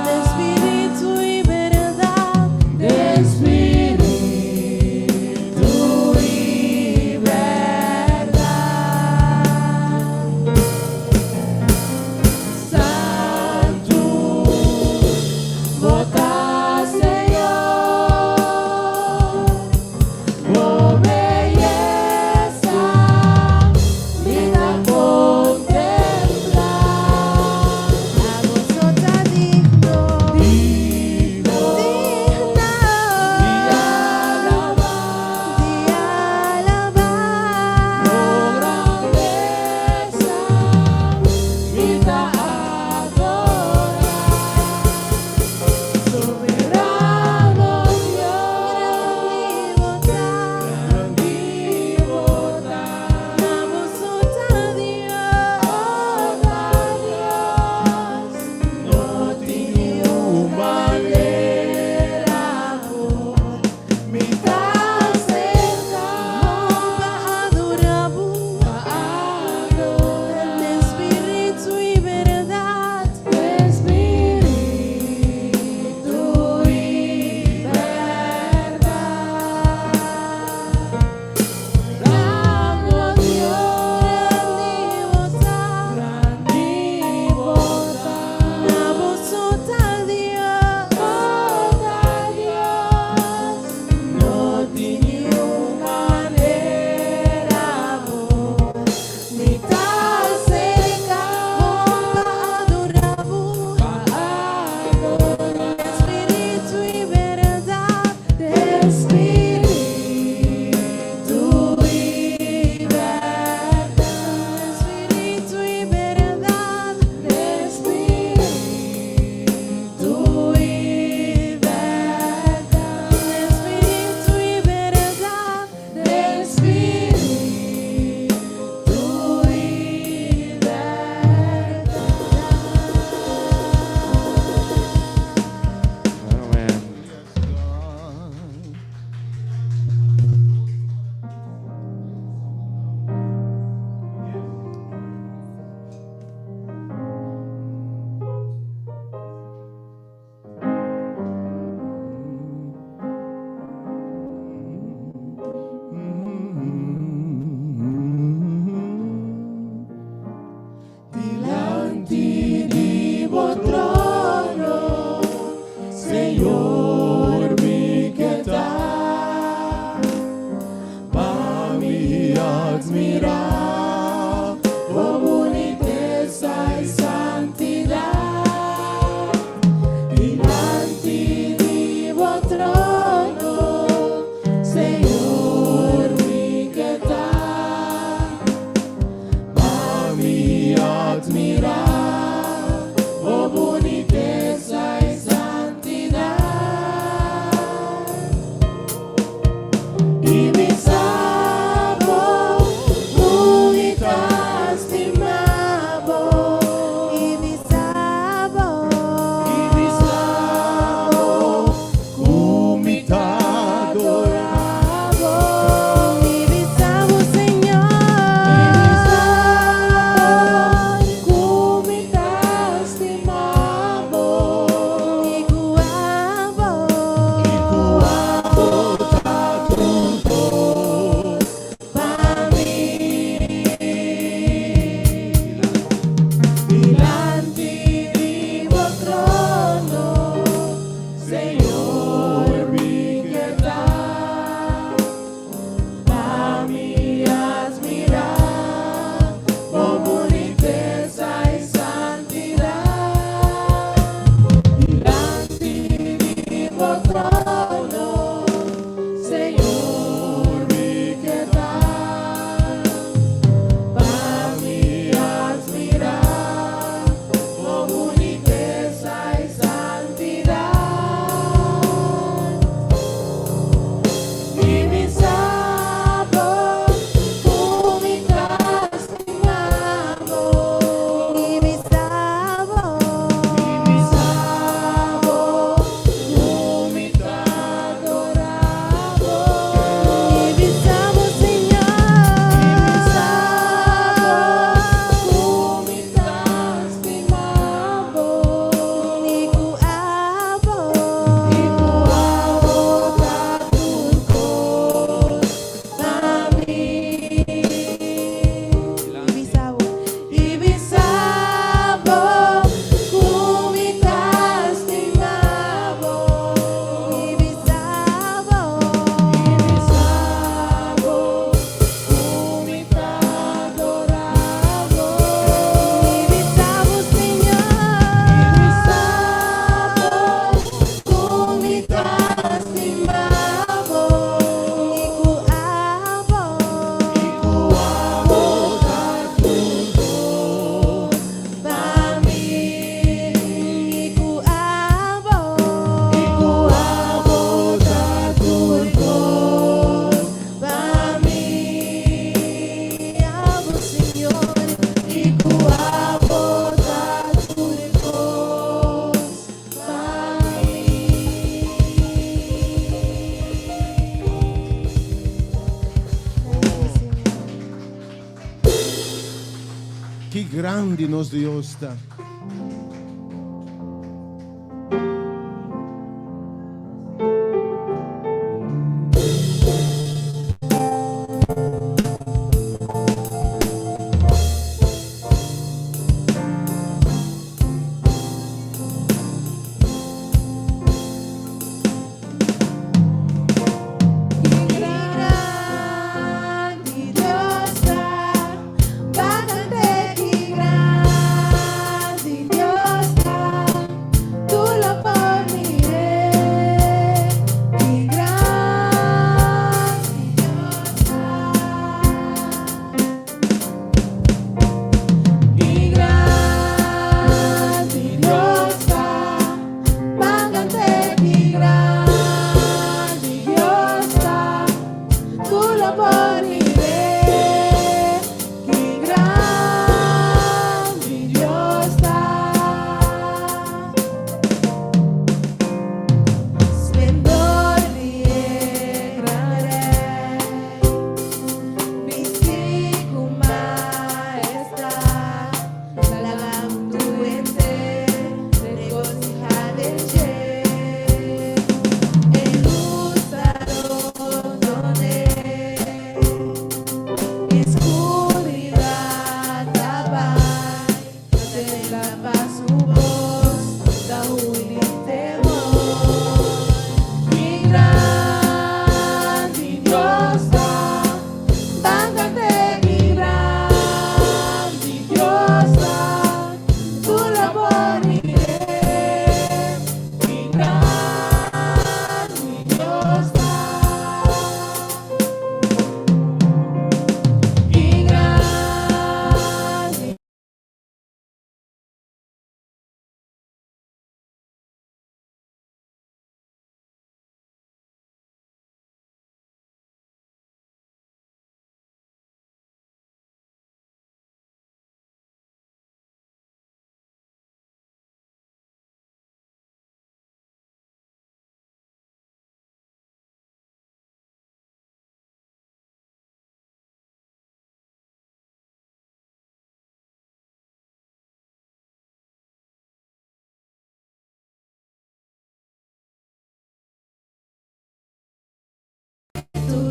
Den spiritu i bèrdat. Den spiritu i bèrdat. Santu, Bo ta Señor, Bo beyesa mi ta kontemplá. Abo so ta digno, Digno digno di alabá, di alabá. Bo grandesa mi ta adorá. Soberano Dios, Grandi Bo ta, grandi Bo ta, Abo so ta Dios. Dios, no tin un manera ku mi ta aserká Pa adorá Bo, pa adorá den spiritu i bèrdat. Den spiritu i bèrdat. Grandi Dios, Grandi Bo ta, grandi Bo ta, Abo so ta Dios. Ta Dios, no tin un manera ku mi ta aserká Pa adorá Bo, pa adorá den spiritu i bèrdat. Den spiritu i bèrdat. Den spiritu i bèrdat. Den spiritu i bèrdat. Den spiritu i bèrdat. Den spiritu i bèrdat. Amen. Dilanti di bo trono, Señor, mi ke ta, pa mi atmirá Bo bunitesa i santidat. Dilanti di bo trono, Señor, mi ke ta, pa mi atmirá Bo bunitesa i santidat. I bisa Bo, ku mi ta stima Bo. I bisa Bo, I bisa Bo, ku mi ta adorá Bo. I bisa Bo, Señor. Ku mi ta stima Bo. I ku Abo, I ku Abo ta tur pa mi. Dilanti di bo trono, Señor, mi ke ta, pa mi atmirá Bo bunitesa i santidat. Dilanti di bo trono, Señor, mi ke ta, pa mi atmirá Bo bunitesa i santidat. I bisa Bo, ku mi ta stima Bo. I bisa Bo, I bisa Bo, ku mi ta Grandi nos Dios ta. Ki grandi Dios ta, bastante ki grandi Dios ta, tur lo por mir'é. Ki grandi Dios ta. Ki grandi Dios ta, bastante ki grandi Dios ta, tur lo por mir'é. Ki grandi Dios ta. Splendor di gran Rei, bisti ku mahestat, laga mundu henter regosihá den dje. E lus ta rondon'é, Skuridat ta bai, tende pa su bos, ta hui di temor. Ki grandi Dios ta, bastante ki grandi Dios ta, tur lo por mir'é. Ki grandi Dios ta. Ki grandi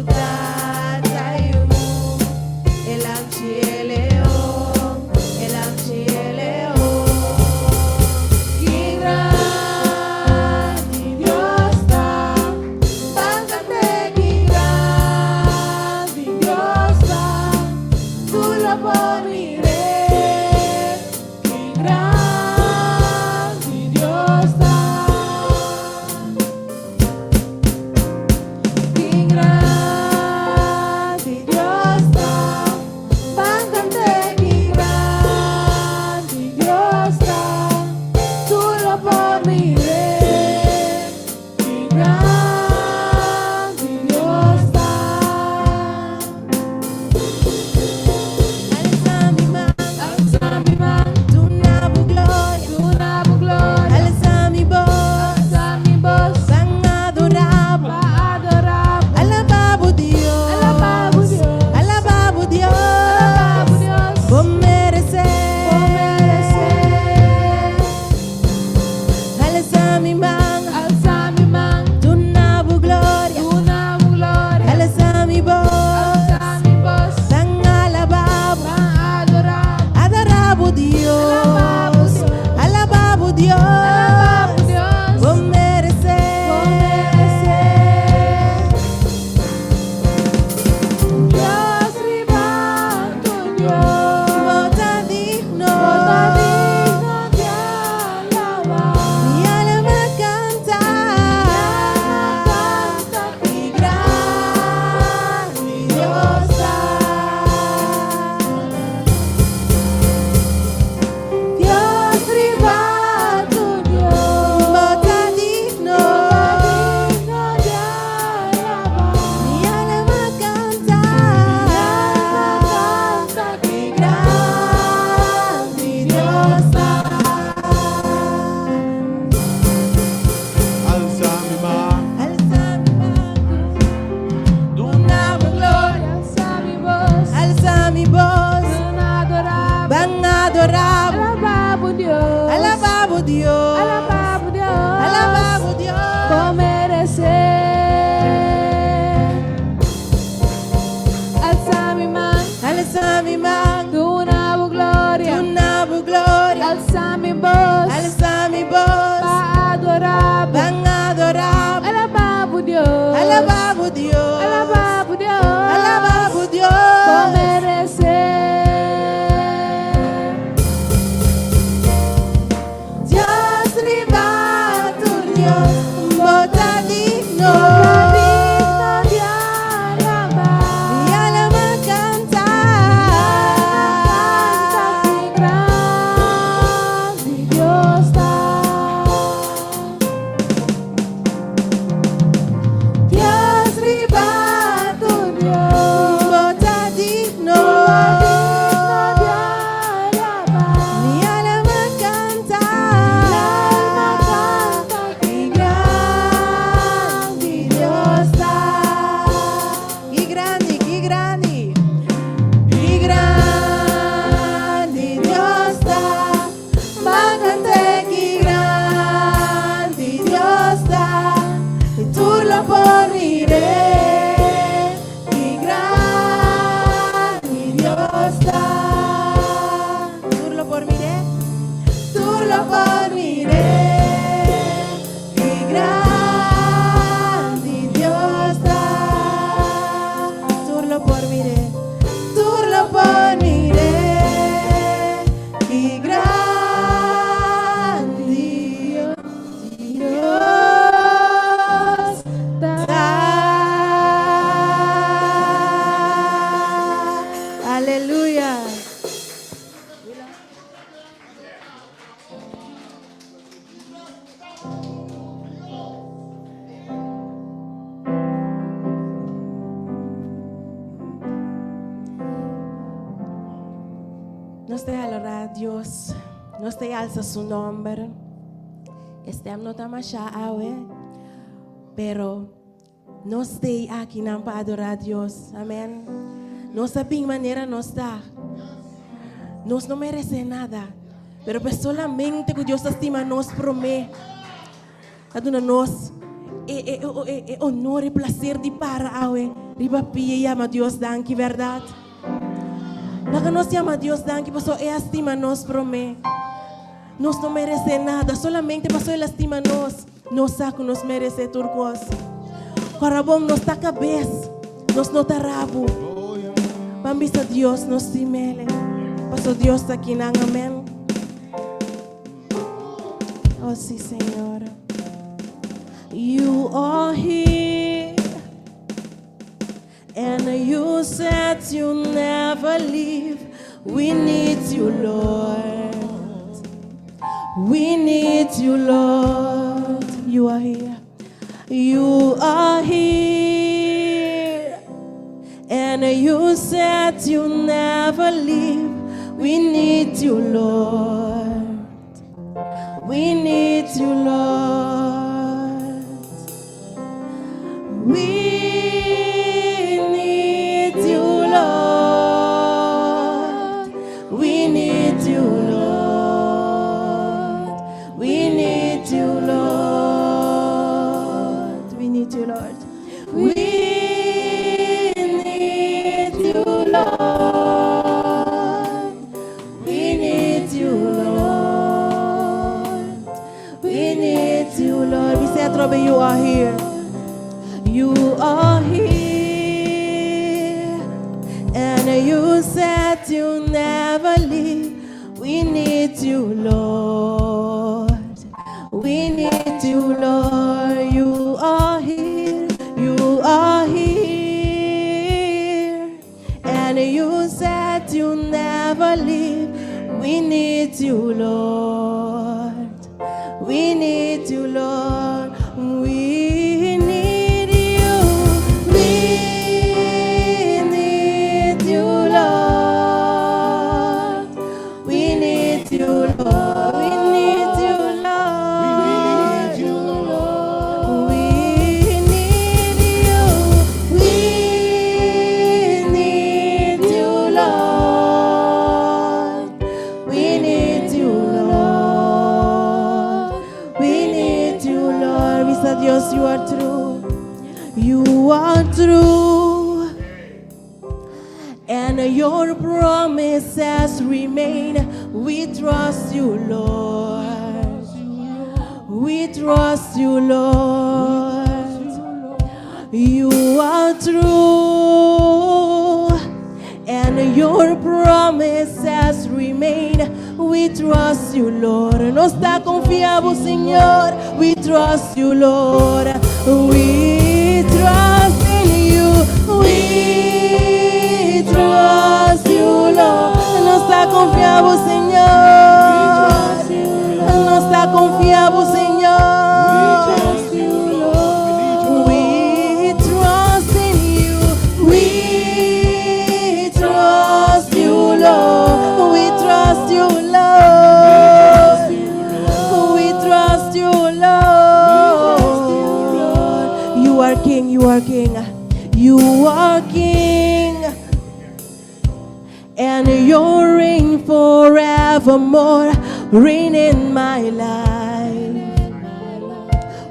Tata Yu, e Lamchi e Leon, e Lamchi e Leon. Ki grandi Dios ta, bastante ki grandi Dios ta, tur lo por mir'é. Ki grandi Dios ta. Ki grandi Dios ta, bastante ki grandi Dios ta, tur lo por mir'é. Ki grandi Dios ta. Alsa mi man, Alsa mi man, duna bo gloria, duna bo gloria. Alsa mi bos, Alsa mi bos, ban adorá, pa adorá. Alabá bo Dios, Alabá bo Dios. Alabá bo Dios, Alabá bo Dios. Bo meresé, Bo meresé. Alsa mi man, Alsa mi man, duna bo gloria, duna bo gloria. Alsa mi bos, Alsa mi bos, ban alabá, pa adorá. Adorá bo Dios, Alabá bo Dios. Alabá bo Dios, Alabá bo Dios. Bo meresé, Bo meresé. Dios riba tur Dios. Bo ta digno, Bo ta digno di alabá. Mi alma Bo ta digno. Digno di alabá. Mi alma kanta. Kanta ki grandi Dios ta. Dios riba tur Dios. Bo ta digno. Digno di alabá. Mi alma kanta. Alma kanta Ki grandi Dios ta. Ki grandi, ki grandi. Ki grandi Dios ta. Ban kanta ki grandi Dios ta. I tur lo por mir'é. Ki grandi Dios ta. Tur lo por mir'é. Tur lo por mir'é. Ki grandi Dios ta. Tur lo por mir'é. Tur lo por mir'é. Ki grandi Dios ta. Aleluya. Nos ta adorá Dios, nos ta alsa su nòmber. Stèm no ta masha awe, pero nos ta aki nan pa adorá Dios. Amèn. Nos a bin manera nos ta. Nos no meresé nada, pero pues solamente ku Dios stima nos promé. A duna nos e honor i plaser di para awe. Riba pia yama Dios danki, bèrdat? Laga nos yama Dios danki, paso E a stima nos promé. Nos no meresé nada, solamente paso El a stima nos. Nos sa ku nos meresé tur kos. Korabon nos ta kabes, nos no ta rabu. Ban bisa Dios nos stim'é. Paso Dios ta aki nan, amèn. Oh, sí, Señor. You are here. And you said you never leave. We need you, Lord. We need you, Lord. You are here. You are here. And you said you never leave. We need you, Lord. We need you, Lord. We need you, Lord. We need you, Lord. We need you, Lord. We need you, Lord. We need you, Lord. We need you, Lord. We need you, Lord. We said, Robin, you are here. You are here. And you said you never leave. We need you, Lord. We need you, Lord. You are here. You are here. And you said you never leave. We need you, Lord. We need you, Lord. We need you. We need you, Lord. We need you, Lord. We need you, Lord. We need you, Lord. We need you. We need you, Lord. We need you, Lord. We need you, Lord. We said, Dios, you are true. You are true. And your promises remain. We trust you, Lord. We trust you, Lord. You are true, and your promises remain. We trust you, Lord. Nos ta konfia bo, Señor. We trust you, Lord. We trust in you. We trust you, Lord. Nos ta konfia bo, Señor. Nos ta konfia bo, Señor. We trust in you. We trust you, Lord. We trust you, Lord. We trust you, Lord. You are King, you are King. You are King. And your reign forevermore. Reign in my life.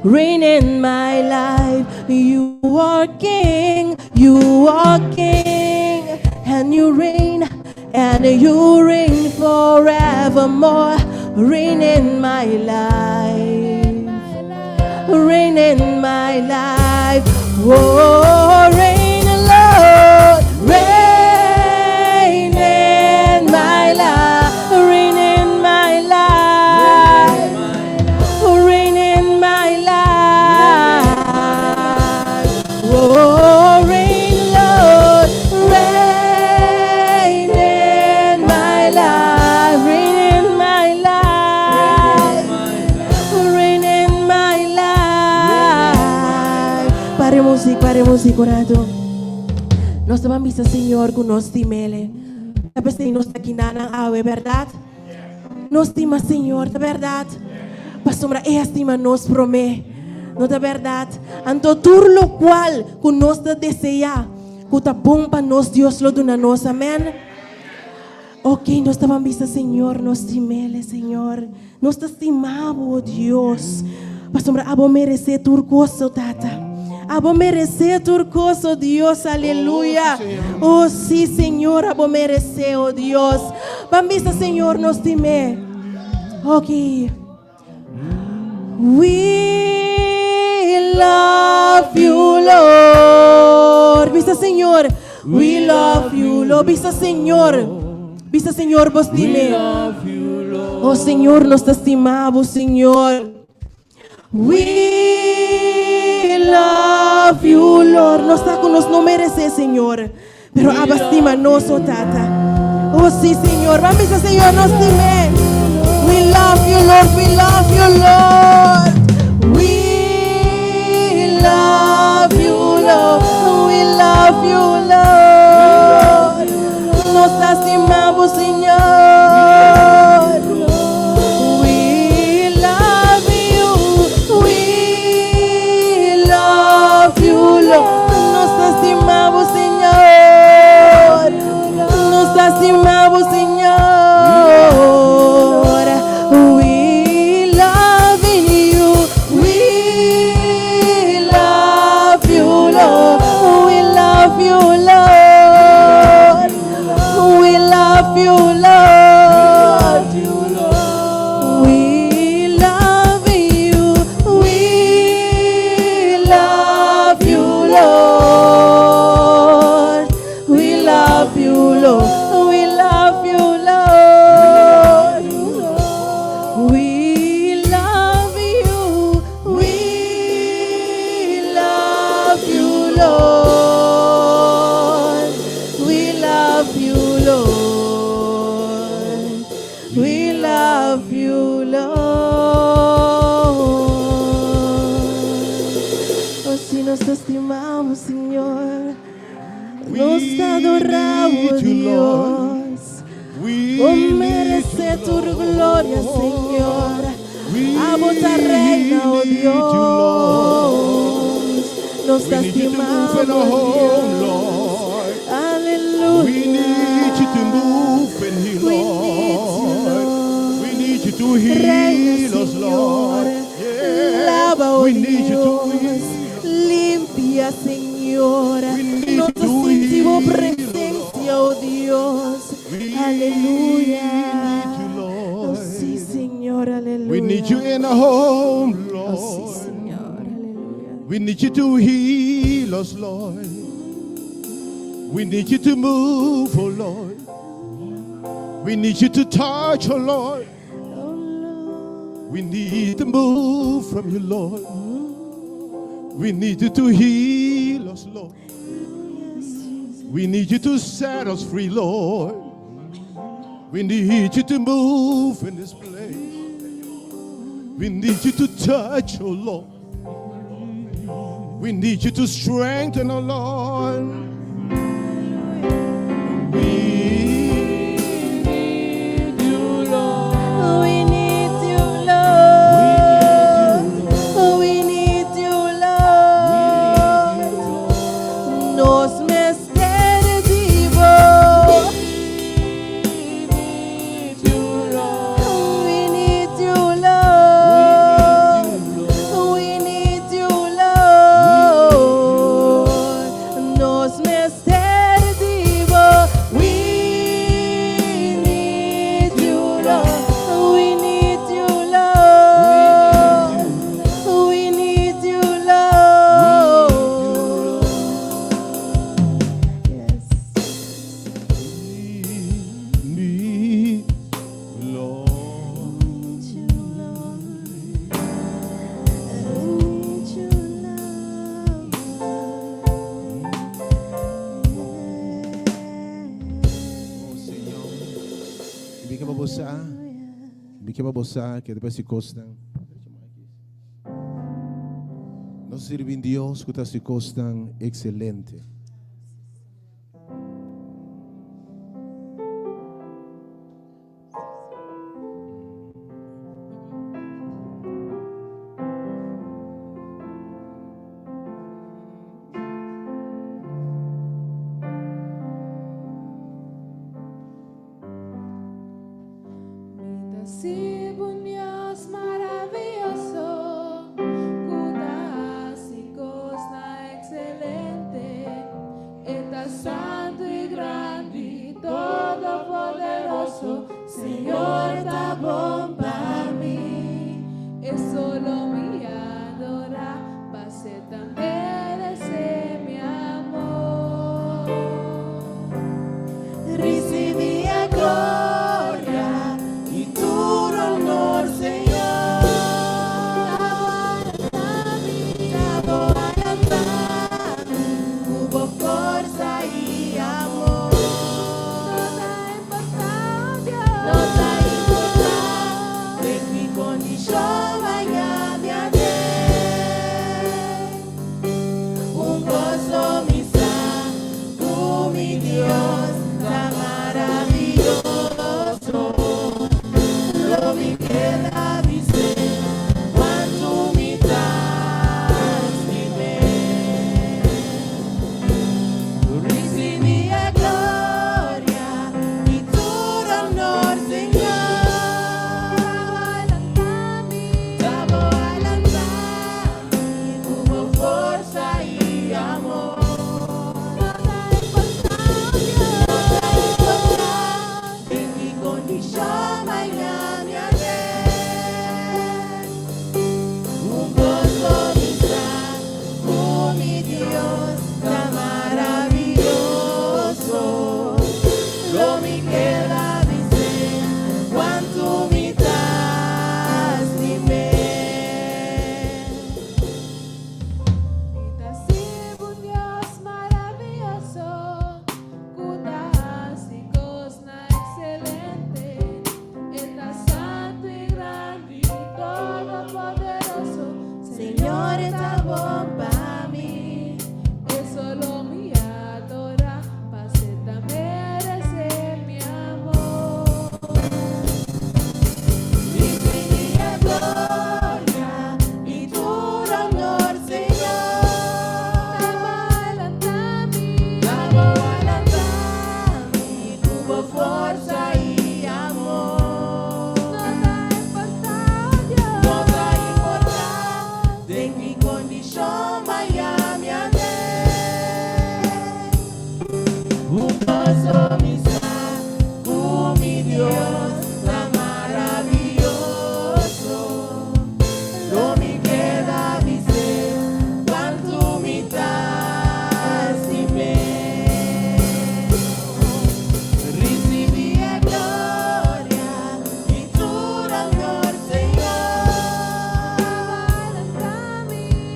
Reign in my life. You are King, you are King, and you reign forevermore. Reign in my life. Reign in my life. Oh, reign, Lord. Reign in my life. Reign in my life. Reign in my life. Oh, reign, Lord. Reign in my life. Reign in my life. Reign in my life. Para muzik, para muzik, rato. Nos ta bisa Señor ku nos stim'é. Apesar nos ta aki nan awe, berdat? Nos stima Señor, ta berdat? Pasobra E a stima nos promé. No ta berdat? Anto tur lokual ku nos ta deseá, ku ta bon pa nos, Dios lo duna nos. Amèn. Ok, nos ta bisa Señor, nos stim'é, Señor. Nos ta stima bo, Dios. Pasobra abo meresé tur kos, Tata. Abo meresé tur kos, Dios, aleluya. Oh, sí, Señor, abo meresé, oh Dios. Ban bisa, Señor, nos stim'é. Ok. We love you, Lord. Bisa, Señor. We love you, Lord. Bisa, Señor. Bisa, Señor, bo stim'é. Oh, Señor, nos ta stima bo, Señor. We love you, Lord. Nos ta ku nos no meresé, Señor. Pero abo a stima nos, oh Tata. Oh, sí, Señor. Ban bisa, Señor, nos stim'é. We love you, Lord. We love you, Lord. We love you, Lord. We love you, Lord. Nos stima bo, Señor. We love you. We love you, Lord. Nos stima bo, Señor. Nos stima bo, Señor. We love you. We love you, Lord. We love you, Lord. We love you, Lord. We love you. We love you, Lord. We love you, Lord. We love you, Lord. We love you. We love you, Lord. We love you, Lord. We love you, Lord. Oh, sí nos stima bo, Señor. Nos adora bo, need you, Lord. Dios. We Oh, need meresé you, tu Lord. gloria, Señor. We Abo ta reina, oh need you, Lord. Dios. Nos We need you to move in our stima bo, home, Dios. Lord. Aleluya. We need you to move and heal, We need you, Lord. Lord. We need you to Reina, heal us, Señor. Lord. Yeah. Lava, oh We need you to Dios. heal. Limpia, Señor. We need Nos you to sinti bo heal, presensia, oh Dios. We Aleluya. need you, Oh, Lord. sí, Señor, aleluya. We need you in our home, Oh, sí, Lord. Señor, aleluya. We need you to heal us, Lord. We need you to move, oh Lord. We need you to touch, oh Lord. Oh, Lord. We need to move from you, Lord. We need you to heal us, Lord. We need you to set us free, Lord. We need you to move in this place. We need you to touch, oh Lord. We need you to strengthen, oh Lord. We need you, Lord. We need you, Lord. We need you, Lord. Nos mester di bo. We need you, Lord. We need you, Lord. Nos mester di bo. We need you, Lord. We need you, Lord. We need you, Lord. Yes. Need, Lord. Need you, Lord. I need you, Lord. Oh, Señor. Mi ke pa bo, mi ke pa bo, ku despues di kosnan. Nos ta sirbi Dios ku ta hasi kosnan ekselente. Mi ta sirbi un Dios maravioso, ku ta hasi kosnan ekselente, E ta santu i grandi, todopoderoso, Señor ta bon pa mi. E solo mi adorá, paso e ta meresé mi amor. Risibí e gloria i tur honor, Señor. T'abo a lanta mi, ku bo forsa i amor. No ta importá, Dios. No ta importá, den mi kondishon mañan mi aden. Un kos mi sa, ku mi Dios ta maravioso. Lo mi keda bis'é, kuantu mi ta stim'é. Risibí e gloria i tur honor, Señor. T'abo a lanta mi, ku bo forsa i amor. No ta importá, No ta importá, den mi kondishon mañan mi aden. Un kos mi sa, ku mi Dios ta maravioso. Lo mi keda bis'é, kuantu mi ta stim'é. Mi ta sirbi un Dios maravioso, ku ta hasi kosnan ekselente, E ta santu i grandi, todopoderoso, Señor ta bon pa mi. E solo mi adorá, paso e ta meresé mi amor. Risibí e gloria i tur honor, Señor. T'abo a lanta mi, ku bo forsa i amor. No ta importá, Dios. No ta importá, den mi kondishon.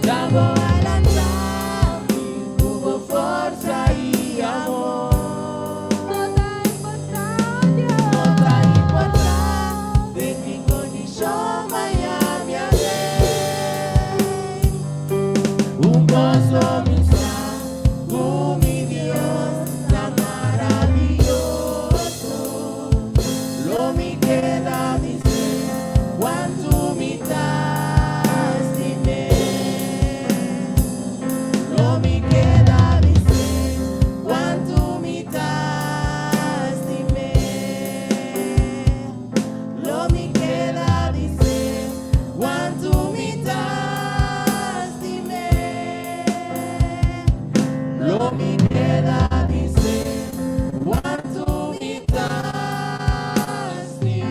Ta bo a lanta mi ku bo forsa i amor. No ta importá, Dios. No ta importá den ki kondishon m'a haña mi aden. Un kos mi sa, ku mi Dios ta maravioso. Lo mi keda bis'é kuantu mi ta stim'é. Lo mi keda bis'é kuantu mi ta stim'é. Lo mi keda bis'é kuantu mi ta stim'é. Lo mi keda bis'é kuantu mi ta stim'é.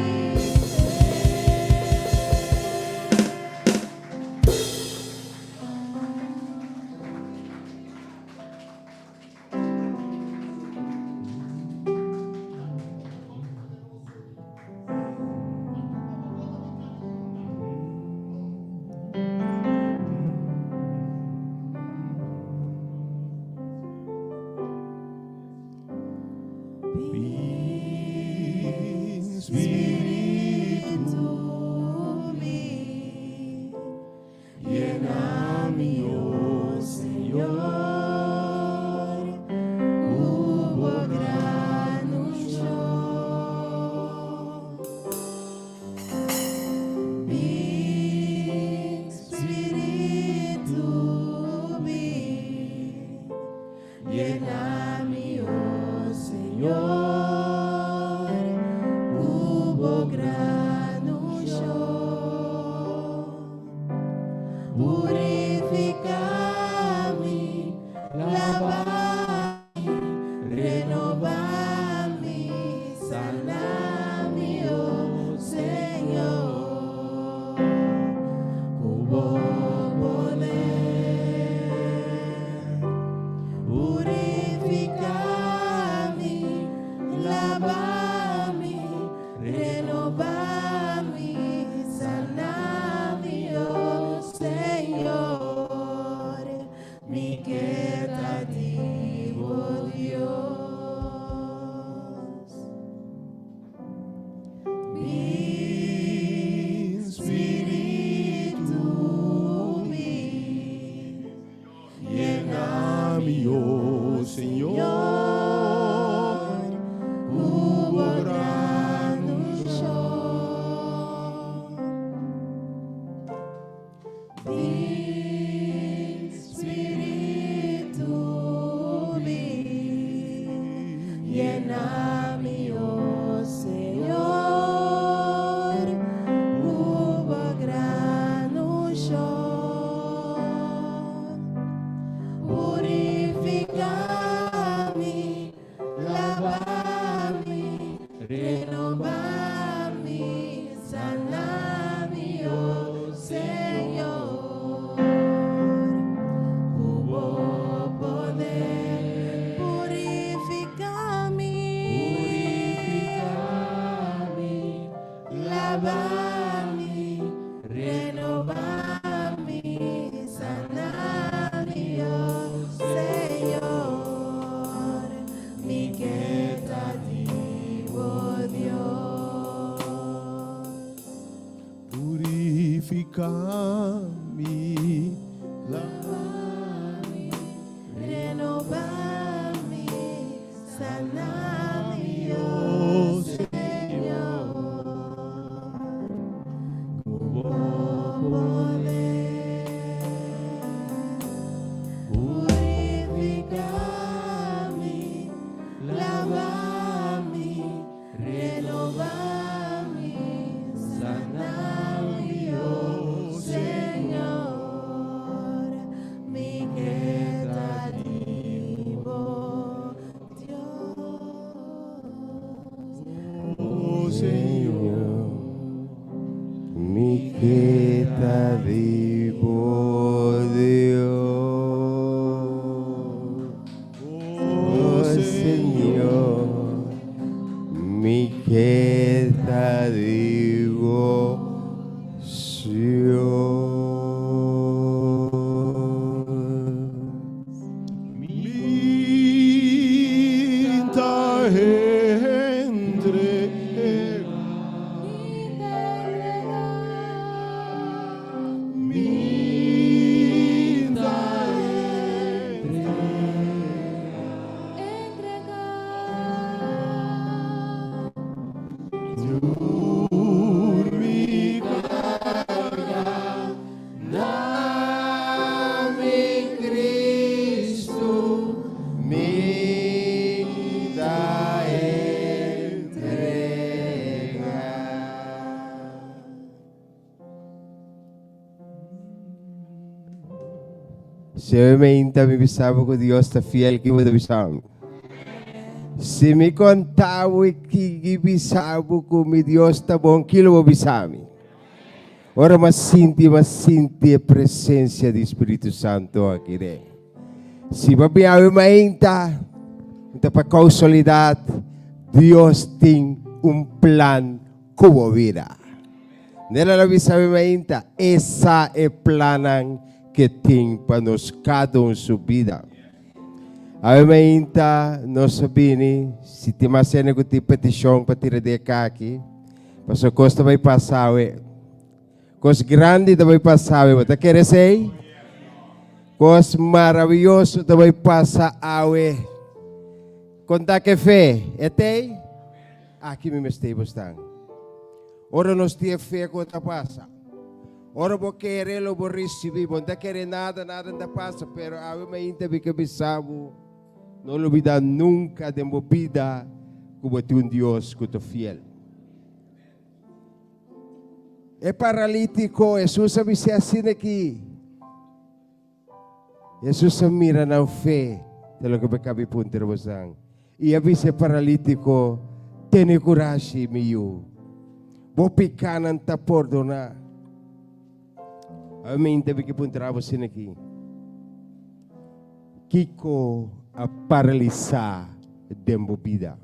Bin, Spiritu, bin, yena mi, o Señor, ku bo gran unshon. Bin, Spiritu, bin, yena mi, o Señor, ku bo gran unshon. Purifiká mi, laba mi, renobá mi, sana mi, o Señor, ku bo poder. Purifiká mi, laba mi, renobá mi, sana mi, o Señor, mi ke ta di bo Dios. Bin, Spiritu, bin, yena mi, o Señor, ku bo gran unshon. Bin, Spiritu, bin, yena mi, o Señor, ku bo gran unshon. Purifiká mi, laba mi, renobá mi, sana mi, o Señor, ku bo poder. Purifiká mi, laba mi, renobá mi, sana mi, o Señor, mi ke ta di bo Dios. Purifiká mi, laba Renobá mi, sana mi, o Señor, ku bo poder. Purifiká mi, laba mi, renobá mi, sana mi, o Señor. Si awe mainta mi bisa bo ku Dios ta fiel, ki bo ta bisa mi? Si mi konta bo i kigi bisa bo ku mi Dios ta bon, ki lo bo bisa mi? Ora m'a sinti, m'a sinti e presensia di Spiritu Santo aki den. Si bo bin awe mainta, un ta pa kausualidat, Dios tin un plan ku bo bida. Nela lo bisa mi mainta, e sa e plannan ke tin pa nos kada un su bida. Awe mainta nos a bini, si tin mas hende ku tin petishon pa tira di e kaki, pasobra kos ta bai pasa awe. Kos grandi ta bai pasa awe, bo ta kere esei? Kos maraviyoso ta bai pasa awe. Konta ke fe, e tei? Aki mi mester bo stan. Ora nos tin e fe ku ta pasa. Ora bo kere lo bo risibí. Bo no ta kere nada, nada no ta pasa, pero awe mainta mi ke bisa bo, no lubidá nunka den bo bida ku bo tin un Dios ku ta fiel. E paralítiko, Hesus a bis'é asina aki. Hesus a mira nan fe, ta loke bo kabi puntra bosan, i a bisa e paralítiko, Tene kurashi, mi yu, bo pikánan ta pordoná. Awe mi ta biki puntra bo asina aki, Kiko a paralisá den bo bida?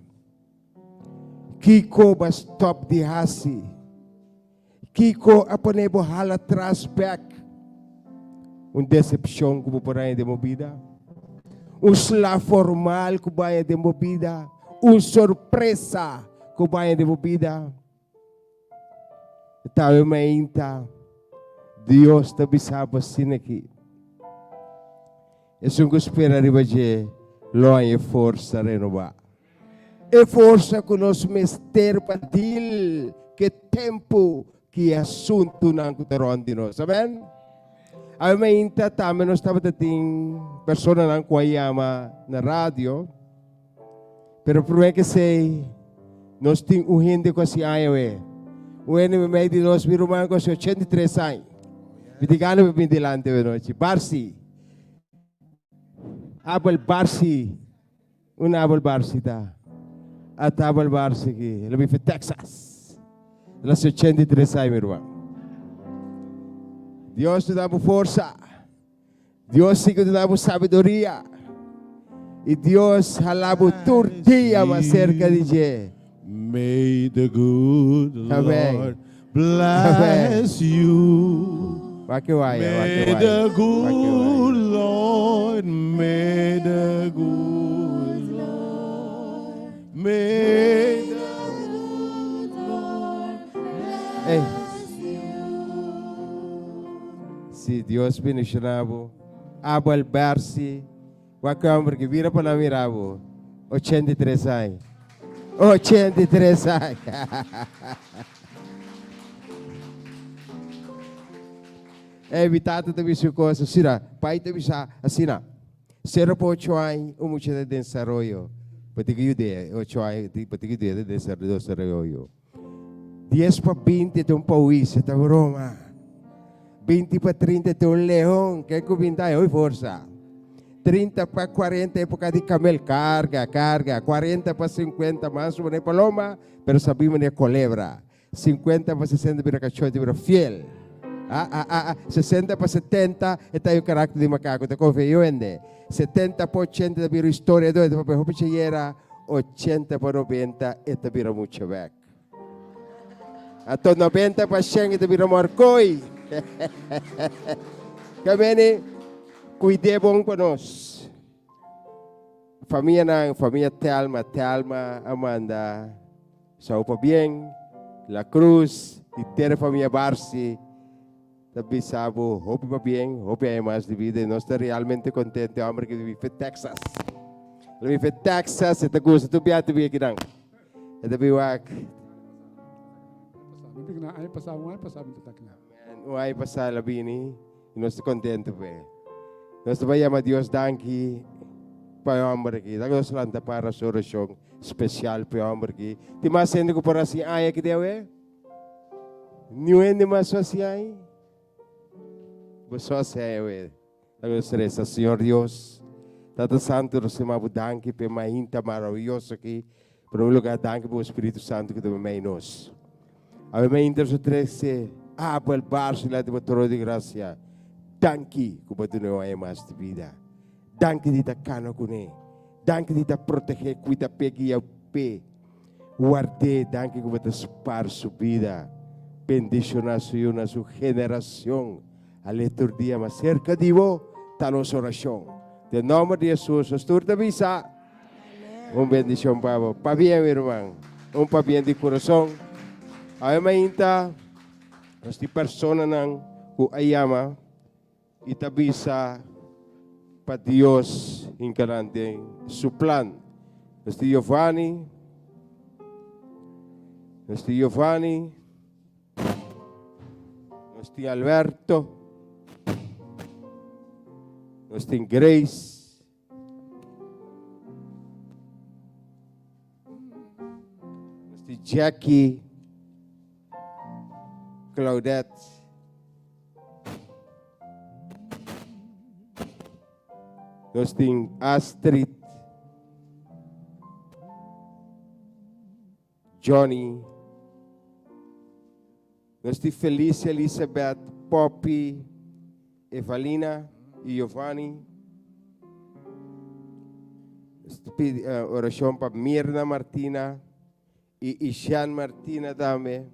Kiko bo a stòp di hasi? Kiko a pone bo hala tras bek? Un desepshon ku bo por haña den bo bida? Un sla formal ku bo haña den bo bida? Un sorpresa ku bo haña den bo bida? Ta awe mainta Dios ta bisa bo asina aki. Esun ku spera riba dje lo haña e forsa renobá. E forsa ku nos mester pa deal ku e tempu ku e asuntunan ku ta rònt di nos. Amen? Awe mainta tambe nos tabata tin personanan ku a yama na radio, pero promé ku esei nos tin un hende ku a hasi aña awe. Un hende meimei di nos, mi ruman ku a hasi 83 aña. Mi tin gana pa bin dilanti awe nochi. Barsi. Abel Barsi. Un Abel Barsi ta. Ata Abel Barsi ki. El a biba Texas. El a hasi 83 aña, mi ruman. Dios ta dabo forsa. Dios sigue ta dabo sabiduria. I Dios hala bo tur dia mas serka di dje. May the good Amen. Lord bless you. Wak e waya, wak e May waya. the Wak e waya. good Lord, may the good Lord, may the good Lord Ey. Si Dios bendiciona bo, abo al Barsi. Wak e homber ki bira pa nan mira bo. 83 aña. 83 aña. Ey, mi tata ta bisa un cosa asina. Pai ta bisa asina. Sero pa ocho aña un mucha ta den desaroyo. Bo tin ku yud'é. Ocho aña bo tin ku yud'é den desaroyo. Dies pa 20 ta un pauis, ta broma. 20 pa 30 ta un leon, ke ku binta hoy forsa. 30 pa 40 época di camel, carga, carga. 40 pa 50 mas o menos paloma, pero sabimos de colebra. 50 pa 60 bira cachote, bira fiel. Ah, ah, ah, ah. 60 pa 70 está el carácter de macaco, te confía yo ende. 70 pa 80 ta bira historiador, ta papia hopi chayera. 80 pa 90 e ta bira mucha bek. Anto 90 pa 100 e ta bira morkoi. Kamene, cuid'é bon pa nos. Famianan, famia Thelma, Thelma, Amanda, Sao Pabien, La Cruz, y ter famia Barsi. Ta bisa bo hopi pabien, hopi aña mas di bida y nos ta realmente contento e homber ki ta biba Texas. El a biba Texas, e ta gusta tur biaha ta biba akinan. E ta biba ak. Mi na aña pasá, un aña pasá mi ta akinan. Un aña pasá el a bini y nos ta contento p'e. Nos ta bai yama Dios danki pa e homber aki. Ta nos lanta para su oracion special pa e homber aki. Tin mas hende cu por haci aña aki den awe? Niun hende mas so hasi ai? Bo so hasi ai awe. Laga nos resa, Señor Dios, Tata Santu, nos ta yama Bo danki pa e mainta maraviyoso aki. Prome lugar, danki pa Bo Spiritu Santu ku ta mei nos. Awe mainta nos a trese Abel Barso dilanti Bo trono di grasia. Danki ku Bo a duna un aña mas di bida. Danki di ta kana kuné. Danki di ta protegé, kuida p'e, guia p'e. Ward'é, danki ku bo ta spar su bida, bendishoná su yunan, su generashon. Al'é tur dia mas serka di bo, ta nos orashon. Den nòmber di Hesus nos tur ta bisa, Un bendishon pa bo. Pabien, mi ruman. Un pabien di kurason. Awe mainta nos tin personanan ku a yama i ta bisa pa Dios hinka nan den su plan. Nos tin Giovanni, nos tin Giovanni, nos tin Alberto, nos tin Grace, Nos tin Jackie, Claudette. Nos tin Astrid, Johnny. Nos tin Felicia, Elizabeth, Poppy, Evalina y Giovanni. Nos ta pidi oracion pa Mirna Martina y Ishan Martina tambe.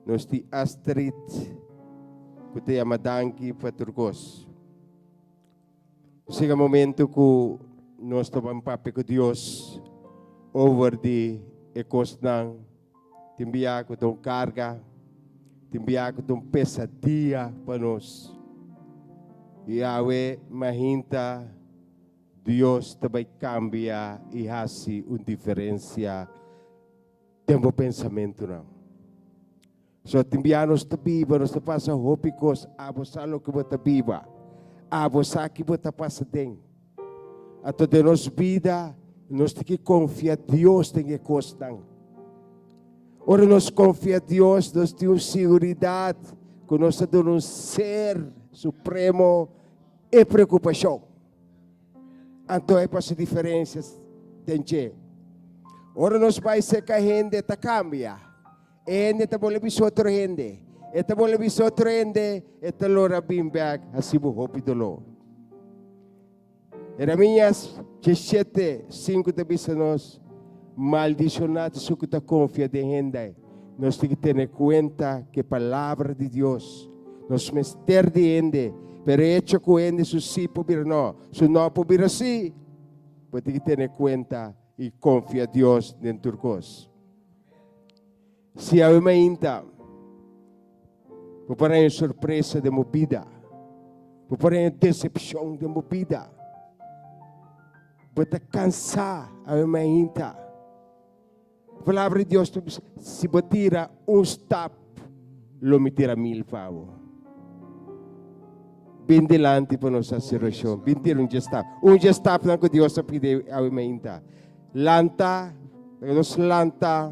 Nos tin Astrid cu ta yama danki pa tur cos. Chega momento cu nos ta ban papia cu Dios over di e cosnan. Tin bia cu ta un carga, tin bia cu ta un pesadia pa nos. Y awe mahinta Dios ta bay cambia y haci un diferencia den bo pensamentonan. So tin bia nos ta biba, nos ta pasa hopi kos, abo sa loke bo ta biba, abo sa ki bo ta pasa den. Anto den nos bida nos tin ki konfia Dios den e kosnan. Ora nos konfia Dios, nos tin un siguridat ku nos ta duna un ser supremo e preokupashon. Anto e pasa diferensia den dje. Ora nos bai serka hende ta kambia. E hende ta bolbe bisa otro hende. E ta bolbe bisa otro hende, e ta lora bin bek hasi bo hopi doló. Jeremias 17, 5 ta bisa nos, Maldishoná ta esun ku ta konfia den hende. Nos tin ku tene kuenta ku e palabra di Dios. Nos mester di hende, pero e echo ku hende su sí por bira no, su no por bira sí. Bo tin ku tene kuenta i konfia Dios den tur kos. Si awe mainta bo por haña sorpresa den bo bida, bo por haña decepcion den bo bida, bo ta cansá awe mainta. Palabra di Dios ta bisa, si bo tira un stap, lo mi tira mil pa bo. Bin dilanti pa nos hasi oracion. Bin tira un dje stap. Un dje stapnan cu Dios a pidi awe mainta. Lanta, laga nos lanta,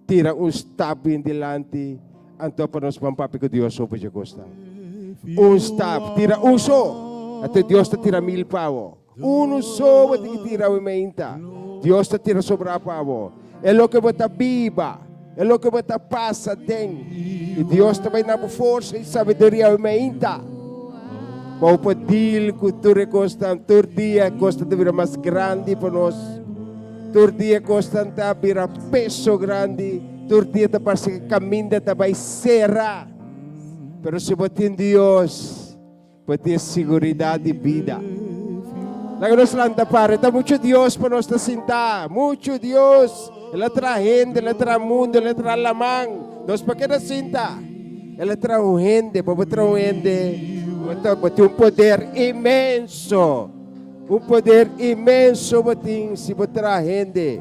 tira un stap bin dilanti, anto pa nos ban papia ku Dios over dje kosnan. Un stap, tira un so, anto Dios ta tira mil pa bo. Unu so bo tin ki tira awe meinta, Dios ta tira sobrá pa bo. E loke bo ta biba, e loke bo ta pasa den, i Dios ta bai na bo forsa i sabiduria awe meinta. Pa bo por deal ku tur e kosnan. Tur dia e kosnan ta bira mas grandi pa nos. Tur dia e kosnan ta bira peso grandi. Tur dia ta parse ku kaminda ta bai sera. Pero si bo tin Dios, bo tin e siguridat di bida. Laga nos lanta para. Ta muchu Dios pa nos ta sinta. Muchu Dios. El a traha hende, el a traha mundu, el a traha laman. Nos por keda sinta. El a traha un hende, bo por traha un hende, bo ta bo tin un poder inmenso. Un poder inmenso bo tin si bo traha hende.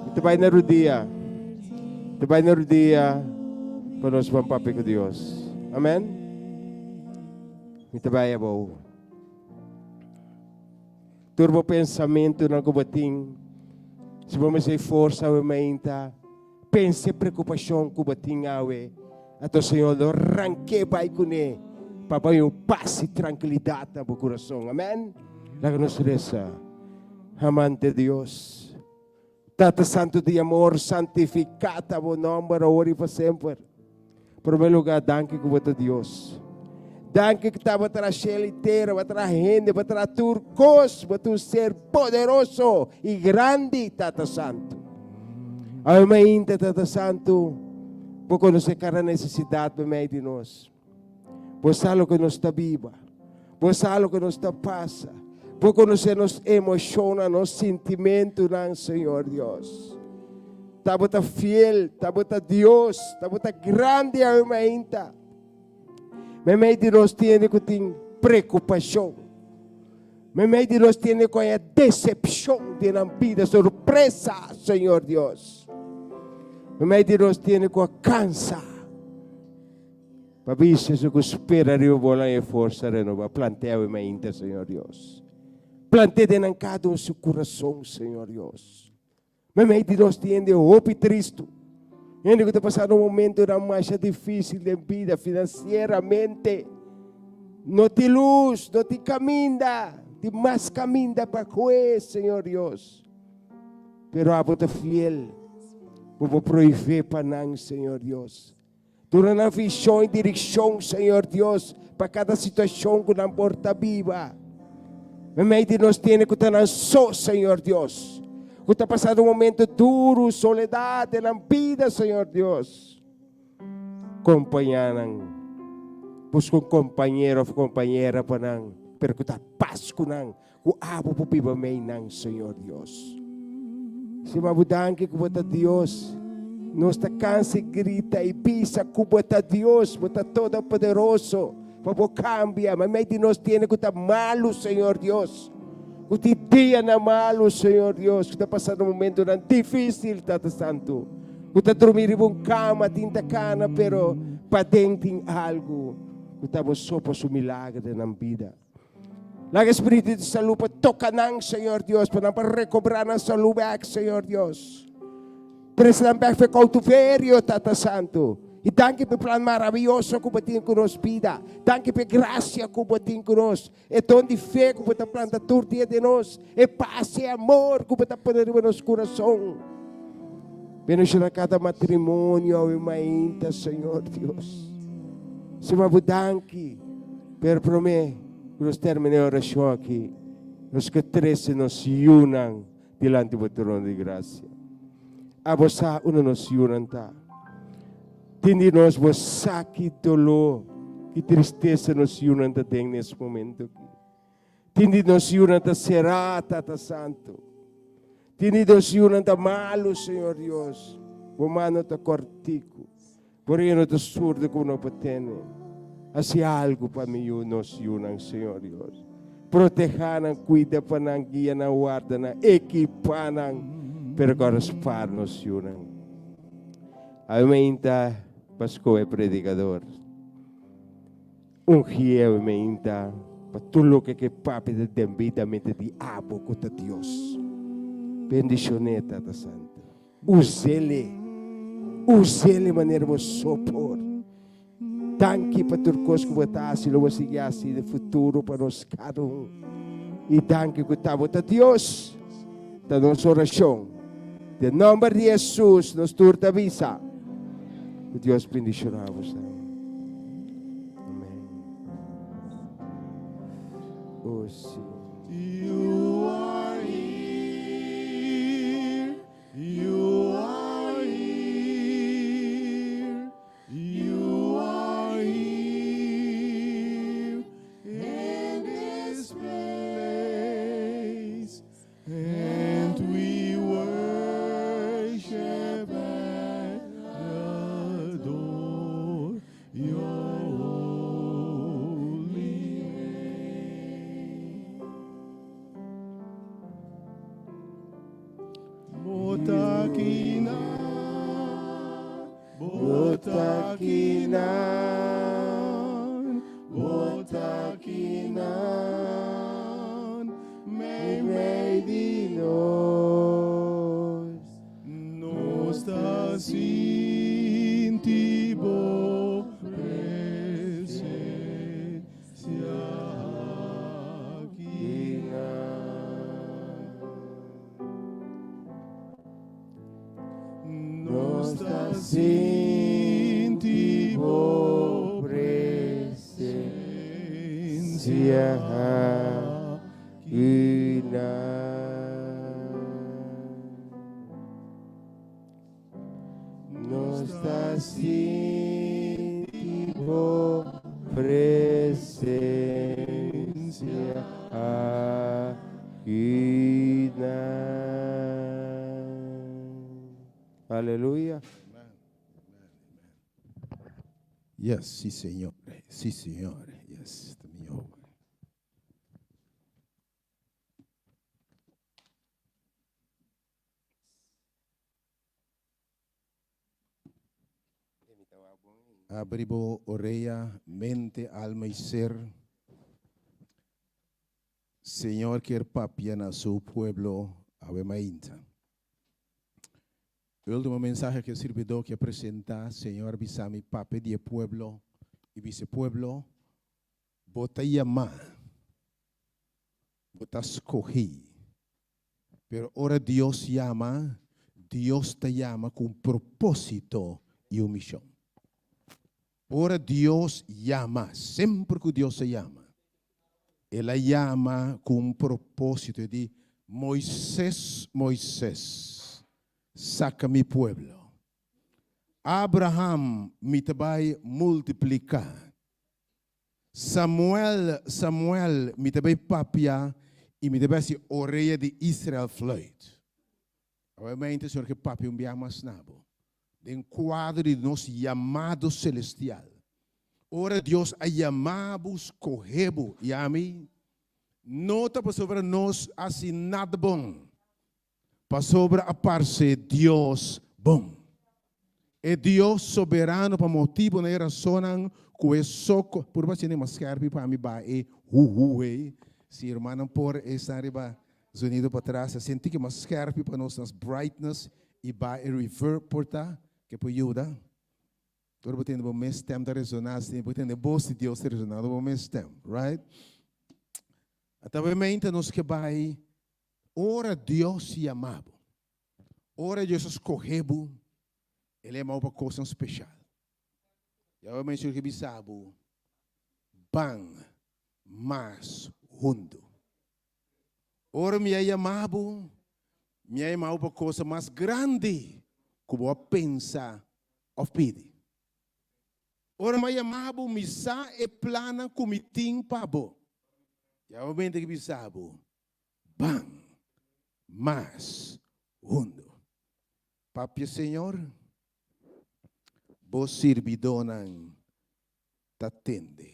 Mi ta bai na rudia. Mi ta bai na rudia pa nos ban papia ku Dios. Amen. Mi ta bai abou. Tur bo pensamentunan ku bo tin, si bo mester forsa awe mainta, pensa e preokupashon ku bo tin awe. Anto Señor lo rank'é bai kuné pa bai un pas i trankilidat na bo kurason. Amèn. Laga nos resa. Amante Dios, Tata Santu di amor, santifiká ta bo nòmber awor i pa semper. Promé lugá, danki ku bo ta Dios. Danki ku ta bo traha shelu i tera, bo traha hende, bo traha tur kos, bo ta un ser poderoso i grandi, Tata Santu. Awe mainta, Tata Santu, bo konosé kada nesesidat meimei di nos. Bo sa loke nos ta biba. Bo sa loke nos ta pasa. Bo konosé nos emoshonnan, nos sintimentunan, Señor Dios. Ta bo ta fiel, ta bo ta Dios, ta bo ta grandi awe mainta. Meimei di nos tin hende ku tin preokupashon. Meimei di nos tin hende ku haña desepshon den nan bida, sorpresa, Señor Dios. Meimei di nos tin hende ku a kansa. Pa bisa esun ku spera riba bo lan e forsa renobá. Plantea awe mainta, Señor Dios. Plantea den nan kada un su kurason, Señor Dios. Meimei di nos tin hende hopi tristu. Hende ku ta pasando momentonan masha difísil den bida finansieramente. No tin lus, no tin kaminda. Tin mas kaminda pa kue, Señor Dios. Pero abo ta fiel. Bo por prohibé pa nan, Señor Dios. Duna nan vishon i direkshon, Señor Dios, pa kada situashon ku nan por ta biba. Meimei di nos tene ku ta nan so, Señor Dios, ku ta pasando un momento duru, soledat den nan bida, Señor Dios. Kompañá nan. Buska un kompañero òf kompañera pa nan, pero ku ta pas ku nan, ku abo por biba mei nan, Señor Dios. Sima bo danki ku bo ta Dios. Nos ta kansa i grita i bisa ku bo ta Dios, bo ta todopoderoso, pa bo kambia. Ma mei di nos tiene ku ta malu, Señor Dios. Ku tin dianan malu, Señor Dios, ku ta pasando momentonan difísil, Tata Santu. Ku ta drumi riba un kama, tin ta kana, pero paden tin algu ku ta bo so pa su milager den nan bida. Laga Espíritu di salú pa toka nan, Señor Dios, pa nan pa rekobrá nan salú bèk, Señor Dios. Trese nan bèk for e koutiverio, Tata Santu. I danki pa e plan maravioso ku bo tin ku nos bida. Danki pa e grasia ku bo tin ku nos, e don di fe ku bo ta planta tur dia den nos, e pas i e amor ku bo ta pone riba nos kurason. Bendishoná kada matrimonio awe mainta, Señor Dios. Sima bo danki. Pero promé ku nos terminá e orashon aki, nos ke trese nos yunan dilanti bo trono di grasia. Abo sa unda nos yunan ta. Tin di nos bo sa ki doló, ki tristesa nos yunan ta den nes momento aki. Tin di nos yunan ta será, Tata Santu. Tin di nos yunan ta malu, Señor Dios. Bo mano ta kòrtiku. Por e no ta surdo ku no por tene. Hasi algu pa mi yu, nos yunan, Señor Dios. Protehá nan, kuida pa nan, guia nan, warda nan, ekipá nan, pero kòrda spar nos yunan. Awe mainta pa skohe predikador. Ungi awe mainta pa tur loke ke papia ta debidamente di abo ku ta Dios. Bendishon'é, Tata Santu. Us'ele, us'ele manera bo so por. Danki pa tur kos ku bo ta hasi, lo bo sigui hasi den futuro pa nos kada un. I danki ku ta bo ta Dios. Ta nos orashon. Den nòmber di Hesus nos tur ta bisa. Ku Dios bendishoná bo. Amèn. Oh, sí. You are here. You are here. You are here in this place. And we worship and adore your holy name. sinti bo presencia akinan. Nos ta sinti bo presencia akinan. Aleluya. Yes, si Señor. Si Señor. Yes, ta mihó. Abri bo orea, mente, alma i ser. Señor kier papia na su pueblo awe mainta. E ultimo mensahe ku e sirbidó ke presentá, Señor a bisa mi papia di e pueblo i bisa e pueblo, Bo ta yamá, bo ta skohí. Pero ora Dios yama, Dios ta yama ku un propósito i un mishon. Ora Dios yama, semper ku Dios a yama, El a yama ku un propósito. E di, Moises, Moises, saka mi pueblo. Abraham, mi ta bai multipliká. Samuel, Samuel, mi ta bai papia i mi ta bai hasi orea di Israel fluit. Obviamente, Señor ke papia un bia mas na bo. Den kuadro di nos yamado celestial. Ora Dios a yama bo, skohe bo i ami, no ta pasobra nos hasi nada bon, Pasobra a parse Dios bon. E Dios soberano pa motibu na e rasonnan ku e so Purba haciendo mas skerpi pa mi ba e hu hu ei. Si hermannan por esnan riba zonido patras a sinti ke mas skerpi pa nos nas brightness i ba e reverb por ta ke por yuda. Ora bo tende bo mes stem ta resona asina, bo tende bos di Dios ta resona bo mes stem, right? Atabamente nos ke bai Ora Dios yama bo, ora Dios a skohe bo, El a yama bo pa kosnan speshal. Yahweh menshona ke bisa bo, Ban mas huntu. Ora mi a yama bo, mi a yama bo pa kosa mas grandi ku bo a pensa òf pidi. Ora mi a yama bo, mi sa e plannan ku mi tin pa bo. Yahweh mente ke bisa bo, Ban mas hundu. Papia Señor, bo sirbidónan ta tende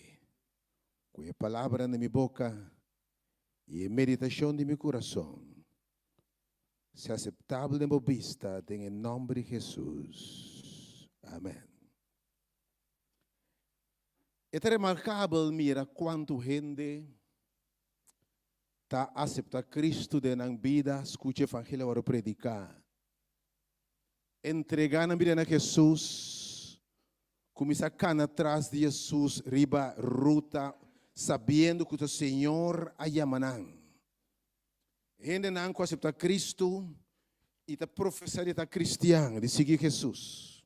ku e palabranan di mi boka i e meditashon di mi kurason sea aseptabel den bo bista den e nòmber di Hesus. Amèn. E ta remarkabel mira kuantu hende ta asepta Cristo den nan bida, scucha evangelio a worde predica, entrega nan bida na Jesus, cuminsa cana tras di Jesus riba ruta sabiendo cu ta Señor a yama nan. Hendenan cu asepta Cristo y ta profesa di ta cristian, di sigui Jesus.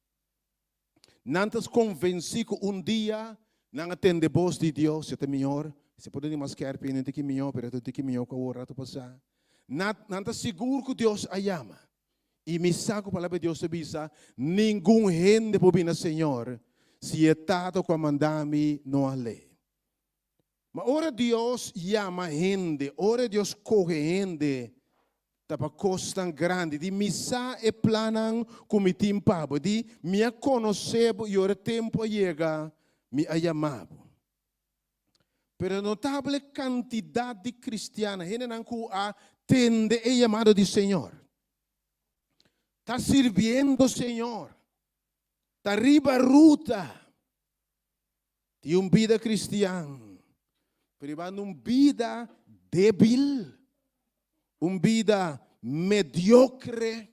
Nan ta konvensí ku un dia nan a tende bos di Dios, e ta mihor, si por di mas skèrpi, no ta ki mihó, pero e ta ki mihó ku awor rato pasá. Nan nan ta sigur ku Dios a yama. I mi sa ku Palabra di Dios ta bisa, Ningun hende por bini na Señor si e Tata ku a manda mi no a lei. Ma ora Dios yama hende, ora Dios kohe hende, ta pa kosnan grandi. Di mi sa e plannan ku mi tin pa bo. Di mi a konosé bo i ora e tempu a yega, mi a yama bo. Pero notable kantidat di kristiannan, hendenan ku a tende e yamado di Señor, ta sirbiendo Señor, ta riba ruta. Tin un bida cristian, pero ibando un bida debil, un bida mediocre,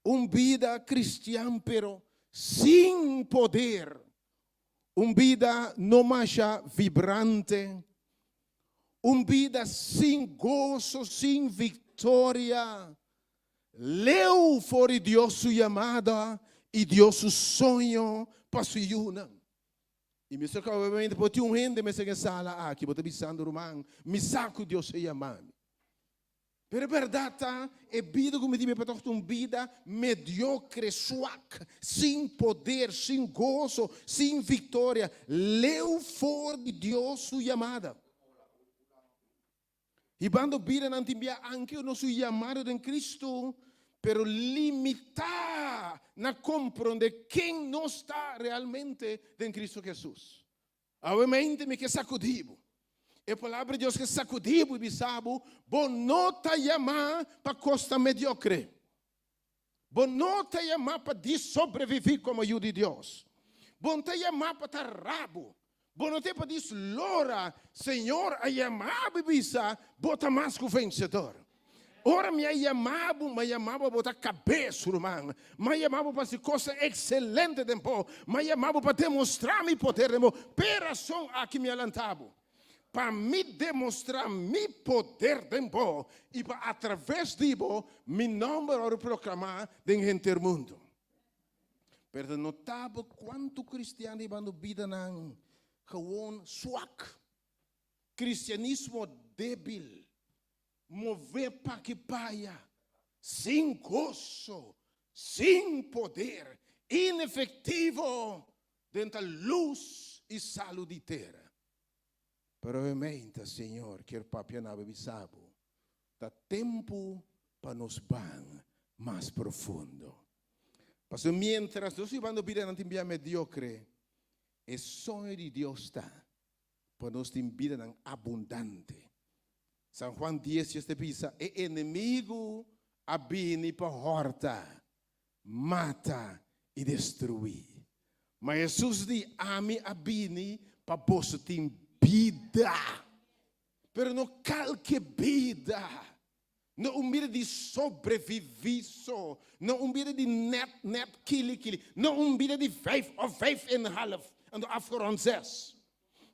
un bida cristian pero sin poder, un bida no masha vibrante, un bida sin goso, sin victoria, leu for di Dios su yamada. I Dios su soño pa su yunan. I mi sa ku obviamente por tin un hende mester den e sala aki, bo ta bisando, Ruman, mi sa ku Dios a yama mi. Pero e bèrdat ta, e bida ku mi tin mi pa tòg ta un bida mediokre, swak, sin poder, sin goso, sin viktoria, leu for di Dios su yamada. Hibando bidanan tin bia anke nos su yamado den Cristo, pero limitá na komprondé ken nos ta realmente den Cristo Jesus. Awe mente mi ke sakudí bo. E Palabra di Dios ke sakudí bo i bisa bo, bo no ta yamá pa kosnan mediokre. Bo no ta yamá pa dis sobreviví komo yu di Dios. Bo no ta yamá pa ta rabu. Bo no ta pa dis lora. Señor a yamá bo i bisa, Bo ta mas ku vensedor. Ora mi a yamá bo, mi a yamá bo pa bo ta kabes, ruman. Mi a yamá bo pa hasi kosnan ekselente den bo. Mi a yamá bo pa demostrá mi poder den bo. P'e rason aki mi a lanta bo. Pa mi demostrá mi poder den bo i pa atraves di bo mi nòmber wòrdu proklamá den henter mundu. Pero ta notabel kuantu kristian ta hibando bidanan gewon swak, kristianismo débil, mové p'aki p'aya, sin goso, sin poder, inefektivo den ta lus i salu di tera. Pero obviamente Señor kier papia na bo bisa bo, ta tempu pa nos ban mas profundo. Pasobra mientras nos hibando bidanan tin bia mediocre, e soño di Dios ta pa nos tin bidanan abundante. San Juan dies dies ta bisa, e enemigu a bini pa horta, mata i destruí. Ma Hesus di, Ami a bini pa boso tin bida, pero no kalke bida, no un bida di sobreviví so, no un bida di nèt nèt kili kili, no un bida di vijf òf vijf en half, anto afgerond zes.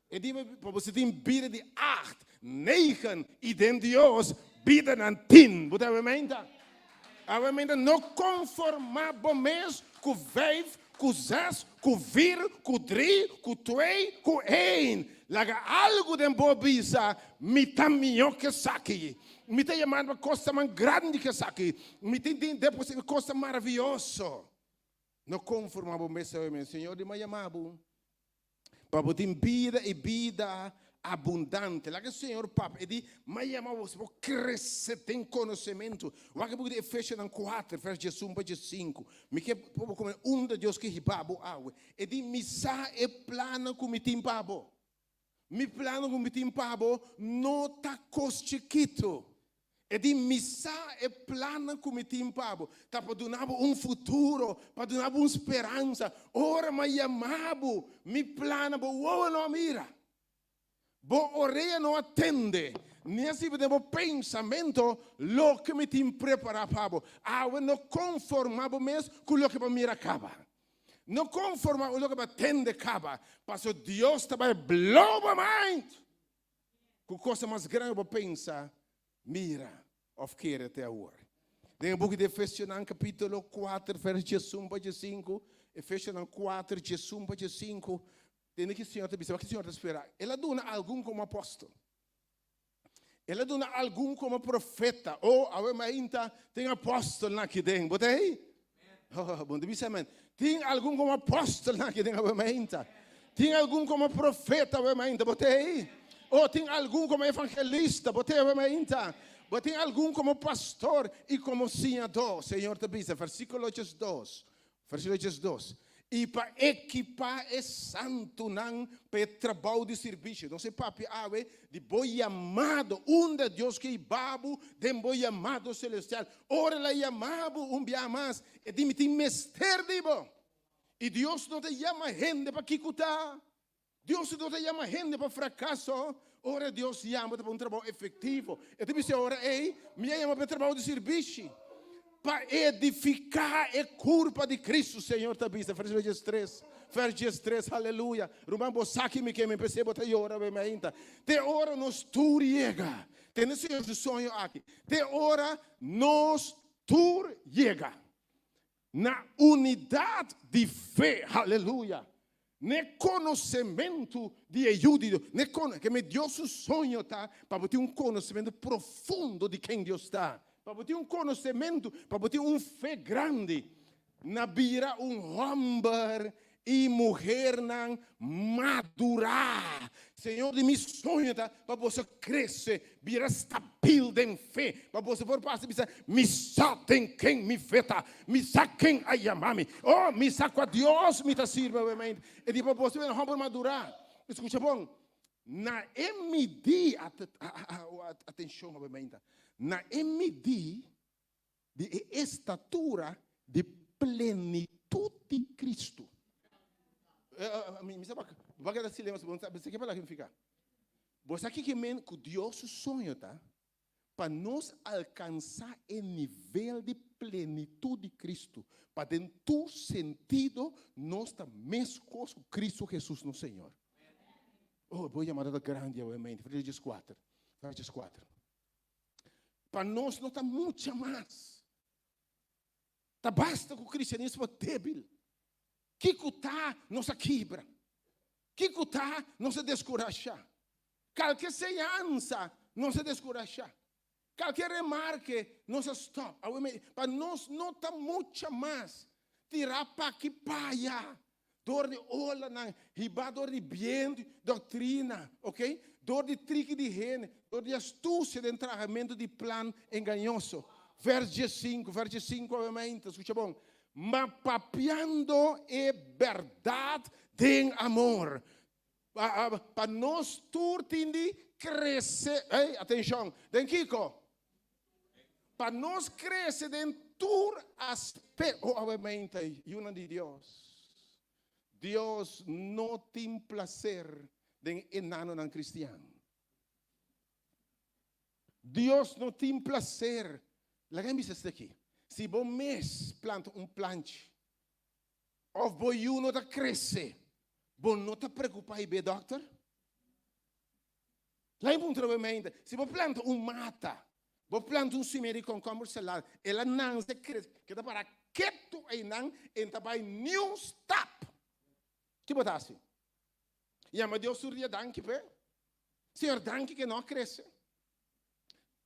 E di pa boso tin bida di acht, negen i den Dios bidanan tin. Bo ta awe-meinta? Awe-meinta no konformá bo mes ku vijf, ku zes, ku vier, ku drie, ku twee, ku een. Laga algu den bo bisa, Mi ta mihó ku esaki. Mi ta yamá pa kosnan grandi ku esaki. Mi tin den depositá kosnan maravioso. No konformá bo mes awe-meinta. Señor di mi a yamá bo. Pa bo tin bida i bida abundante. Laga e Señor papia. E di, M'a yama boso pa krese den konosementu. Wak e buki di Efesionan kuater, vers diesun pa diesinku. Mi ke pa bo komprende unda Dios ke hiba bo awe. E di, Mi sa e plannan ku mi tin pa bo. Mi plannan ku mi tin pa bo no ta kos chikitu. E di, Mi sa e plannan ku mi tin pa bo, ta pa duna bo un futuro, pa duna bo un speransa. Ora mi a yama bo, mi plannan bo wowo no a mira, bo orea no a tende, ni a sibi den bo pensamentu loke mi tin prepará pa bo. Awe no konformá bo mes ku loke bo a mira kaba. No konformá ku loke bo a tende kaba, pasobra Dios ta bai blow bo mind. Ku cosa mas grandi bo pensa, mira of kere te awor? Den e buki di Efesionan kapitulo kuater vers diesun pa diesinku, Efesionan kuater diesun pa diesinku, tende ki Señor ta bisa, wak ki Señor ta spera. El a duna algun komo apòstel, El a duna algun komo profeta. Oh, awe mainta tin apòstelnan aki den. Bo ta ei? Oh, bo no ta bisa amen. Tin algun komo apòstelnan aki den awe mainta. Tin algun komo profeta awe mainta. Bo ta ei? Oh, tin algun komo evangelista. Bo ta ei awe mainta? Bo tin algun komo pastor i komo siñadó. Señor ta bisa, versíkulo diesdos. Versíkulo diesdos, I pa ekipá e santunan pa e trabou di sirbishi. Nos e papia awe di bo yamado, unda Dios ke hiba bo den bo yamado selestial. Ora el a yama bo un biaha mas, e di mi tin mester di bo. I Dios no ta yama hende pa kikuta. Dios no ta yama hende pa frakaso. Ora Dios yama ta pa un trabou efektivo. E ta bisa ora ei, Mi a yama pa e trabou di sirbishi, pa edifiká e kurpa di Kristu, Señor ta bisa. Versíkulo diestres, vers diestres, aleluya. Ruman, bo sa ki mi ke mi p'esei bo ta yora awe mainta. Te ora nos tur yega. Tende Señor su soño aki. Te ora nos tur yega. Na unidat di fe, haleluya, n'e konosementu di e Yu di Dios, n'e kono, ke mi Dios su soño ta pa bo tin un konosementu profundo di ken Dios ta, pa bo tin un konosementu, pa bo tin un fe grandi, na bira un hòmber i muhernan madurá. Señor di mi soño ta pa boso krese, bira stabil den fe, pa boso por pasa bisa, Mi sa den ken mi fe ta, mi sa ken a yama mi, oh, mi sa kua Dios mi ta sirbi awemente. E di pa boso bira hòmber madurá. Skucha bon, na e midí, atenshon awemente, na e midí di e estatura di plenitut di Cristo. Mi sa bo a keda silencio, bo sa ke palabra significa. Bo sa kiko men ku Dios su soño ta pa nos alcansa e nivel di plenitut di Cristo, pa den tur sentido nos ta mescos ku Cristo Jesus nos Señor. Oh, bo yamada ta grandi awe mente. Efesios 4, verso 4. Pa nos no ta mucha mas. Ta basta ku kristianismo debil. Kiko ta nos a kibra? Kiko ta nos a deskurashá? Kalke señansa nos a deskurashá? Kalke remarke nos a stòp? Awe me, pa nos no ta mucha mas tirá p'aki p'aya Dor di olanan, hibá dor di bientu, doktrina, ok, dor di triki di hende, dor di astusia den trahamentu di plan engañoso. Vers diesinku, vers diesinku obviamente, skucha bon. Ma papiando e bèrdat den amor, pa nos tur tin di krese, ey, atenshon, den kiko? Pa nos krese den tur aspekto. Oh, obviamente, yunan di Dios. Dios no tin plaser den enanonan kristian. Dios no tin plaser. Laga mi bisa esaki. Si bo mes planta un planchi, of bo yu no ta krese, bo no ta preocupa i be dokter? Laga mi puntra bo mente, si bo planta un mata, bo planta un simia di komkomber salad, el a nanse, krese, keda para ketu einan, e no ta bai niun stap. Ki bo ta hasi? Yama Dios tur dia danki p'e? Señor, danki ku e no a krese.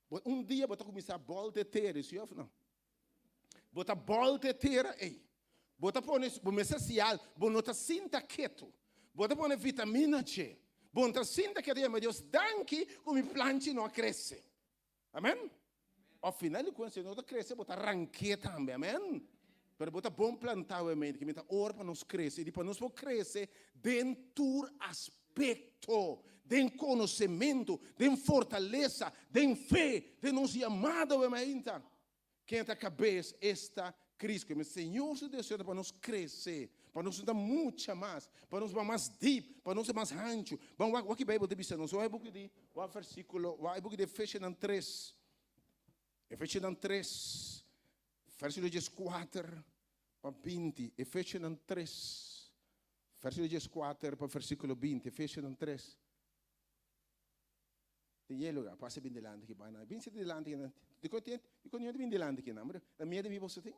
Bo un dia bo ta kuminsá bòlta e tera, si òf no? Bo ta bòlta e tera ei. Bo ta pone, bo mester hasi algu, bo no ta sinta ketu. Bo ta pone vitamina dje. Bo no ta sinta ketu yama Dios danki ku mi planchi no a krese. Amen? Al final di kuenta si no ta krese bo ta rank'é tambe. Amen? Pero bo ta bon plantá obviamente, ke mi ta ora pa nos krese i pa nos por krese den tur aspekto, den konosementu, den fortalesa, den fe, den nos yamada obviamente. Ken ta kabes esta Cristo? Mi Señor su deseo ta pa nos crece, pa nos no ta mucha mas, pa nos ba mas deep, pa nos ta mas hanchu. Ban wak wak e Bijbel ta bisa nos. Wak e buki di, wak versiculo, wak e buki di Efesionan tres. Efesionan tres, versiculo dieskuater pa binti. Efesionan tres, versiculo dieskuater pa versiculo binti. Efesionan tres. Tin ye lugar, pasa bin dilanti aki banda. Bin sita dilanti aki nan. Dikon tin, dikon niun ta bin dilanti aki nan? Ta miedu mi boso tin?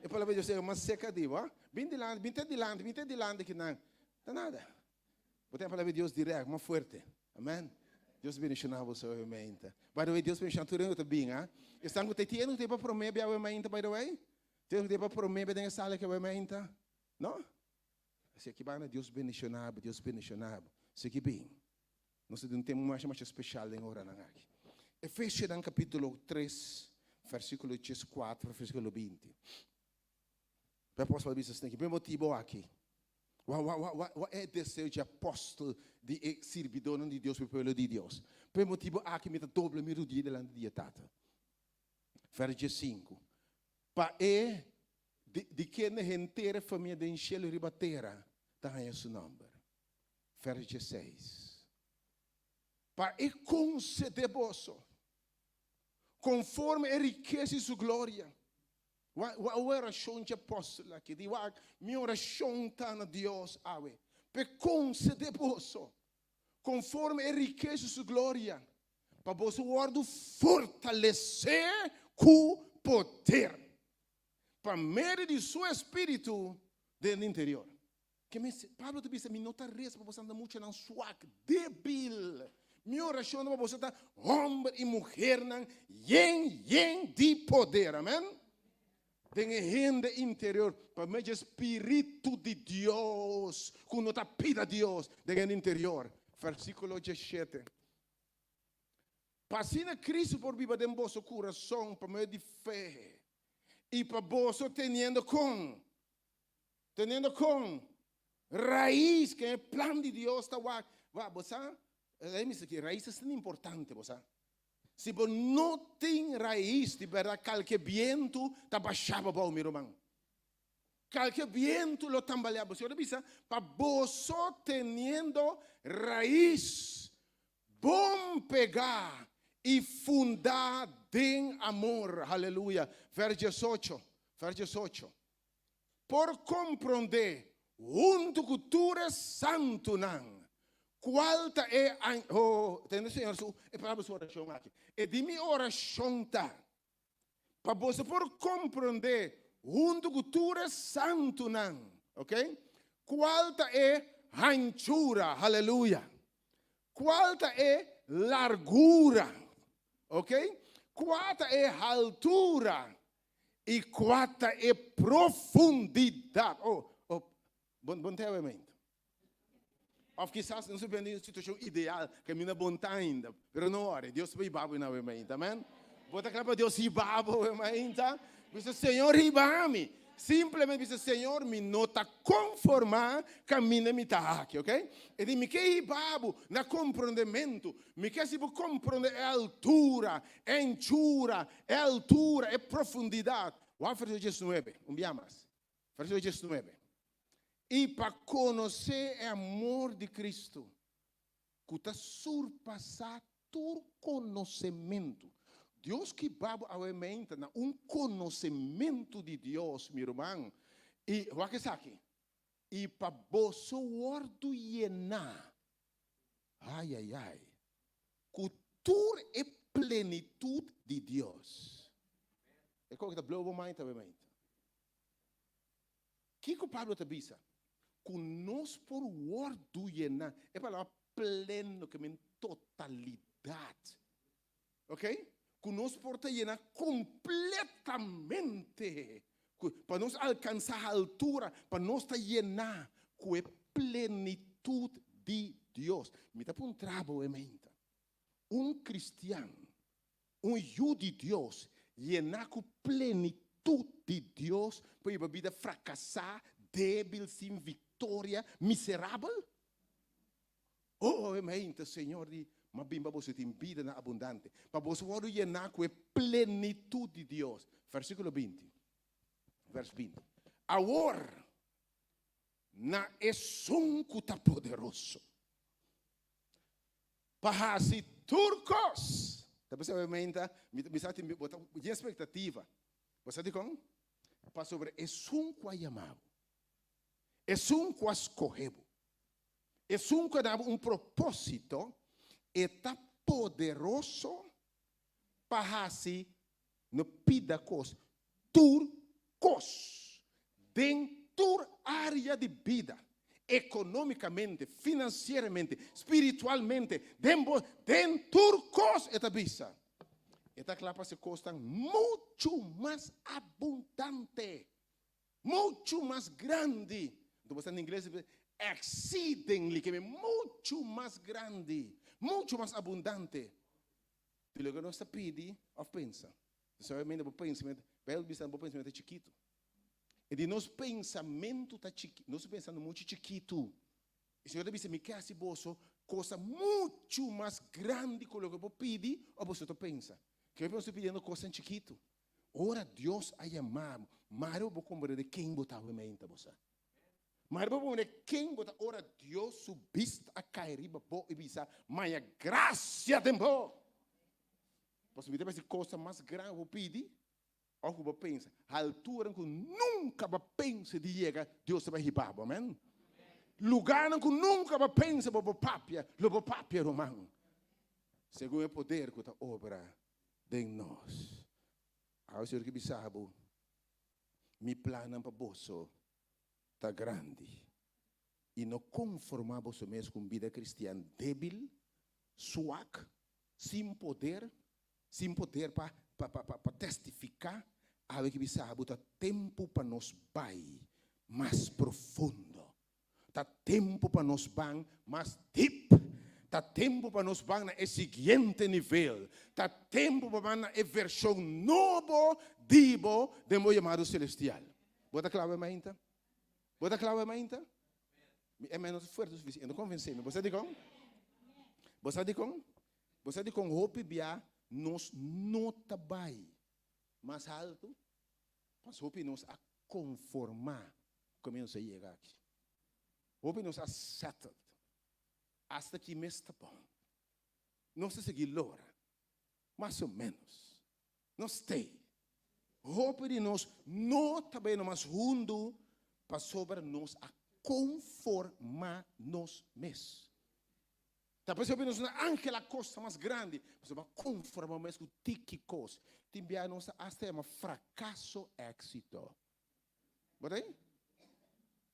E palabra di Dios ta mas serka di bo, ha? Bin dilanti, bin te dilanti, bin te dilanti aki nan. Ta nada. Bo tin e palabra di Dios dirèk, mas fuerte. Amen. Dios bendishoná boso awe mainta. By the way, Dios bendishoná tur hende ku ta bin, ha? Esnan ku ta tin hende ku ta pa promé bia awe mainta, by the way? Tin hende ku ta pa promé bia den e sala aki awe mainta? No? Si aki banda, Dios bendishoná bo, Dios bendishoná bo. Sigui bin. Nos ta den un tempu masha masha speshal den oranan aki. Efesionan kapítulo tres, versíkulo dieskuater pa versíkulo binti. E apòstel a bisa esaki, P'e motibu aki, wa wa wa wa wa e deseo dje apòstel di e sirbidónan di Dios pa e pueblo di Dios. P'e motibu aki mi ta dobla mi rudia dilanti di e Tata. Vèrs diesinku, Pa e di di kende henter e famia den shelu i riba tera ta haña su nòmber. Vers dieseis, Pa e konsede boso, konforme e rikesa di su gloria. Wak wak e orashon dje apòstel aki di wak, mi orashon ta na Dios awe, pa e konsede boso, konforme e rikesa di su gloria, pa boso wòrdu fortalesé ku poder. Pa medio di su Espíritu den interior. Ke men, Pablo ta bisa, mi no ta resa pa boso anda muchanan swak, débil. Mi orashon ta pa boso ta hòmber i muhernan yen yen di poder. Amen. Den e hende interior, pa medio di e Spiritu di Dios, ku no ta pida Dios den hende interior. Versíkulo 17. Pa asina Cristo por biba den boso kurason pa medio di fe, i pa boso teniendo kon, teniendo kon rais, ken e plan di Dios ta wak, wak, bo sa, lei mi saki, rais ta asina importante, bo sa. Si bo no tin rais di bèrdat, kalke bientu ta basha bo abou, mi ruman. Kalke bientu lo tambalea bo. Señor ta bisa, pa boso teniendo rais bon pegá i fundá den amor. Haleluya. Vers 18, vers 18. Por komprondé huntu ku tur e santunan kual ta e oh, tende Señor su e palabra su orashon aki. E di mi orashon ta pa boso por komprondé huntu ku tur e santunan, ok, kual ta e hanchura, haleluya, kual ta e largura, ok, kua ta e haltura i kua ta e profundidat. Oh, oh, bon, bon te mente. Of kisas nos ta den un situashon ideal ku mi no bon ta ainda. Pero no wòri, Dios por hiba bo na awe mainta. Amen. Bo ta kla pa Dios hiba bo awe mainta? Bisa, Señor, hiba mi. Simplemente bisa, Señor, mi no ta konformá kaminda mi ta aki, ok? E di, mi ke hiba bo na komprondementu. Mi ke hasi bo komprondé e altura, e anchura, e altura, e profundidat. Wak versíkulo 19, un bia mas. Versíkulo 19. I pa konosé e amor di Kristu, ku ta surpasá tur konosementu. Dios kiba bo awe meinta na un konosementu di Dios, mi ruman. I wak esaki, I pa boso wòrdu yená, ai, ai, ai, ku tur e plenitut di Dios. E kos ku ta blow bo mind awe meinta. Kiko Pablo ta bisa? Ku nos por wòrdu yená. E palabra pleno ke men totalidat. Ok? Ku nos por ta yená kompletamente. Pa nos alkansá altura, pa nos ta yená ku e plenitut di Dios. Mi ta puntra bo e meinta. Un kristian Un yu di Dios yená ku plenitut di Dios por hiba bida frakasá, débil, sin viktoria, miserabel? Oh, e mente, Señor di, M'a bin pa boso tin bida na abundante, pa boso wòrdu yená ku e plenitut di Dios. Versíkulo 20, vers 20. Awor, na esun ku ta poderoso Pa hasi tur kos. Ta bisa bo menta, mi sa tin bo ta yen spektativa. Bo sa dikon? Pasobra esun ku a yama bo, esun ku a skohe bo, esun ku a duna bo un propósito, e ta poderoso pa hasi no pida kos, tur kos, den tur área di bida, ekonómikamente, finansieramente, spiritualmente, den bo, den tur kos, e ta bisa. E ta kla pa hasi kosnan muchu mas abundante, muchu mas grandi. Anto bo sa na ingles exceedingly, ke muchu mas grandi, muchu mas abundante. Di loke nos ta pidi òf pensa. Solamente bo pensamentu, Bijbel bisa bo pensamentu ta chikitu. E di nos pensamentu ta chiki, nos ta pensando muchu chikitu. E Señor ta bisa, mi ke hasi boso cosa muchu mas grandi ku loke bo pidi òf boso ta pensa. Ke nos ta pidiendo kosnan chikitu. Ora Dios a yama bo, mare bo komprende ken bo ta awe meinta bo sa. Mare bo komprende ken bo ta ora Dios su bista a kai riba bo i bisa, Maya grasia den bo. Pasobra mi ta bisa cosa mas grandi ku bo pidi òf ku bo pensa, halturan ku nunka bo a pensa di yega, Dios ta bai hiba bo. Amen. Lugarnan ku nunka bo a pensa bo por papia, lo bo papia, ruman. Segun e poder ku ta obra den nos. Awe Señor ke bisa bo. Mi plannan pa boso ta grandi. I no konformá boso mes ku un bida kristian débil, suak, sin poder, sin poder pa pa pa pa testifiká. Awe ki bisa bo ta tempu pa nos bai mas profundo. Ta tempu pa nos ban mas dip. Ta tempu pa nos ban na e siguiente nivel. Ta tempu pa ban na e vershon nobo di bo den bo yamado selestial. Bo ta kla awe mainta? Bo ta kla awe mainta? Mi amen no ta fuerte sufisiente. E no konvensé mi. Bo sa dikon? Bo sa dikon? Bo sa dikon hopi bia nos no ta bai mas haltu? Pas hopi nos a konformá ku mi nos a yega aki. Hopi nos a settled. Asta ki mes ta bon. Nos ta sigui lora. Mas o ménos. Nos t'ei. Hopi di nos no ta bai nomas hundu pasobra nos a konformá nos mes. Ta p'esei hopi nos no angela kos ta mas grandi, pasobra bo a konformá bo mes ku tiki kos. Tin bia nos ta asta yama frakaso éksito. Bo ta ei?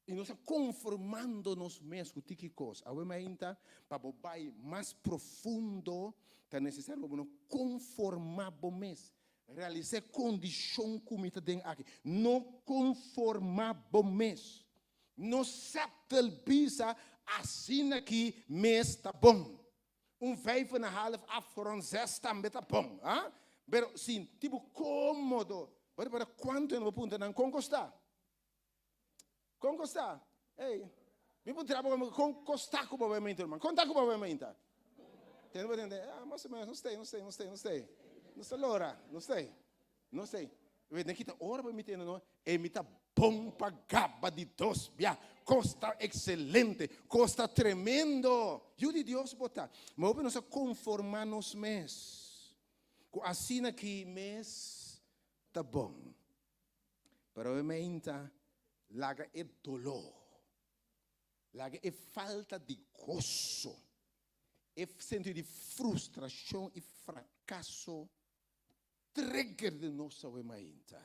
I nos ta konformando nos mes ku tiki kos. Awe mainta, pa bo bai mas profundo, ta nesesario pa bo no konformá bo mes. Realisá e kondishon ku mi ta den aki. No konformá bo mes. No settle bisa asina ki mes ta bon. Un vijf en een half afgerond zes tambe ta bon. Ha? Pero sinti bo komodo. Bo ripara kuantu hende bo puntra nan kon kosta? Kon kosta? Ey, mi puntra bo kon kosta ku bo bai mainta ruman? Kon ta ku bo bai mainta? Tende bo tende, ah, mas o menos, no stay, no stay, no stay, no stay. No sta lora, no stay. No stay. Wet den kita ora bo mi tende no, e mi ta bon pa gaba di dos bia. Kos ta excelente, kos ta tremendo. Yu di Dios bo ta. Ma hopi nos a konformá nos mes ku asina ki mes ta bon. Pero e meinta laga e doló, laga e falta di goso, e sentido di frustrashon i frakaso trigger den nos awe mainta.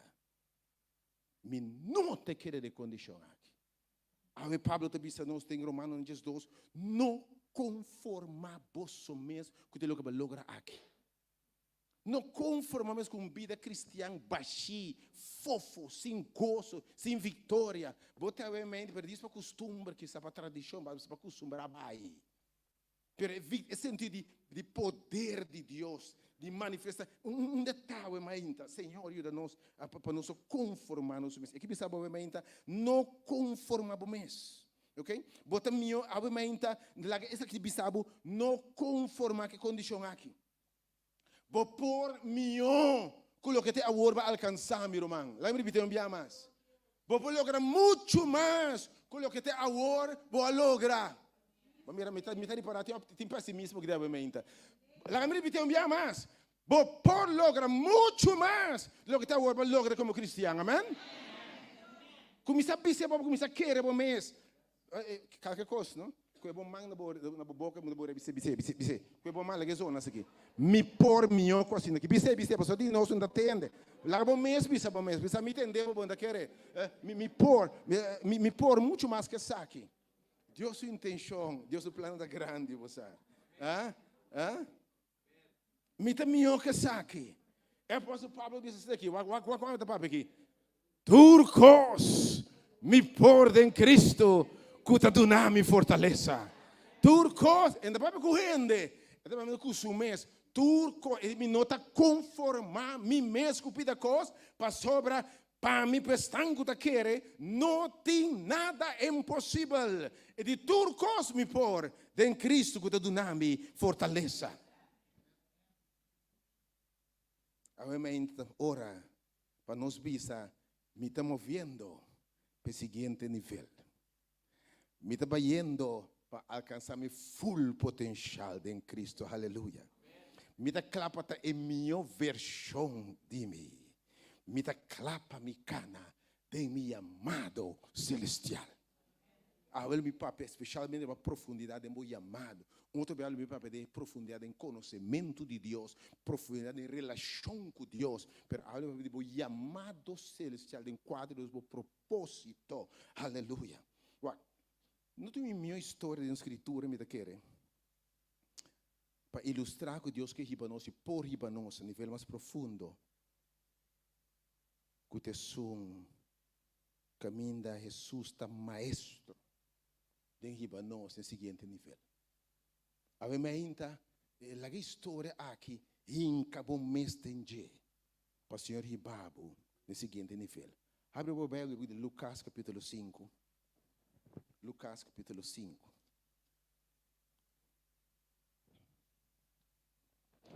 Mi no ta kere den kondishon aki. Awe Pablo ta bisa nos den Romanonan 12, no konformá boso mes ku te loke bo a logra aki. No konformá mes ku un bida kristian bashí, fofo, sin goso, sin viktoria. Bo ta awe mente, pero dis pa kustumber, kisa pa tradishon, pa kustumbrá bai. Pero e sentido di di poder di Dios, di manifesta, un detaye awe mainta, Señor yuda nos pa nos no konformá nos mes. E ke bisa bo awe mainta, no konformá bo mes. Ok? Bo ta mihó awe mainta, laga esaki bisa bo, no konformá ku e kondishon aki. Bo por mihó ku loke te awor bo a alkansá, mi ruman. Laga mi ripití un bia mas. Bo por logra muchu mas ku loke te awor bo a logra. Bo mira, mi ta, mi ta ripará tin, tin pesimismo ki debe meinta. Laga mi ripití un bia mas. Bo por logra muchu mas di loke te awor bo a logra komo kristian. Amèn? Kuminsá bisa bo, kuminsá kere bo mes. Kalke kos, no? Ku e bo man na bo na bo boka bo bis'é, bis'é, bis'é, bis'é. Ku e bo man laga e zona asiki. Mi por mihó ku asina aki. Bis'é, bis'é, pasobra di nos no ta tende. Laga bo mes bisa bo mes. Bisa mi tende bo, bo no ta kere. Mi mi por, mi mi por muchu mas ku esaki. Dios su intenshon, Dios su plan ta grandi, bo sa. Ah? Ah? Mi ta mihó ku esaki. E apòstel Pablo a bisa esaki aki. Wak, wak, wak kon ta papia aki. Tur kos mi por den Kristu ku ta duna mi fortalesa. Tur kos, e no ta papia ku hende, e ta papia ku su mes. Tur kos, mi no ta konformá mi mes ku pida kos, pasobra Pa mi pestan ku ta kere, no tin nada imposibel. E di tur kos mi por den Kristu ku ta duna mi fortalesa. Awe mainta ta ora pa nos bisa, Mi ta moviendo pa e siguiente nivel. Mi ta bayendo pa alkansa mi full potenshal den Kristu. Haleluya! Mi ta kla pa ta e mihó vershon di mi. Mi ta kla pa mi kana den mi yamado selestial. Awel mi papia espeshalmente pa profundidat den bo yamado. Un otro bia lo mi papia den profundidad den konosementu di Dios, profundidad den relashon ku Dios, pero awe lo mi papia di bo yamado selestial den kuadro di Dios, bo propósito. Aleluya! Wak, no tin un mihó historia den Skritura mi ta kere pa ilustrá ku Dios ke hiba nos i por hiba nos na nivel mas profundo ku ta esun kaminda Hesus ta maestro den hiba nos na e siguiente nivel. Awe meinta, laga e historia aki hinka bo mes den dje pa Señor hiba bo na e siguiente nivel. Habri bo Bijbel di Lukas kapítulo sinku. Lukas kapítulo sinku.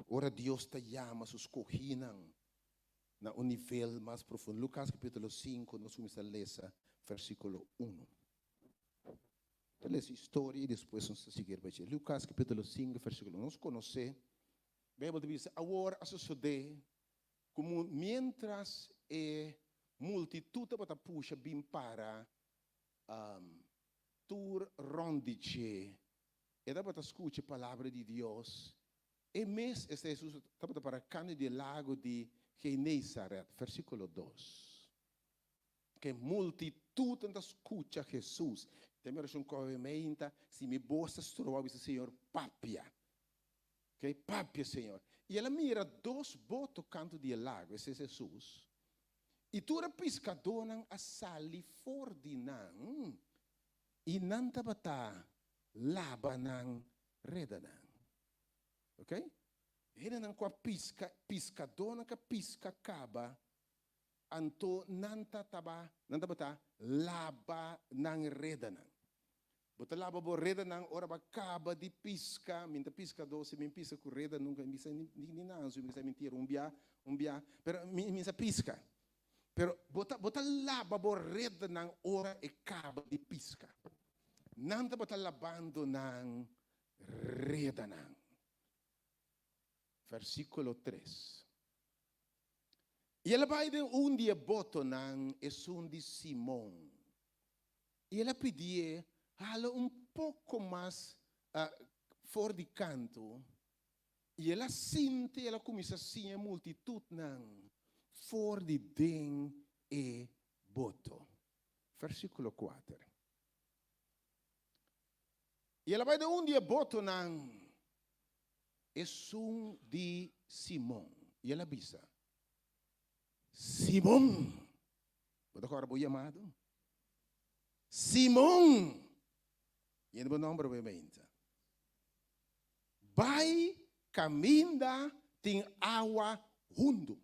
Ora Dios ta yama su skohínan na un nivel mas profundo. Lukas kapítulo sinku, nos kuminsá lesa versíkulo unu. Ta lesa historia i despues nos ta sigui riba dje. Lukas kapítulo sinku, versíkulo unu. Nos konosé, Beibel ta bisa, Awor a sosodé ku miéntras e multitut tabata pusha bin para tur rònt di dje, e tabata skucha e palabra di Dios. E mes, esta Hesus, tabata para kantu di e lago di Genesaret, versíkulo dos. Ke multitutnan ta skucha Hesus. Den mi orashon kohe meinta, si mi bos ta stroba, bisa, Señor, papia. Ke, papia, Señor. I el a mira dos boto kantu di e lago, ese es Hesus, i tur e piskadónan a sali for di nan, i nan tabata laba nan redanan. Ok? Hendenan ku a piska, piskadónan ku a piska kaba, anto nan ta taba, nan tabata laba nan redanan. Bo ta laba bo redanan ora bo a kaba di piska. Mi ta piskadó, si mi piska ku reda nunka mi bisa ni ni nansu, mi bisa mentira un bia, un bia, pero mi mi sa piska. Pero bo ta bo ta laba bo redanan ora e kaba di piska. Nan tabata labando nan redanan. Versíkulo tres. I el a bai den un di e botonan, esun di Simon. I el a pidié hala un poko mas for di kantu. I el a sinti i el a kuminsá siña e multitutnan for di den e boto. Versíkulo kuater. I el a bai den un di e botonan, esun di Simon. I el a bisa, Simon, bo ta kòrda bo yamado? Simon! Yende bo nòmber bo e meinta. Bai kaminda tin awa hundu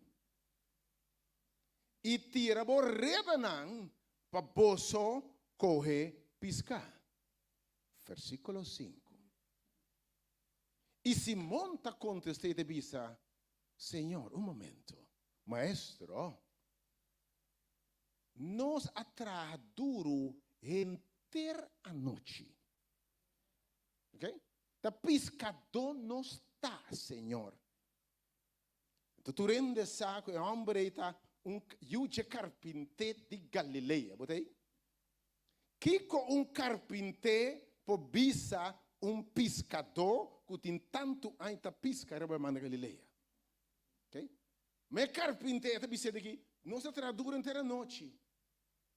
i tira bo redanan pa boso kohe piská. Versíkulo sinku. I Simon ta kontest'é i ta bisa, Señor, un momento, Maestro, nos a traha duru henter anochi. Ok? Ta piskadó nos ta, Señor. Anto tur hende sa ku e hòmber ei ta un yu dje karpinté di Galilea. Bo ta ei? Kiko un karpinté por bisa un piskadó ku tin tantu aña ta piska riba e mar di Galilea? Ok. Ma e karpinté ta bis'é di ki, Nos a traha duru henter anochi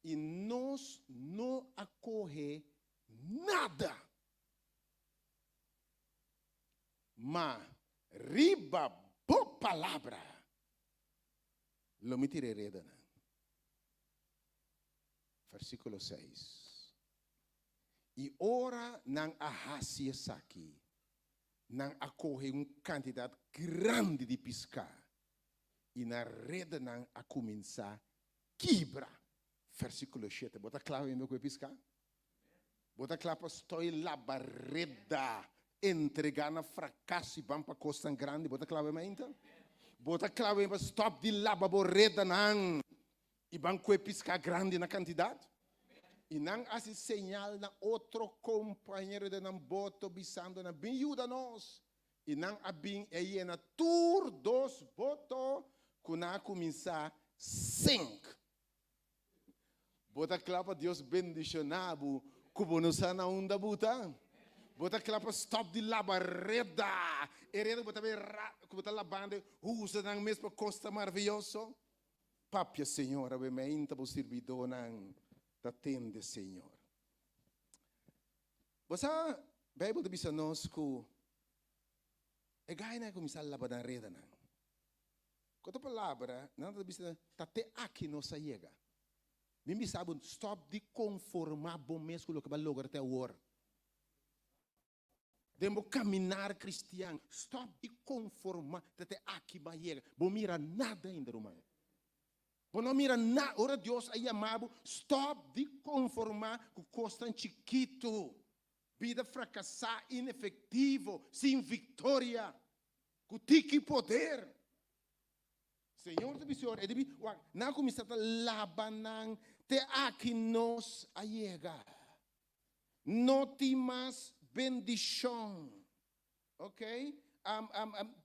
i nos no a kohe nada. Ma riba bo palabra lo mi tira e redanan. Versíkulo seis, I ora nan a hasi esaki, nan a kohe un kantidat grandi di piská, i nan redanan a kuminsá kibra. Versíkulo shete, Bo ta kla hende ku e piská? Bo ta kla pa stoi laba reda, entregá na frakaso i ban pa kosnan grandi? Bo ta kla mainta? Bo ta kla pa stòp di laba bo redanan i ban kue piská grandi na kantidat? I nan hasi señal na otro kompañero den nan boto, bisando nan, Bin yuda nos! I nan a bin i a yena tur dos boto ku nan a kuminsá sink. Bo ta kla pa Dios bendishoná bo ku bo no sa na unda bo ta? Bo ta kla pa stòp di laba reda? E reda ku bo ta bai ku bo ta labando usa nan mes pa kos ta maravioso? Papia, Señor, awe meinta bo sirbidónan ta tende, Señor. Bo sa, Beibel ta bisa nos ku e gainan a kuminsá laba nan redanan. Ku otro palabra, nan ta bisa, Ta te aki nos a yega. Mi bisa bo, stòp di konformá bo mes ku loke bo a logra te awor. Den bo kaminar kristian, stòp di konformá, Ta te aki bo a yega. Bo mira nada ainda, ruman. Bo no mira nada. Ora Dios a yama bo, stòp di konformá ku kosnan chikitu, bida frakasá, inefektivo, sin viktoria, ku tiki poder. Señor ta bisa ora, e dibi, wak, nan a kuminsá ta laba nan te aki nos a yega. No tin mas bendishon. Ok,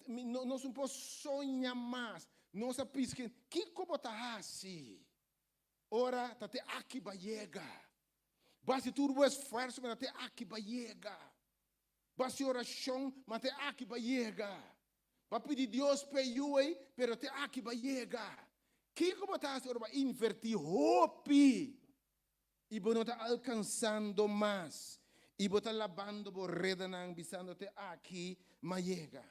nos no por soña mas. Nos a piske, kiko bo ta hasi ora ta te aki bo a yega? Bo hasi tur bo esfuerso, ma ta te aki bo a yega. Bo hasi orashon, ma te aki bo a yega. Bo a pidi Dios p'e yu ei, pero te aki bo a yega. Kiko bo ta hasi ora bo a invertí hopi I bo no ta alkansando mas, i bo ta labando bo redanan, bisando te aki m'a yega.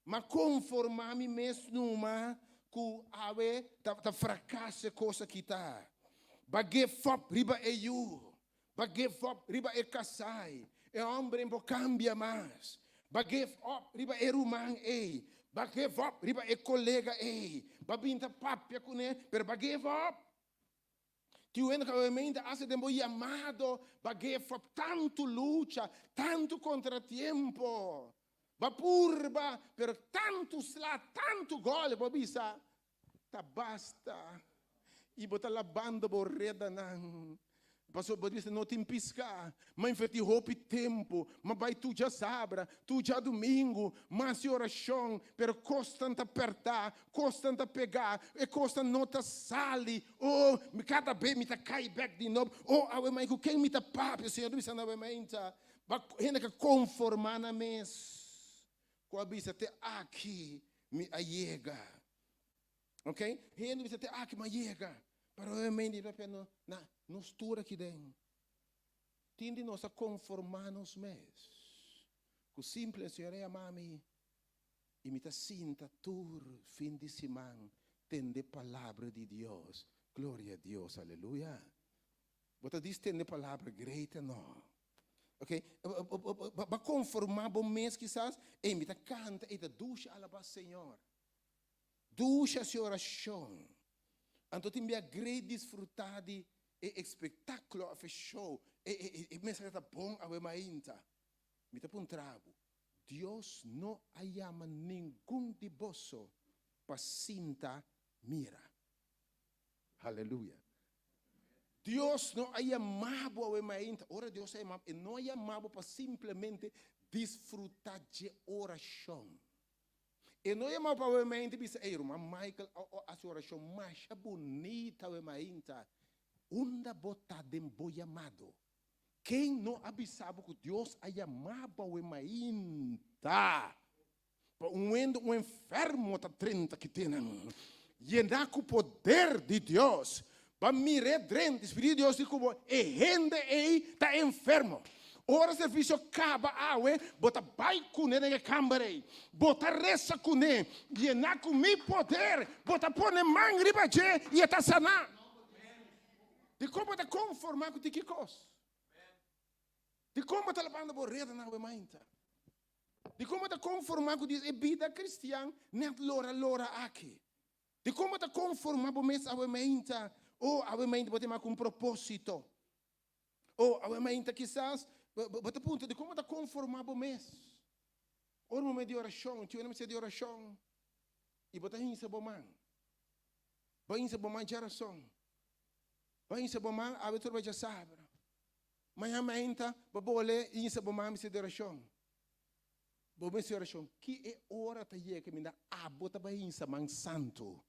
M'a konformá mi mes numa ku awe ta ta frakaso e kos aki ta. B'a give up riba e yu, b'a give up riba e kasai, e hòmber ei no por kambia mas. B'a give up riba e ruman ei, b'a give up riba e kolega ei, b'a bin ta papia kuné, pero b'a give up. Tin hende ku obviamente hasi den bo yamado pa give up tantu lucha, tantu kontratiempo. Bo a purba, pero tantu sla, tantu gòl, bo a bisa, ta basta. I bo ta labando bo redanan. Pasobra bo bisa, no tin piská. M'a invertí hopi tempu, m'a bai tur djasabra, tur djadumingu, m'a hasi orashon, pero kosnan ta pèrtá, kosnan ta pegá, e kosnan no ta sali. Oh, mi kada be mi ta kai bèk di nobo. Oh, awe mai ku ken mi ta papia? Señor ta bisa nan awe mainta, Ba hende ka konformá nan mes ku a bisa, Te aki mi a yega. Ok, hende bisa te aki mi a yega. Pero awe mainta i papia no na nos tur aki den. Tin di nos a konformá nos mes ku simple Señor a yama mi i mi ta sinta tur fin di siman tende palabra di Dios. Gloria a Dios, aleluya. Bo ta dis tende palabra great no. Ok, bo a konformá bo mes kisas, ey mi ta kanta, ey ta dushi alabá Señor. Dushi hasi orashon. Anto tin bia great disfrutá di e espektákulo òf e show. E e e mensahe ta bon awe mainta. Mi ta puntra bo, Dios no a yama ningun di boso pa sinta mira. Haleluya. Dios no a yama bo awe mainta. Ora Dios a yama bo, e no a yama bo pa simplemente disfrutá dje orashon. E no yama pa awe mainta i bisa, Ey, ruman Michael a hasi orashon masha bunita awe mainta. Unda bo ta den bo yamado? Ken no a bisa bo ku Dios a yama bo awe mainta? Pa un hende, un enfermo ta drenta kitenan, yena ku poder di Dios. Ba mir'é drenta, e Spiritu di Dios di ku bo, e hende ei ta enfermo. Ora servisio kaba awe, bo ta bai kuné den e kamber ei. Bo ta resa kuné, yená ku mi poder, bo ta pone man riba dje i e ta saná. Dikon bo ta konformá ku tiki kos? Dikon bo ta labando bo redanan awe mainta? Dikon bo ta konformá ku di e bida kristian nèt lora lora aki? Dikon bo ta konformá bo mes awe mainta? O awe mainta bo ta yama ku un propósito. O awe mainta kisas bo ta puntra dikon bo ta konformá bo mes? Ora momento di orashon, tin ora mester di orashon i bo ta hinsa bo man. Bo a hinsa bo man djarason. Bo a hinsa bo man awe tur bai djasabra. Mañan mainta bo bole i hinsa bo man mester di orashon. Bo mester orashon. Ki e ora ta yega kaminda abo ta bai hinsa man santu?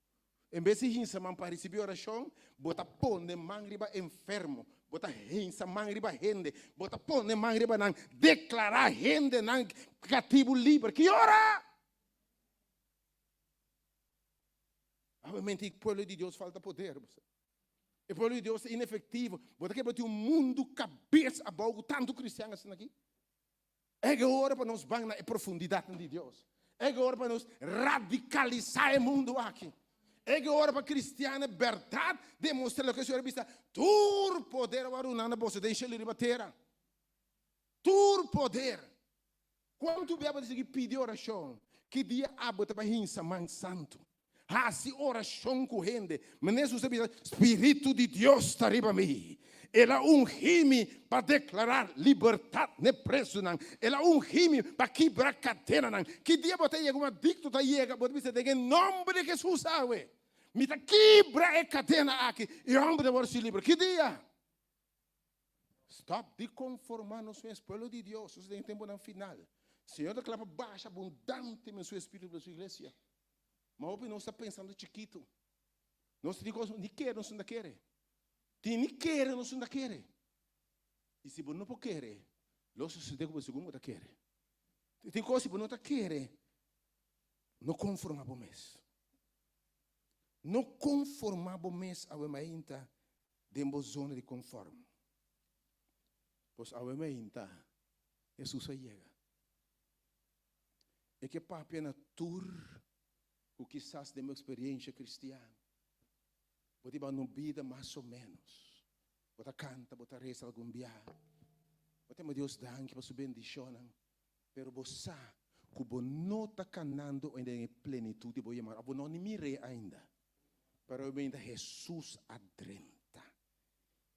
En bes di hinsa man pa risibí orashon, bo ta pone man riba enfermo, bo ta hinsa man riba hende, bo ta pone man riba nan, deklará hendenan katibu liber. Ki ora? Obviamente e pueblo di Dios falta poder. E pueblo di Dios ta inefectivo. Bo ta kere tin un mundu kabes abou ku tantu kristian asina aki? E ora pa nos ban na e profundidatnan di Dios. E ora pa nos radikalisá e mundu aki. E ora pa kristiannan bèrdat demostrá loke e Señor a bisa, Tur poder a wòrdu duna na boso den shelu i riba tera. Tur poder. Kuantu bia bo ta sigui pidi orashon? Ki dia abo ta bai hinsa man santu? Hasi orashon ku hende. Manera Jesus a bisa, Spiritu di Dios ta riba mi. El a ungi mi pa deklará libertat n'e prezunan. El a ungi mi pa kibra kadenanan. Ki dia bo ta yega un adikto ta yega, bo ta bisa, Den e nòmber di Jesus awe, mi ta kibra e kadena aki i e hòmber ta wòrdu si liber. Ki dia? Stòp di konformá nos mes, pueblo di Dios. Nos ta den e tempunan final. Señor ta kla pa basha abundantemente su Espíritu riba su iglesia. Ma hopi nos ta pensando chikitu. Nos tin kos ni kere nos no ta kere. Tin ni kere nos no ta kere. I si bo no por kere, lo sosodé ku bo segun bo ta kere. Tin kos si bo no ta kere, no konformá bo mes. No konformá bo mes awe mainta den bo zona di konfòrt. Pues awe mainta Hesus a yega. E ke papia na tur ku kisas den bo eksperiencia kristian bo ta hiba un bida mas o menos. Bo ta kanta, bo ta resa algun bia, bo ta yama Dios danki pa su bendishonnan, pero bo sa ku bo no ta kanando ainda den e plenitut di bo yamado, òf bo no ni mir'é ainda. Pero ainda Hesus a drenta.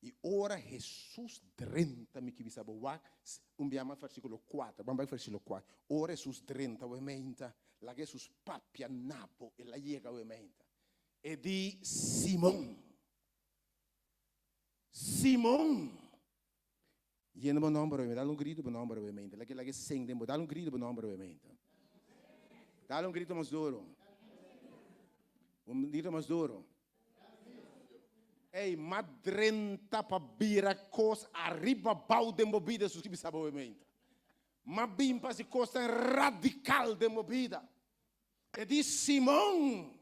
I ora Hesus drenta, mi ki bisa bo, wak un bia mas versikulo kuater, ban bai versikulo kuater. Ora Hesus drenta awe meinta, laga Hesus papia na bo, el a yega awe meinta. E di, Simon, Simon! Yena bo nomber awe meinta, dal un grito bo nomber awe meinta, laga laga e sing den bo, dal un grito bo nomber awe meinta. Dal un grito mas duro. Un grito mas duro. Ey, ma drenta pa bira kos ariba abao den bo bida, Hesus ki bisa bo meinta. Ma bin pa hasi kosnan radikal den bo bida. E di Simon,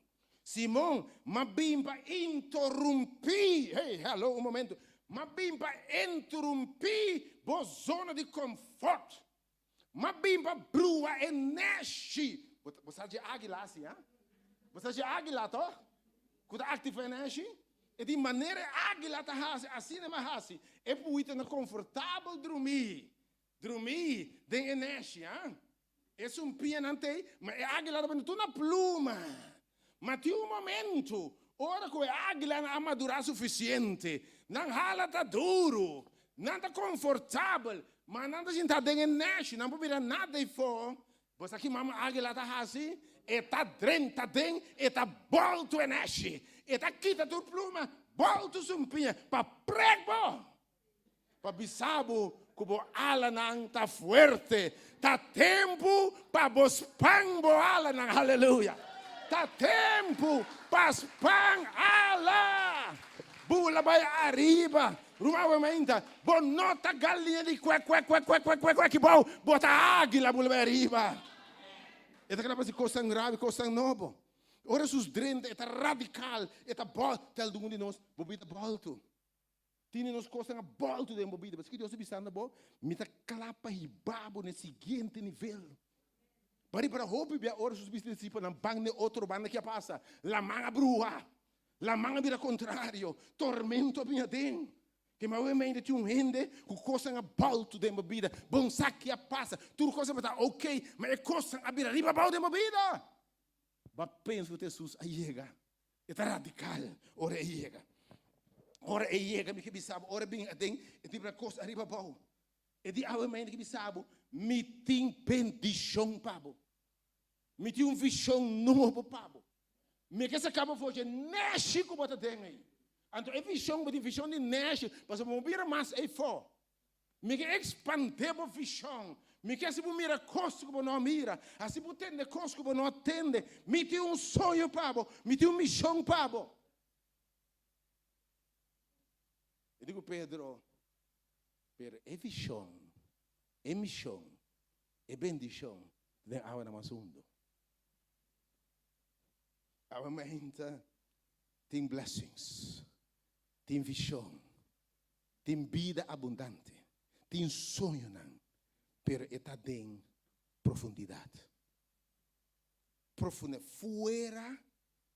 Simon, ma bin pa interumpi, hey, hallo, un momento, ma bin pa interumpi bo zona di comfort. Ma bin pa brua e neshi. Bo sa dje águila asi, ha? Bo sa dje águila, toch? Ku ta aktiva e neshi? E di manera e águila ta hasi, asina e ma hasi. E puita na konfortabel drumí, drumí den e neshi, ha? E sumpianan t'ei, ma e águila ta bini tur na pluma. Ma tin un momentu, ora ku e águilanan a madurá sufisiente, nan hala ta duru, nan ta konfortabel, ma nan ta sinta den e nèshi, nan por mira nada ei fó. Bo sa ki mama águila ta hasi? E ta drenta den, e ta bòltu e nèshi, e ta kita tur pluma, bòltu sumpiña pa prek bo. Pa bisa bo ku bo alanan ta fuerte. Ta tempu pa bo span bo alanan. Haleluya! Ta tempu pa span ala. Bula bai ariba. Ruman awe mainta, bo no ta galiña di kuek kuek kuek kuek kuek kuek aki bou. Bo ta águila bula bai ariba. E ta keda pa hasi kosnan grave, kosnan nobo. Ora Hesus drenta, e ta radikal, e ta bòltu. Algun di nos, bo bida bòltu. Tene nos kosnan a bòltu den bo bida. Pasobra Dios ta bisando bo, Mi ta kla pa hiba bo na e siguiente nivel. Bo a ripara hopi bia ora Hesus bisa disipelnan ban na e otro banda, ke a pasa? Laman a bruha, laman a bira kontrario, tormento a bini aden. Ke mawe mente tin un hende ku kosnan a bòltu den bo bida. Bon sa ke a pasa, tur kos a bata oke, ma e kosnan a bira riba abou den bo bida. Bo a pensa ku Hesus a yega E ta radikal ora e yega. Ora e yega, mi ke bisa bo, ora e bin aden, e tin una kos ariba abou. E di awe mainta ke bisa bo, mi tin bendishon pa bo. Mi tin un vishon nobo pa bo. Mi ke saka bo for dje neshi ku bo ta den ei. Anto e vishon, bo tin vishon di neshi, pasobra bo no bira mas ei for. Mi ke ekspandé bo vishon. Mi ke hasi bo mira kos ku bo no a mira, hasi bo tende kos ku bo no a tende. Mi tin un soño pa bo, mi tin un mishon pa bo. E di ku Pedro, Pero e vishon, e mishon, e bendishon ta den awanan mas hundu. Awe mainta tin blessings, tin vishon, tin bida abundante, tin soñonan, pero e ta den profundidat. Profundidat, fuera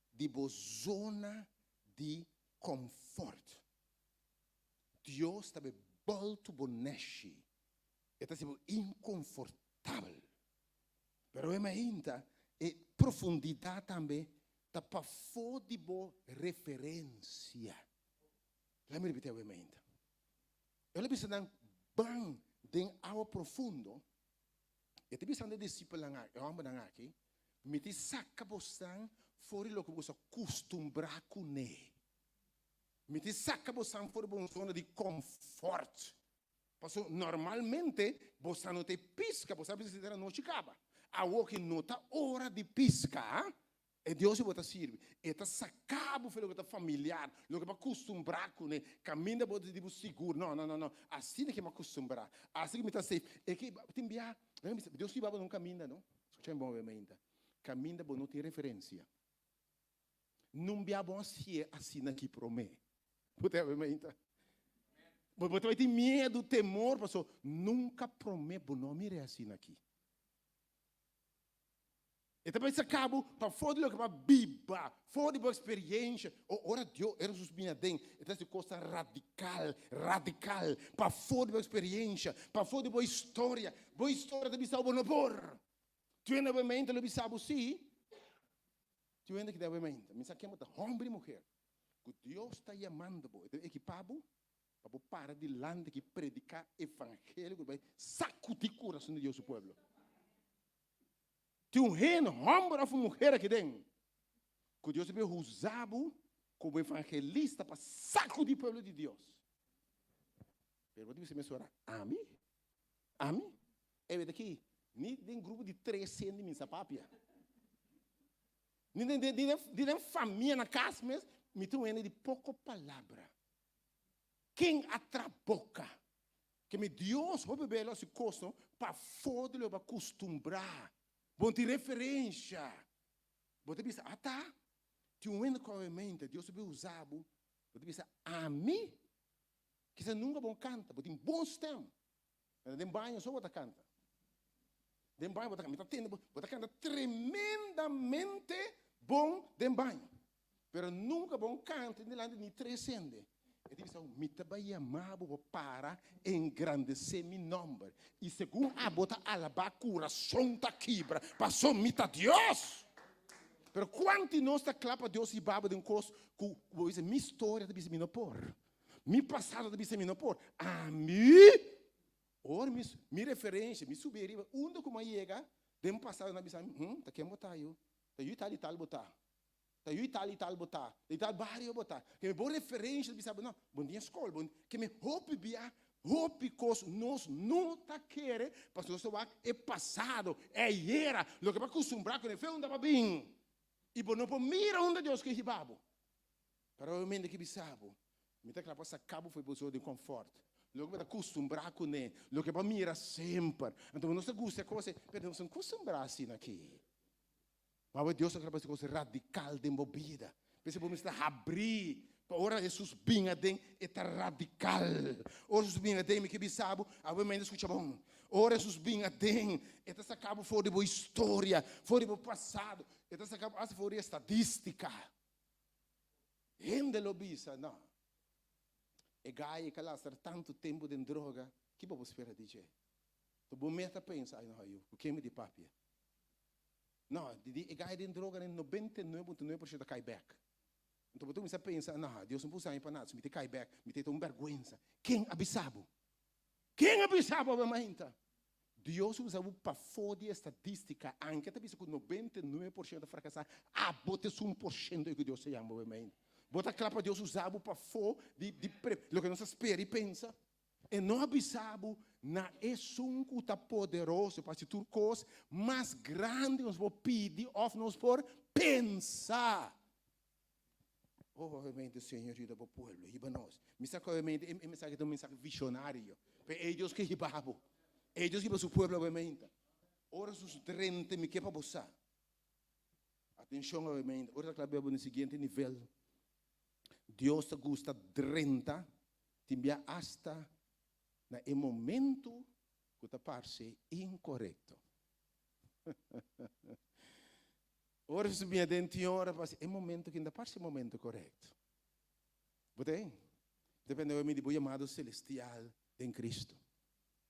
di bo zona di comfort. Dios ta be boltu bo neshi, e ta hasi bo inconfortabel. Pero e mainta, e profundidat tambe ta pafó di bo referensia. Laat mi repiti awe mainta. El a bisa nan, Ban den awa profundo. E ta bisando e disipelnan aki, e hòmbernan aki, Mi tin saka bosan for di loke boso a kustumbrá kuné. Mi tin saka bosan for di bo zona di kòmfòrt. Pasobra normalmente bosan no ta e piska, bosan a bisa si ta anochi kaba. Awoki no ta ora di piska. E Dios ku bo ta sirbi, e ta saka bo for di loke ta familiar, loke bo a kustumbrá kuné, kaminda bo ta sinti bo sigur. No, no, no, no. Asina ke mi a kustumbrá, asina ke mi ta safe. E ke tin bia, Dios hiba bo na un kaminda, no? Skucha mi bon awe mainta. Kaminda bo no tin referensia. Nun bia bo a sié asina aki promé. Bo ta awe mainta? Bo ta bai tin miedu, temor, paso nunka promé bo no a mir'é asina aki. E ta bai saka bo pafó di loke bo a biba, for di bo eksperiencia. O ora Dios, ora Jesus bini aden, e ta hasi kosnan radikal, radikal, pafó di bo eksperiencia, pafó di bo historia. Bo historia ta bisa bo no por. Tur hende bo mente lo bisa bo si. Tur hende ki ta bo mente. Mi sa ken bo ta, homber i muher, ku Dios ta yamando bo, e ta ekipa bo pa bo para dilanti aki prediká evangelio ku ta bai sakudí kurason di Dios su pueblo. Tin un hende, hòmber òf un muher aki den, ku Dios a bin usa bo komo evangelista pa sakudí pueblo di Dios. Pero bo ta bisa mesora, Ami? Ami? E wet aki, ni den grupo di tres hende mi sa papia. Ni den, ni den, ni den famia na kas mes, mi ta un hende di poko palabra. Ken a tra boka? Ke mi Dios hopi bel hasi kosnan pafó di loke bo a kustumbrá. Bo no tin referensha. Bo ta bisa, Ata, tin un hende ku awe mente Dios a bin usa bo. Bo ta bisa, Ami? Kisas nunka bo kanta, bo tin bon stèm. Pero den baño so bo ta kanta. Den baño bo ta kanta. Mi ta tende bo, bo ta kanta tremendamente bon den baño. Pero nunka bo kanta dilanti ni tres hende. E ta bisa, Mi ta bai yama bo pa para engrandesé mi nòmber. I segun abo ta alabá, kurason ta kibra, pasobra mi ta Dios. Pero kuantu di nos ta kla pa Dios hiba bo den kos ku bo bisa, Mi storia ta bisa mi no por. Mi pasado ta bisa mi no por. Ami? Ora mi, mi referensia, mi subi ariba, unda ku mi a yega den pasado nan a bisa mi, Hm, ta ken bo ta yu? Ta yu tal i tal bo ta. Ta yu tal i tal bo ta. Di tal bario bo ta. Ke mi bo referensia ta bisa bo, no, bo no tin e skol, bo ke mi hopi bia, hopi kos nos no ta kere pasobra nos ta wak e pasado, e ayera, loke bo a kustumbrá kuné, fe unda bo a bin. I bo no por mira unda Dios ke hiba bo. Pero obviamente ki bisa bo, mi ta kla pa saka bo for di bo zona di confort, loke bo ta kustumbrá kuné, loke bo a mira semper. Anto nos ta gusta e kos ei, pero nos no kustumbrá asina aki. Ma awe Dios ta kla pa hasi kos radikal den bo bida. P'esei bo mester habrí pa ora Hesus bin aden, e ta radikal. Ora Hesus bin aden, mi ke bisa bo, awe mente skucha bon. Ora Hesus bin aden, e ta saka bo for di bo historia, for di bo pasado, e ta saka bo asta for di estadistika. Hende lo bisa, No, e gai ka lastra tantu tempu den droga, ki bo por spera di dje? To bo mes ta pensa, Ai no, yu, ku ken mi di papia? No, di e gai den droga den 99.9% ta kai bek. Anto bo ta kuminsa pensa, No, Dios no por usa mi pa nada, si mi ta kai bek, mi ta un bèrgwensa. Ken a bisa bo? Ken a bisa bo awe mainta? Dios usa bo pafó di estadística, anke ta bisa ku 99% ta frakasá, abo ta esun por shento ei ku Dios ta yama bo awe mainta. Bo ta kla pa Dios usa bo pafó di di pre loke nos ta spera i pensa? E no a bisa bo na esun ku ta poderoso pa hasi tur kos mas grandi ku nos por pidi òf nos por pensa. Oh, obviamente, Señor, yuda bo pueblo, hiba nos. Mi sa ku obviamente e mensahe ta un mensahe visionario, pero e Dios ke hiba bo. E Dios hiba su pueblo obviamente. Ora sus drente mi ke pa bo sa. Atenshon obviamente, ora ta klabia bo na e siguiente nivel. Dios ta gusta drenta tin bia asta na e momento ku ta parse inkorekto. Ora su bia den tin ora parse e momento ki no ta parse e momento korekto. Bo ta ei? Depende di bo yamado selestial den Kristu.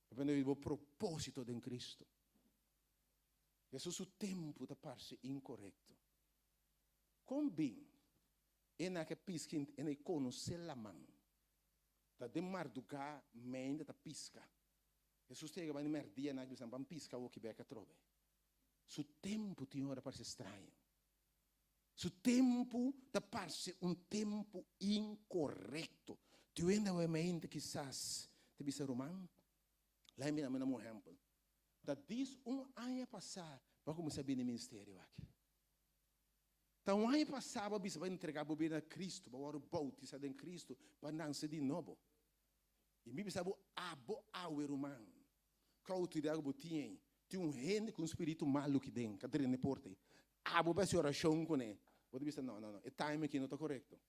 Depende di bo propósito den Kristu. Hesus su tempu ta parse inkorekto. Kon bin e na ke piska e na e konosé laman? Ta den mardugá meinda ta piska. Hesus ta yega banda mèrdia na bisa ban piska awoki bèk atrobe. Su tempu tin ora parse straño. Su tempu ta parse un tempu inkorekto. Tin hende awe meinta kisas ta bisa ruman, laga mi dame un ehèmpel. Ta dis un aña pasá bo a kuminsá bini ministerio aki. Ta un aña pasá bo a bisa bo a entregá bo bida na Kristu, bo a wòrdu boutisá den Kristu pa nanse di nobo. I mi bisa bo, abo awe ruman, ku outoridat ku bo tin ei, tin un hende ku un spiritu malu ki den, ka drenta e porta ei. Abo bai hasi orashon kuné. Bo ta bisa, No, no, no, e time aki no ta korekto.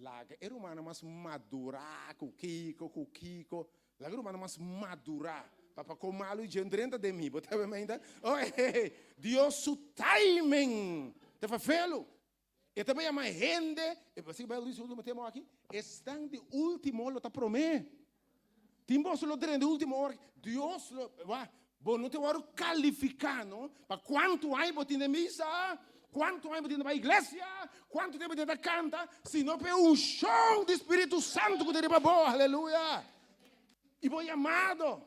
Laga e rumannan mas madurá ku kiko, ku kiko. Laga e rumannan mas madurá. Pa pa kon malu i dje drenta den mi. Bo ta wak ainda? Oh, hey, Dios su timing ta ferfelu. E ta bai yama hende, e así bai Luis último tema aki, esnan di último lo ta promé. Tin boso lo drenta di último ora. Dios lo, wak, bo no ta wòrdu kalifiká, no, pa kuantu aña bo tin den misa, kuantu aña bo tin ta bai iglesia, kuantu tempu bo tin ta kanta, sino pa e unshon di Spiritu Santu ku ta riba bo, aleluya, i bo yamado.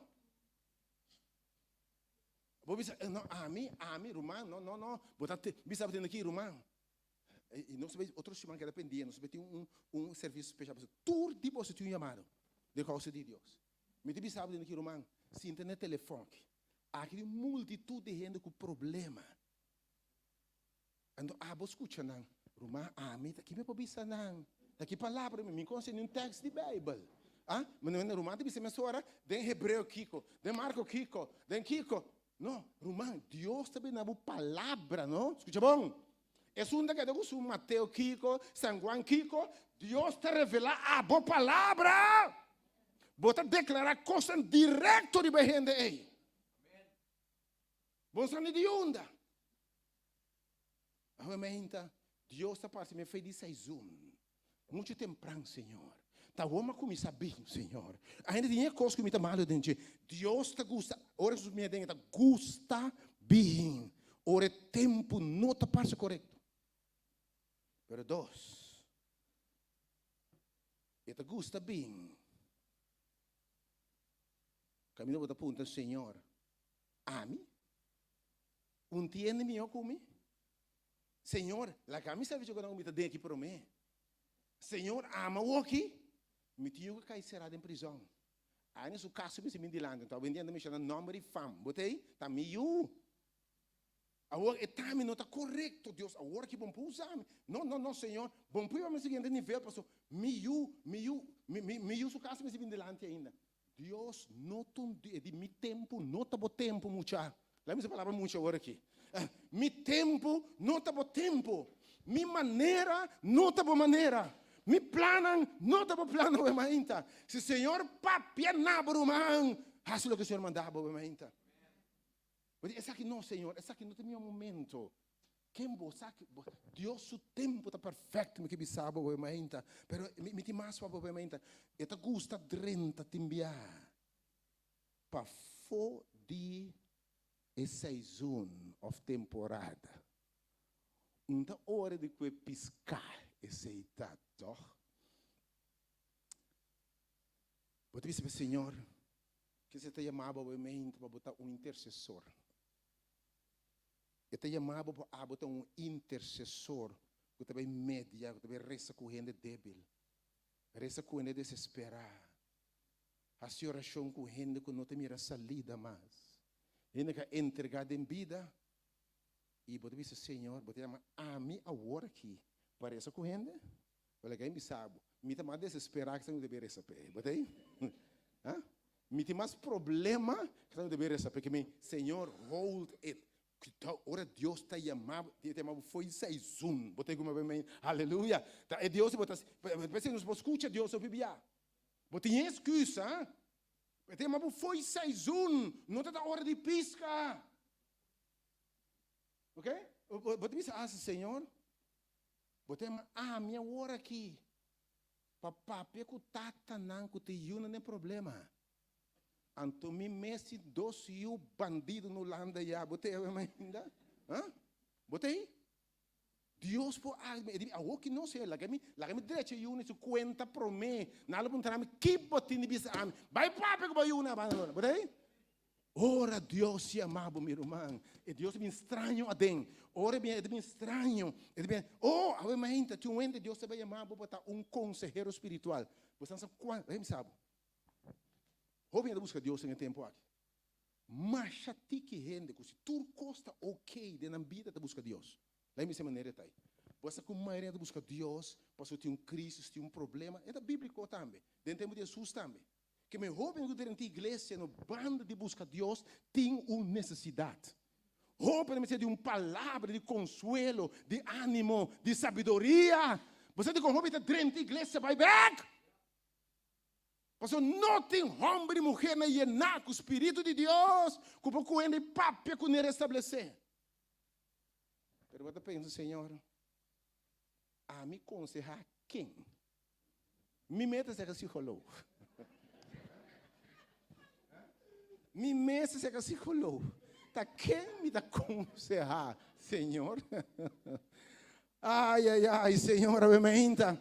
Bo bisa, no, ami, ami, ruman, no, no, no, bo ta bisa bo tin aki, ruman. I nos bai otro siman keda pendiente, nos bai tin un un servicio special pasobra tur di boso tin un yamado den kousa di Dios. Mi ta bisa bo den aki ruman, sinta na e telefon aki, aki tin un multitud di hende ku problema. Anto abo skucha nan, ruman, ami ta ki mi por bisa nan? Ta ki palabra mi? Mi konosé niun tèks di Beibel. Ah, ruman ta bisa mesora den Hebreo kiko, den Marko kiko, den kiko. No, ruman, Dios ta bini na bo palabra, no? Skucha bon. Esun ta keda ku su Mateo kiko, San Juan kiko, Dios ta revelá abo palabra. Bo ta deklará kosnan direkto riba e hende ei. Bo no sa ni di unda. Awe meinta, Dios ta parse mi fe di seizoen. Muchu tempran, Señor. Ta awor mi a kuminsá bin, Señor. Ainda tin e kos ku mi ta malu den dje. Dios ta gusta, ora Hesus mira den e ta gusta bin ora e tempu no ta parse korekto. Pero dos, e ta gusta bin kaminda bo ta puntra, Señor, ami? Un tiende mihó ku mi? Señor, laga mi sabi dje ku mi ta den aki promé. Señor, ama awoki, mi tin yu ku kai será den prizòn. Ai na su kaso mi si bin dilanti, anto awendia nan ta menshoná nòmber di fam. Bo ta ei? Ta mi yu. Awor e tami no ta korekto, Dios, awor aki bon por usa mi. No, no, no, Señor, bon por hiba mi siguiente nivel, paso mi yu, mi yu, mi, mi, mi yu su kaso mi si bin dilanti ainda. Dios no ta un Dios, e di mi tempu no ta bo tempu mucha. Laga mi usa e palabra mucha awor aki. Mi tempu no ta bo tempu. Mi manera no ta bo manera. Mi plannan no ta bo plannan awe mainta. Si Señor papia na bo ruman, hasi loke Señor manda bo awe mainta. Bo di, esaki no, Señor, esaki no ta mi momento. Ken bo sa ki bo Dios su tempu ta perfecto mi ke bisa bo awe mainta pero mi mi tin mas pa bo awe mainta e ta gusta drenta tin bia pafó di e seizoen of temporada un ta ora di kue piská esei ta tòg bo ta bisa Señor kese ta yama bo awe mainta pa bo ta un intersesor. E ta yama bo pa abo ta un intersesor ku ta bai media, ku ta bai resa ku hende debil, resa ku hende desesperá. Hasi orashon ku hende ku no ta mira salida mas. Hende ku a entregá den bida i bo ta bisa, Señor, bo ta yama ami awor aki pa resa ku hende? Bo laga mi bisa bo, mi ta mas desesperá ku esnan ku debe resa p'e. Bo ta ei? Ha? Mi tin mas problema ku esnan ku debe resa p'e. Ke mi, Señor, hold it. Ora Dios ta yama bo, ta yama bo fo'i seizoen. Bo ta ei ku mi? Aleluya! Ta e Dios bo ta, p'esei nos por skucha Dios hopi bia. Bo tin excusa? E ta yama bo fo'i seizoen, no ta ta ora di pisca. Ok? Bo ta bisa asi, Señor, bo ta yama ami awor aki pa papia ku tatanan ku ta yunan den problema. Anto mi mes tin dos yu bandido na Hulanda ya. Bo ta ei ainda? Ha? Bo ta ei? Dios por a e di awor ki no sé, laga mi, laga mi drecha yu na su kuenta promé. Nan lo puntra mi, ki bo tin di bisa ami? Bai papia ku bo yu na banda lora. Bo ta ei? Ora Dios yama bo, mi ruman, e Dios ta bin straño aden. Ora e bin, e ta bin straño. E ta bin, oh, awe mainta tin un hende Dios ta bai yama bo pa ta un konsehero spiritual. Bo sa kuan, laga mi sa bo. Hopi hende ta buska Dios den e tempu aki. Masha tiki hende ku si tur kos ta ok den nan bida ta buska Dios. Laga mi bisa e manera e ta ei. Bo sa ku mayoria ta buska Dios pasobra tin un krisis, tin un problema. E ta bíbliko tambe, den tempu di Hesus tambe. Ke mi hóbennan ku ta drenta iglesia no banda di buska Dios tin un nesesidat. Hóbennan mester di un palabra di konsuelo, di ánimo, di sabiduria. Bo sa dikon hóben ta drenta iglesia bai bèk? Pasobra no tin hòmber i muhernan yená ku spiritu di Dios ku por kuenda i papia ku ne restablesé. Pero bo ta pensa, Señor, ami konsehá ken? Mi mes ta seka psikolog. Mi mes ta seka psikolog. Ta ken mi ta konsehá, Señor? Ai, ai, ai, Señor, awe mainta.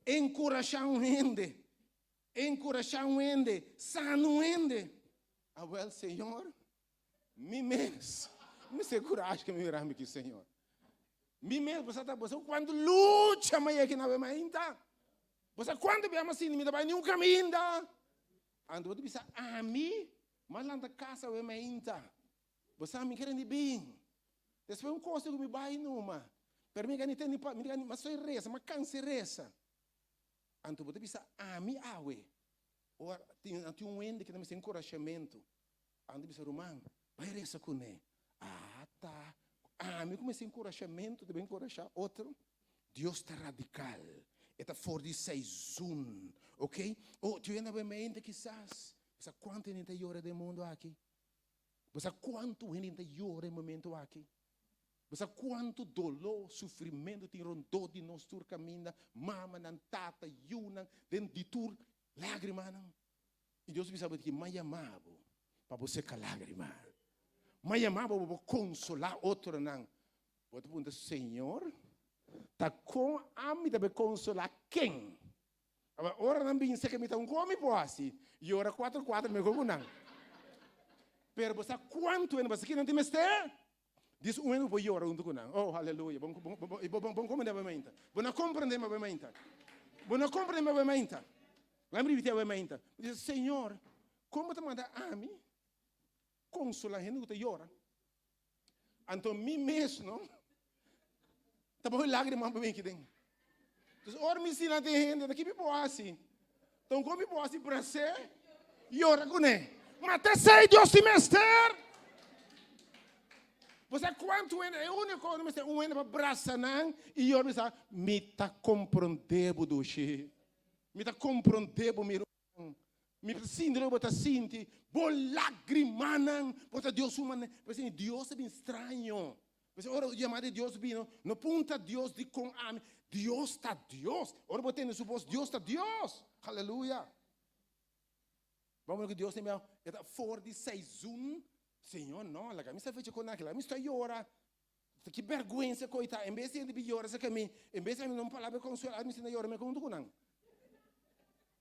Enkurashá un hende, enkurashá un hende, sana un hende. Awel, Señor, mi mes, mi se kurashi ku mi mira mi ki, Señor. Mi mes, bo sa ta, bo sa kuantu lucha mi a yega na mainta. Bo sa kuantu bia mi a sinti mi ta bai niun kaminda. Anto bo ta bisa, ami, mi a lanta kasa awe mainta. Bo sa mi kere ni bin. Despues un cosa ku mi bai numa. Pero mi ka ni tene pa, mi ka ni, ma soy resa, ma canse resa. Anto bo ta bisa ami awe. Ora tin tin un hende ku ta mester enkurashamentu. Anto bisa ruman, bai resa kuné. Ah ta, ami ku mester enkurashamentu ta bai enkurashá otro? Dios ta radikal. E ta for di seizoen. Ok? Oh, tin hende bai mente kisas. Sa kuantu hende ta yora den mundu aki? Bo sa kuantu hende ta yora e momento aki? Bo sa kuantu doló, sufrimentu tin rondó di nos tur kaminda, mamanan, tata, yunan, den di tur lágrimanan? I Dios bisa bo di ki, M'a yama bo pa bo seka lágrima. M'a yama bo pa bo konsolá otronan. Bo ta puntra, Señor, ta kon ami ta bai konsolá ken? Aba ora nan bin seke mi ta un komi por hasi yora kuater kuater mehor ku nan. Pero bo sa kuantu hende bo sa kinan tin mester? Dis un hende ku por yora huntu ku nan. Oh haleluya bon bon bon bon komprende awe mainta. Bo no komprende awe mainta. Bo no komprende awe mainta. Laga mi ripiti awe mainta. Mi dice Señor kon bo ta manda ami konsola hende ku ta yora? Anto mi mes no ta boy lágrima pa mi kiden. Dus ora mi sina den hende, ta ki mi por hasi? Ta un kon mi por hasi brasé, yora kuné. Ma ta esei Dios tin mester. Bo sa kuantu hende, e úniko hende mester un hende pa brasa nan i yora bisa, mi ta komprondé bo dushi. Mi ta komprondé bo mi ruman. Mi ta sinti loke bo ta sinti. Bo lagrimanan por ta Dios su manera. P'esei Dios ta bin straño. P'esei ora yamada di Dios bini, no puntra Dios dikon ami. Dios ta Dios. Ora bo tende su bos, Dios ta Dios. Aleluya. Bo mira ku Dios ta bini, e ta for di seizoen. Señor, no, laga mi sta fecha kon aki, laga mi sta yora. Ki bèrgwensa ku ta. En bes di hende bin yora serka mi, en bes di ami duna un palabra di konsuelo, ami sinta yora mekon huntu ku nan.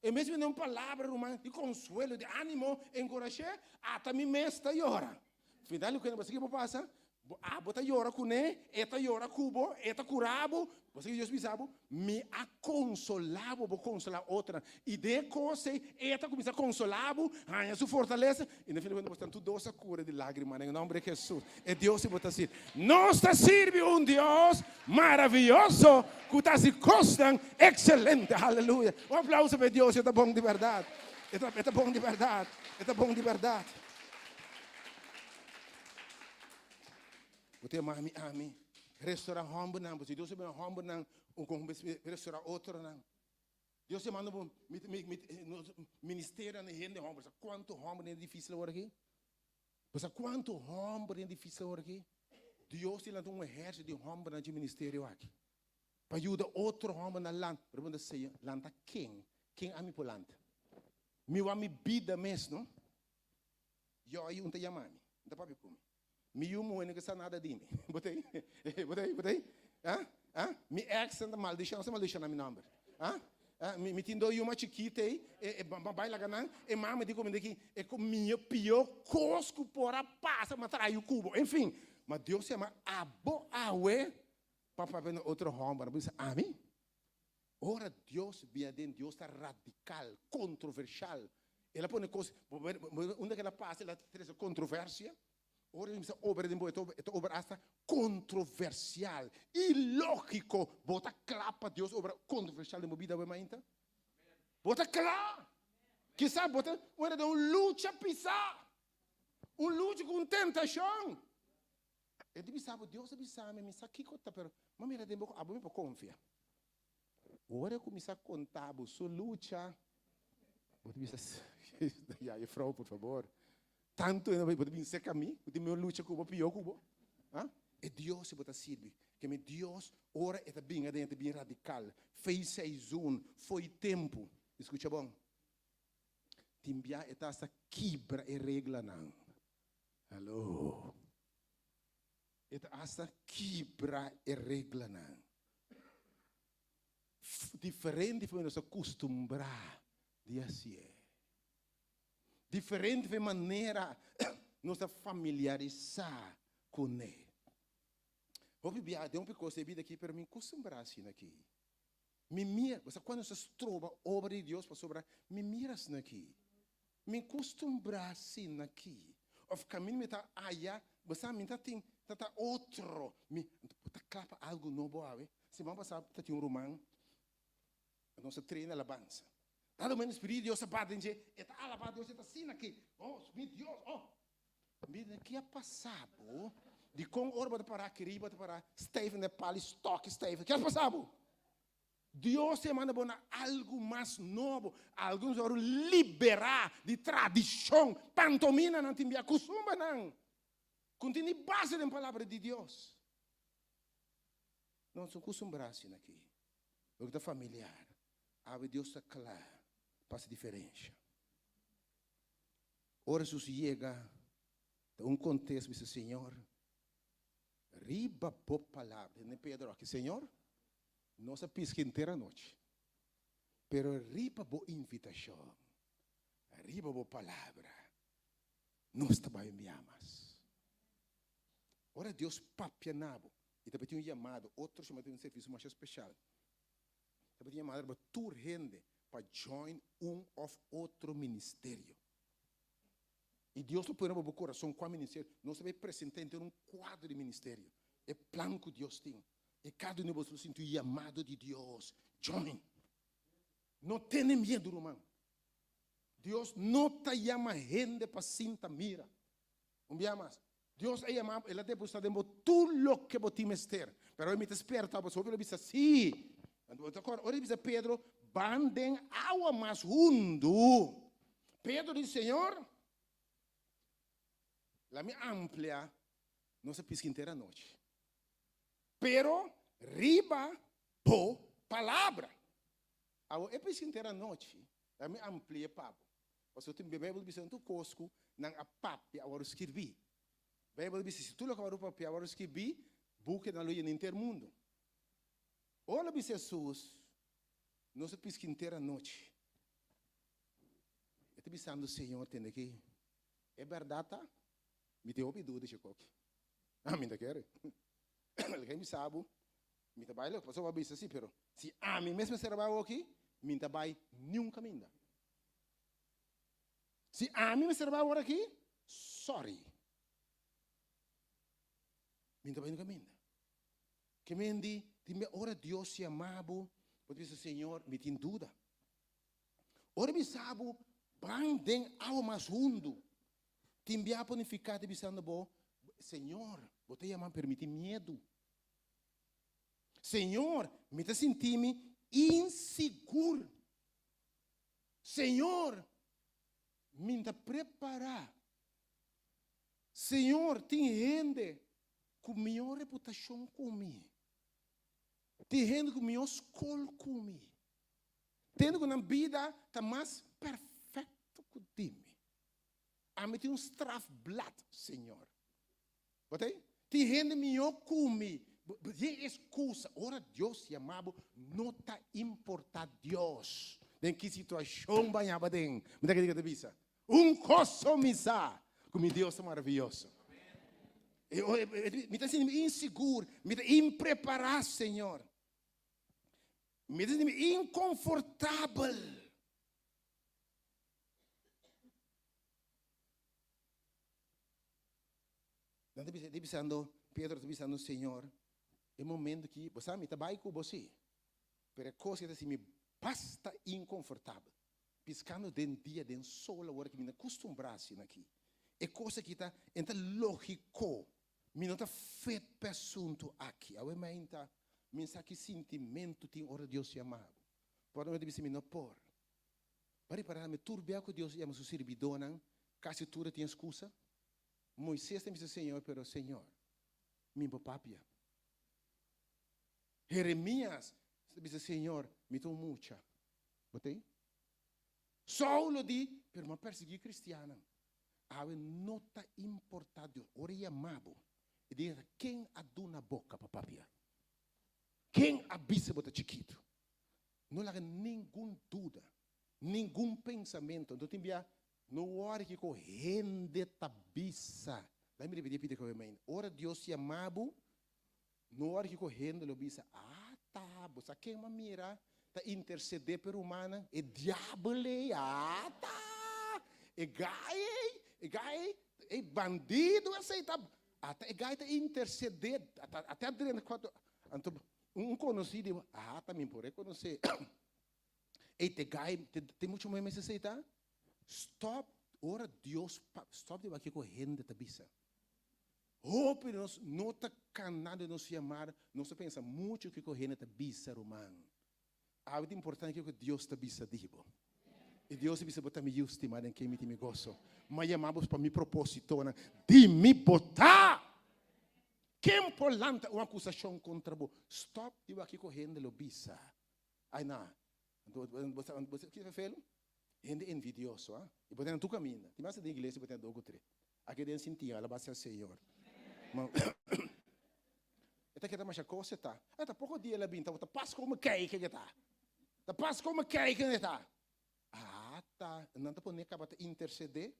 En bes di mi duna un palabra, ruman, di konsuelo, di ánimo, enkurash'é, ata mi mes ta yora. Final di kuenta, bo sa kiko por pasa? Bo, abo ta yora kuné, e ta yora ku bo, e ta kura bo. Bo sa ki Dios bisa bo? Mi a konsolá bo, bo konsolá otronan. I den e kos ei, e ta kuminsá konsolá bo, haña su fortalesa, i na fin di kuenta bo stan tur dos a kura di lágrima den e nòmber di Hesus. E Dios ei bo ta sirbi. Nos ta sirbi un Dios maravioso ku ta hasi kosnan ekselente. Aleluya! Un aplauso pa e Dios, e ta bon di bèrdat. E ta, e ta bon di bèrdat. E ta bon di bèrdat. Bo ta yama mi ami restaurá hòmbernan, pasobra Dios a bini hòmbernan un kon restaurá otronan. Dios ta manda bo ministerio na hende hòmber. Sa kuantu hòmber den difísil awor aki? Bo sa kuantu hòmber den difísil awor aki? Dios ta lanta un ehèrsito di hòmbernan dje ministerio aki pa yuda otro hòmbernan lanta. Pero bo ta Señor, lanta ken? Ken ami por lanta? Mi wak mi bida mes, no? Yo ayi un ta yama mi, un ta papia ku mi. Mi yu muhé no ke sa nada di mi. Bo ta ei? Bo ta ei? Bo ta ei? Ah? Ah? Mi ex ta maldishon, ta maldishona mi nòmber. Ah? Ah? Mi, mi tin dos yu mas chikit ei, e, e ba bai laga nan, e mama di ku mi di e ku mi pió kos ku por a pasa, mi a traha yu ku bo. Enfin, ma Dios yama abo awe pa papia na otro hòmber. Bo bisa, ami? Ora Dios bia den Dios ta radical, controversial. El a pone cos, unda cu el a pasa el a trece controversia. Ora el a obra den bo, e ta obra hasta controversial, ilogico. Bo ta cla pa Dios obra controversial den bo bida awe mainta? Bo ta cla? Kisa bo ta ora den un lucha pisa, un lucha cu un tentacion. E di bisa bo, Dios a bisa mi, mi sa kiko ta, pero mi a mira den bo ku abo mi por konfia. Ora e kuminsá konta bo su lucha, bo ta bisa, Ya, jefrou, por fabor, tantu hende bo ta bin serka mi, ku tin mi lucha ku bo, pió ku bo. Ha? E Dios si bo ta sirbi, ke mi Dios, ora e ta bin aden, e ta bin radikal, fei seizoen, foi tempu. I skucha bon, tin bia e ta hasta kibra e reglanan. Hallo. E ta hasta kibra e reglanan. Diferente for nos a kustumbrá di hasié. Diferente for e manera nos ta familiarisá kuné. Hopi bia den hopi kos den e bida aki, pero mi kustumbrá asina aki. Mi mira, bo sa kuando nos ta stroba obra di Dios pasobra mi mira asina aki. Mi kustumbrá asina aki. Òf kaminda mi ta aya, bo sa mi ta tin, ta ta otro. Mi, bo ta kla pa algu nobo awe? Siman pasá ta tin un ruman, nos a train alabansa. Dado momento Spiritu di Dios a bat den dje, e ta alabá Dios, e ta asina aki, Oh, mi Dios, oh. Mira, ki a pasa bo? Dikon ora bo ta pará aki riba, bo ta pará stijf na e pal i stòki stijf? Ki a pasa bo? Dios ta manda bo na algu mas nobo, algu nos wòrdu liberá di tradishon, pantominanan tin bia, kustumbernan ku no tin ni base den Palabra di Dios. Nos no kustumbrá asina aki, loke ta familiar. Awe Dios ta kla pa hasi diferensha. Ora Jesus yega ta un kontes bisa, Señor, riba bo palabra, tende Pedro aki, Señor, nos a piska henter anochi, pero riba bo invitashon, riba bo palabra, nos ta bai un mas. Ora Dios papia na bo, i ta tin un yamado, otro siman tin un servisio masha speshal, ta tin yamado riba tur hende pa join un of otro ministerio. I Dios lo pone riba bo kurason kua ministerio. Nos ta bai presentá henter un kuadro di ministerio, e plan ku Dios tin. I kada un di boso lo sinti un yamado di Dios, join. No tene miedu, ruman. Dios no ta yama hende pa sinta mira. Un bia mas, Dios a yama bo, El a depositá den bo tur loke bo tin mester. Pero mi ta sperta bo, hopi lo bisa sí. Anto bo ta kòrda ora e bisa Pedro, Ban den awa mas hundu. Pedro di, Señor, la mi amplia nos a piska henter anochi. Pero riba bo palabra. Awor e piska henter anochi, la mi amplia pa bo. Pasobra tin Bijbel bisa tur kos ku nan a papia a wòrdu skirbí. Bijbel bisa si tur loke a wòrdu papia a wòrdu skirbí, bukinan lo yena henter mundu. Ora lo bisa Hesus, Nos a piska henter anochi. E ta bisando, Señor, tende aki, e bèrdat ta, mi tin hopi duda dje koki. Ami ta kere. El a bisa bo, mi ta bai leu, pasobra bo a bisa si, pero si ami mes mester a bai awoki, mi ta bai niun kaminda. Si ami mester a bai awor aki, sorry. Mi ta bai niun kaminda. Ke men di, tin bia ora Dios yama bo, bo ta bisa, Señor, mi tin duda. Ora bisa bo, ban den awa mas hundu. Tin bia por nifiká ta bisando bo, Señor, bo ta yama pero mi tin miedu. Señor, mi ta sinti mi insigur. Señor, mi no ta prepará. Señor, tin hende ku mihó reputashon ku mi. Tin hende ku mihó skol ku mi. Tin hende ku nan bida ta mas perfekto ku di mi. Ami tin un strafblad, Señor. Bo ta ei? Tin hende mihó ku mi. Yen excusa. Ora Dios yama bo, no ta importa Dios den ki situacion bo a yama den. Mi ta kere ta bisa. Un cos so mi sa, cu mi Dios ta maraviyoso. Mi ta sinti mi insigur, mi ta imprepara, Señor. Mi ta sinti mi inconfortabel. Nan ta bisa, ta bisando, Pedro ta bisando, Señor, e momento ki, bo sa mi ta bai ku bo sí, pero e kos ki ta hasi mi basta inkonfortabel, piskando den dia, den sol awor ki mi no kustumbrá asina aki. E kos aki ta, e ta lógiko, mi no ta fit pa e asuntu aki. Awe mainta mi sa ki sintimentu tin ora Dios yama bo. Por mi ta bisa mi no por. Bo a ripará mi tur bia ku Dios yama su sirbidónan, kasi tur a tin eskusa? Moisés ta bisa Señor, pero Señor, mi bo papia. Jeremías ta bisa Señor, mi ta un mucha. Bo ta ei? Saulo di, pero mi a persiguí kristiannan. Awe no ta importá Dios. Ora e yama bo, e di, ken a duna boka pa papia? Ken a bisa bo ta chikitu? No laga ningun duda, ningun pensamentu. Anto tin bia no wòri kiko hende ta bisa. Laga mi ripití pidi koe mainta. Ora Dios yama bo, no wòri kiko hende lo bisa. Ata, bo sa ken bo a mira ta intersedé pa e rumannan? E diabel ei, ata! E gai ei, e gai ei, e bandido esei ta, ata e gai ta intersedé, ata ata a drenta kuarto. Anto Un konosí di bo, ah, ta mi por rekonosé. Ey, te gai, te, te mucho moe mester seita. Stop, ora Dios pa, stop di wak kiko hende ta bisa. Hopi di nos no ta kana den nos yamada, nos ta pensa mucho kiko hende ta bisa, ruman. Awe ta importante kiko Dios ta bisa di bo. I Dios ta bisa bo ta mi yu stimá den ken mi tin mi goso. Mi a yama bo pa mi propósitonan. Di mi bo ta! Ken por lanta un akusashon kontra bo? Stòp di wak kiko hende lo bisa. Ai na. Bo sa bo sa kiko ta felu? Hende envidioso, ha? I bo ta na tur kaminda. Tin mas den iglesia bo ta na dos ku tres. Aki den sinti, alabá sea Señor. E ta keda masha kos e ta. E ta poko dia el a bin tabata pas komo kijken e ta. Ta pas komo kijken e ta. Ah ta, nan ta pone kaba ta intercede.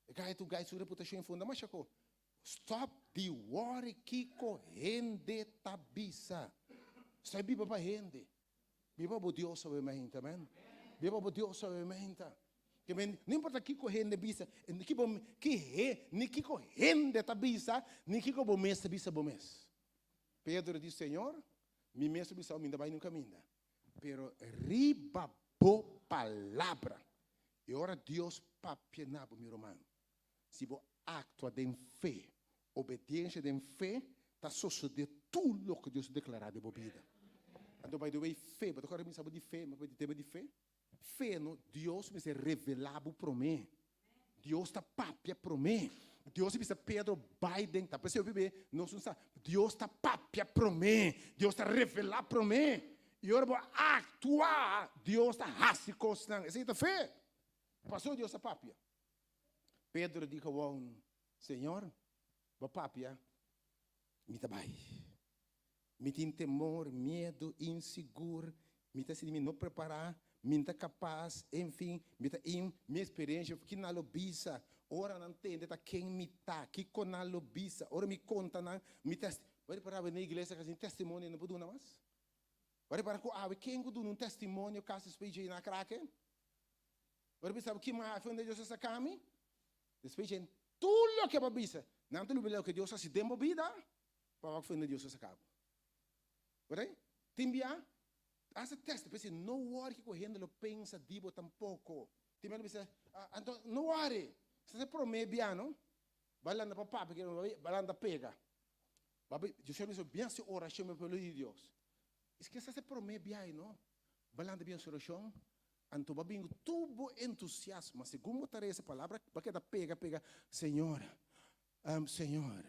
E gai tu gai su reputacion e funda masha ko. Stop di worry kiko hende ta bisa. Stop biba pa hende. Biba bo Dios obviamente, amen. Biba bo Dios obviamente. Ke men, no importa kiko hende bisa, ni ki bo, ki he, ni kiko hende ta bisa, ni kiko bo mes ta bisa bo mes. Pedro di, Señor, mi mes ta bisa, mi no ta bai niun kaminda. Pero riba bo palabra. E ora Dios papia na bo, mi ruman, si bo aktua den fe, obediencia den fe, ta sosode tur loke Dios a deklará den bo bida. Anto, by the way, fe, bo ta kòrda mi sa bo di fe, mi a papia di tema di fe? Fe no, Dios mester revelá bo promé. Dios ta papia promé. Dios a bisa Pedro bai den, ta p'esei hopi be nos no sa, Dios ta papia promé, Dios ta revelá promé. I ora bo aktua, Dios ta hasi kosnan. Esei ta fe. Pasobra Dios ta papia. Pedro di gewoon, Señor, bo papia, mi ta bai. Mi tin temor, miedu, insigur, mi ta sinti mi no prepará, mi no ta kapas, enfin, mi ta in mi eksperensia, kina lo bisa? Ora nan tende ta ken mi ta, kiko nan lo bisa, ora mi konta nan mi testi. Bo a ripará awe na iglesia kasi testimonio no por duna mas? Bo a ripará ku awe ken ku duna un testimonio kasi despues dje na krake? Bo a bisa bo ki mafia unda Dios a saka mi? Despues dje tur loke bo a bisa, nan ta lubida loke Dios a hasi den bo bida pa wak for unda Dios a saka bo. Bo ta tin bia hasta testi, p'esei no wòri kiko hende lo pensa di bo tampoko. Tin bia lo bisa, anto no wòri, sa ta e promé bia no, bo a lanta pa papia, bo a lanta pega. Bo a Dios a bisa, bin hasi orashon pa e pueblo di Dios. Esaki sa ta e promé bia no, bo a lanta bin hasi orashon, anto bo a bin ku tur bo entusiasmo, ma segun bo ta resa palabra bo a keda pega pega, Señor, Señor,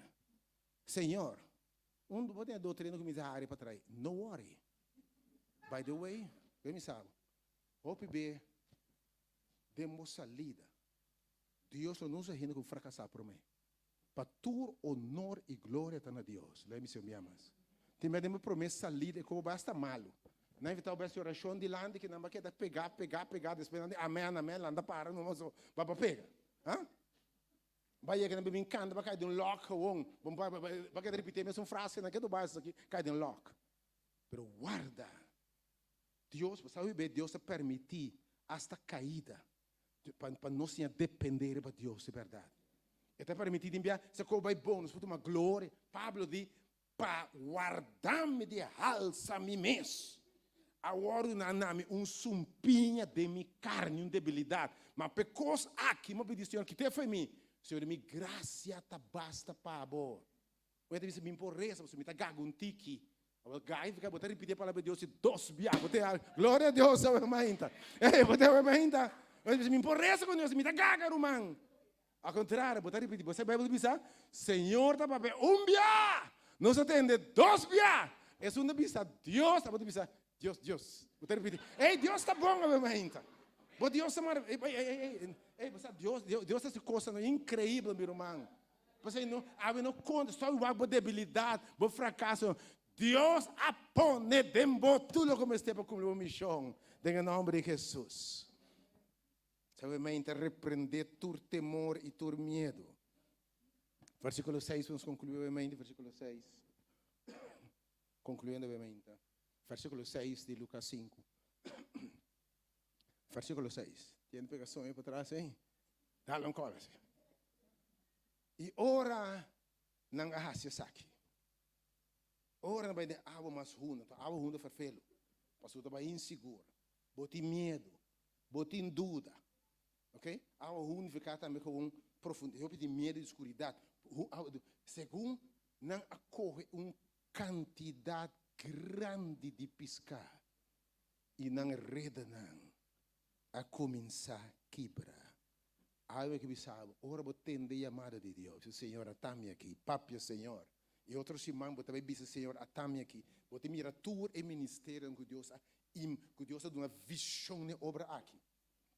Señor. Un bo tin e doctrina cu mi ta hari pa trai. No worry. By the way, ke mi sabo? Hopi be den bo salida, Dios lo no usa hende cu fracasa prome. Pa tur honor y gloria ta na Dios. Lei mi si un bia mas. Tin bia den bo prome salida e kobo bai hasta malo. Nan invita bo bai haci oracion dilanti ki nan ba keda pega, pega, pega, despues nan di amen, amen, lanta para numa so ba pa pega. Ha? Ba yega nan bin kanta ba kai den lòk gewoon. Ba keda ripití e mesun frase nan ketu bai esaki kai den lòk. Pero warda, Dios, bo sabi be Dios ta permití asta kaida pa pa nos siña dependé riba Dios di bèrdat. E ta permití tin bia si e kos bai bon nos por tuma gloria. Pablo di Pa warda mi di halsa mi mes. Awor duna na mi un sumpiña den mi carni, un debilidad. Ma p'e cos aki mi a pidi Señor, kit'é fo'i mi. Señor, mi gracia ta basta pa bo. Bo ta bisa, Mi por reza, pasobra mi ta gaga un tiki. Awor gaga significa bo ta ripiti e palabra di Dios dos bia. Bo ta Gloria a Dios, awe mainta. Ey, bo ta awe mainta. Bo ta bisa, Mi por reza cu Dios, mi ta gaga, ruman. Al kontrario, bo ta ripití, bo sa Beibel ta bisa, Señor ta papia un bia, nos a tende dos bia. Esun ta bisa Dios, abo ta bisa Dios, Dios. Bo ta ripití, ey, Dios ta bon awe mainta. Bo Dios ta marav-, ey, ey, ey, ey, ey, bo sa Dios, Dios, Dios ta hasi kosnan inkreibel, mi ruman. P'esei no, awe no konta, stòp wak bo debilidat, bo frakaso. Dios a pone den bo tur loke mester pa kumpli bo mishon, den e nòmber di Hesus. Sabiamente reprendé tur temor i tur miedu. Versíkulo seis, nos konkluí obviamente, versíkulo seis. Konkluyendo obviamente. Versíkulo seis di Lukas sinku. Versíkulo seis. Tiene pega soño pa tras ei? Dale un kòl así. I ora nan a hasi esaki, ora nan bai den awa mas hundu, anto awa hundu ferfelu, pasobra ta bai insigur, bo tin miedu, Bo tin duda. Ok? Awa hu nifiká tambe kon profundidad. Hopi tin miedu di skuridat. Segun nan a kohe un kantidat grandi di piská i nan redanan a kuminsá kibra. Awe ke bisa bo, ora bo tende yamada di Dios, bisa, Señor, ata mi aki. Papia, Señor. E otro siman bo ta bai bisa, Señor, ata mi aki. Bo ta mira tur e ministerionan ku Dios a I ku Dios a duna vishon n'e obra aki.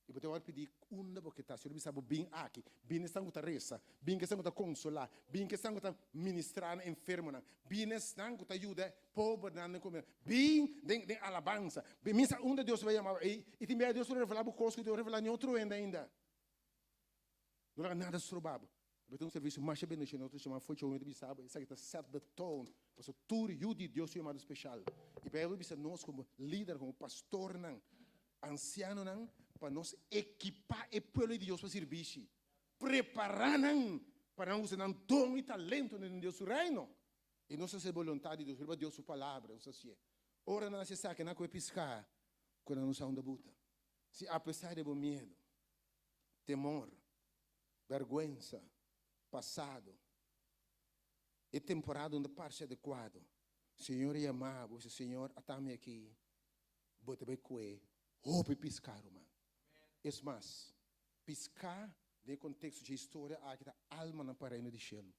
I bo ta wòrdu pidí unda bo ke ta. Señor bisa bo, Bin aki. Bin esnan ku ta resa. Bin ku esnan ku ta konsolá. Bin ku esnan ku ta ministrá na enfermonan. Bin esnan ku ta yuda pobernan den komunidat. Bin den den alabansa. Bin mi sa unda Dios bai yama bo. I i tin bia Dios por revelá bo kos ku Dios revelá ni otro hende ainda. No laga nada stroba bo. Bo ta un servicio masha bendiciona otro siman fo'i chomi ta bisa bo esaki ta set the tone pasobra tur yu di Dios ta yamado special y Bijbel bisa nos como lider como pastornan ancianonan pa nos ekipa e pueblo di Dios pa sirbishi prepara nan pa nan usa nan don y talentonan den Dios su reino y nos haci e boluntad di Dios riba Dios su palabra nos hacié ora nan haci esaki nan koe pisca cu nan no sa unda buta si apesar di bo miedo temor Bèrgwensa, pasado, e temporada no ta parse adekuado. Señor a yama bo, bisa, Señor, ata mi aki, bo ta bai kue hopi piská, ruman. Es mas, piská den e konteksto dje historia aki ta almanan pa Reino di Shelu.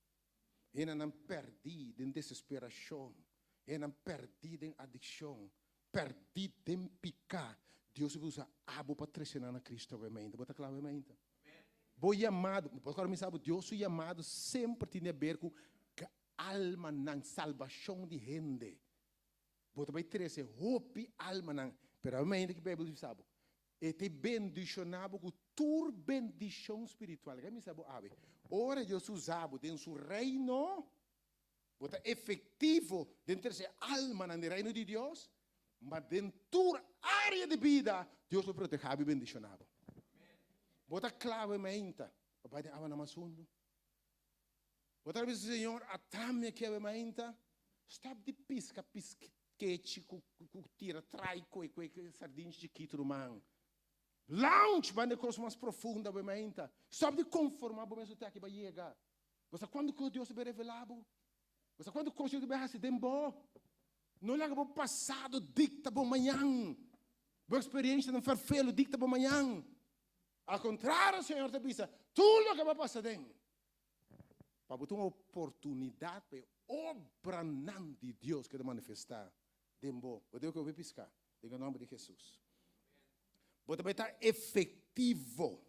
Hendenan pèrdí den desesperashon, hendenan pèrdí den adikshon, pèrdí den piká. Dios a usa abo pa trese nan na Cristo awe mainta. Bo ta kla awe mainta? Bo yamado, bo por misa bo, Dios su yamado semper tin di haber ku almanan, salbashon di hende. Bo ta bai trese hopi almanan, pero awe mainta ki Beibel ta bisa bo? E ta bendishoná bo ku tur bendishon spiritual. Laga mi bisa bo awe, ora Dios usa bo den su reino, bo ta efektivo den trese almanan den reino di Dios, ma den tur área di bida Dios lo protehá bo i bendishoná bo. Bo ta kla awe mainta pa bai den awanan mas hundu? Bo ta bisa, Señor, ata mi aki awe mainta. Stop di piska piskechi ku tira trai koe koe sardinchi chikitu, ruman. Launch bai na e kos mas profundo awe mainta. Stop di konformá bo mes ku te aki bo a yega. Bo sa kuantu kos Dios ta bai revelá bo? Bo sa kuantu kos Dios ta bai hasi den bo? No laga bo pasado dikta bo mañan. Bo eksperenshanan ferfelu dikta bo mañan. Al kontrario, Señor ta bisa, tur loke bo a pasa den, pa bo tin un oportunidat pa e obranan di Dios keda manifestá den bo. Bo debe kohe piská den e nòmber di Hesus. Bo ta bai ta efektivo.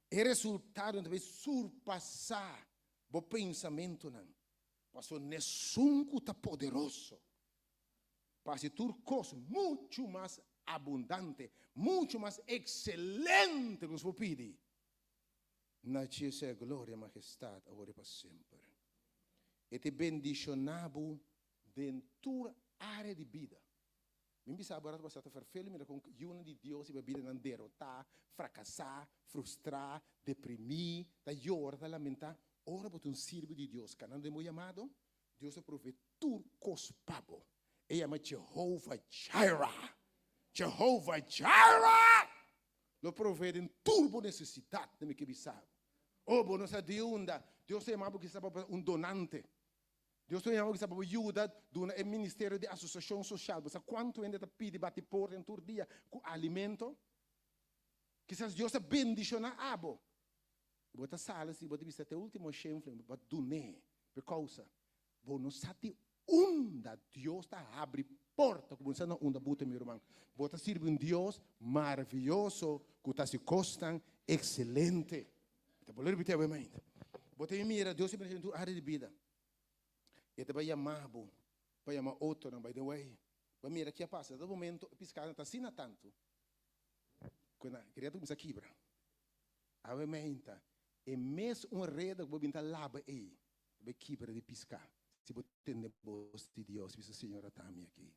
E resultadonan ta bai surpasá bo pensamentunan, pasobra n'esun ku ta poderoso pa hasi tur kos muchu mas abundante, muchu mas ekselente ku nos por pidi. Na dje sea gloria, mahestat, awor i pa semper. E ta bendishoná bo den tur área di bida. Mi bisa bo rato pasá ta ferfelu mira kon yunan di Dios riba bidanan derotá, frakasá, frustrá, deprimí, ta yora, ta lamentá. Ora bo ta un sirbi di Dios kanando den bo yamado, Dios ta provee tur kos pa bo. E yama Jehovah Jireh. Jehovah Jireh! Lo provee den tur bo nesesidat, den mi ke bisa bo. Oh, bo no sa di unda Dios ta yama bo kisas pa bo un donante. Dios ta yama bo kisas pa bo yuda duna e ministerio di asosiashon sosial. Bo sa kuantu hende ta pidi bati porta den tur dia ku alimento? Kisas Dios ta bendishoná abo. Bo ta sali si bo ta bisa te ultimo shenfling bo a dun'é pe kousa. Bo no sa di unda Dios ta habri porta ku bo no sa na unda bo ta mi ruman. Bo ta sirbi un Dios maravioso ku ta hasi kosnan ekselente. Mi ta bolbe ripití awe mainta. Bo ta mira Dios ta bini den tur área di bida. E ta bai yama bo pa yama otronan. By the way, bo a mira ki a pasa. Na momento e piskadónan ta asina tantu ku nan kere ta kuminsá kibra. Awe mainta, e mes un reda ku bo bin ta laba ei, ta bai kibra di piská. Si bo tende bos di Dios, bisa, Señor, ata mi aki.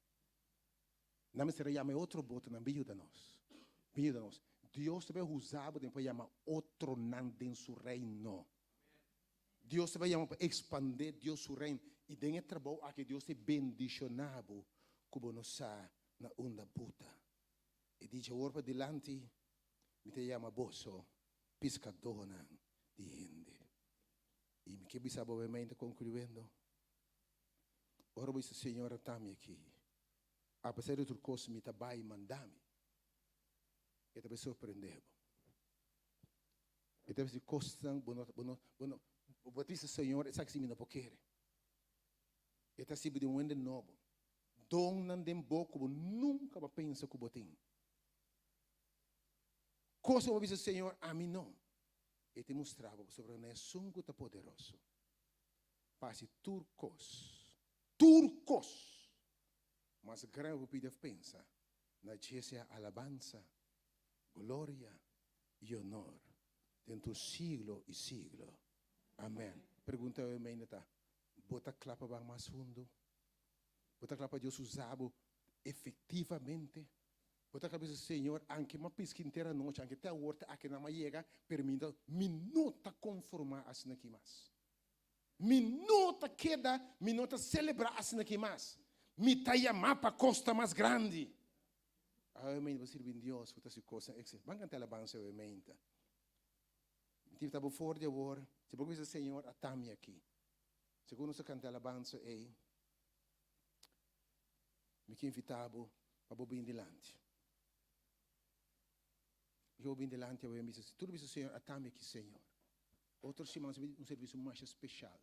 Nan mester a yama e otro botonan, bin yuda nos. Bin yuda nos. Dios ta bai usa bo den pa yama otronan den su reino. Dios ta bai yama pa ekspandé Dios su reino. I den e trabou aki Dios ta bendishoná bo ku bo no sa na unda bo ta. E dicha awor pa dilanti, Mi ta yama boso piskadónan di hende. I mi ke bisa bo obviamente konkluyendo, ora bo bisa Señor ata mi aki, apesar di tur kos mi ta bai manda mi, e ta bai sorprende bo. E ta bisa kosnan bo no bo no bo no bo ta bisa Señor esaki si mi no por kere. E ta hasibo di un hende nobo, donnan den bo ku bo nunka bo a pensa ku bo tin. Kos ku bo bisa, Señor, ami no. E ta mustra bo pasobra na esun ku ta poderoso pa hasi tur kos, tur kos, mas grandi ku bo pidi òf pensa, na dje sea alabansa, gloria i onor den tur siglo i siglo. Amen. Pregunta awe mainda ta, Bo ta kla pa ban mas hundu? Bo ta kla pa Dios usa bo efektivamente? Bo ta bisa, Señor, anke m'a piska henter anochi, anke te awor te aki nan m'a yega, pero mi no, mi no ta konformá asina aki mas. Mi no ta keda, mi no ta selebrá asina aki mas. Mi ta yamá pa kosta mas grandi. Awe meinta bo sirbi un Dios ku ta hasi kosnan ekselente. Ban kanta alabansa awe meinta. Mi tin ta bo for di awor. Si bo bisa, Señor, ata mi aki. Segun nos ta kanta alabansa ei, Mi ke invitá bo pa bo bin dilanti. Mi ke bo bin dilanti awe mi bisa, tur bisa Señor, ata mi aki Señor. Otro siman nos un servicio masha special.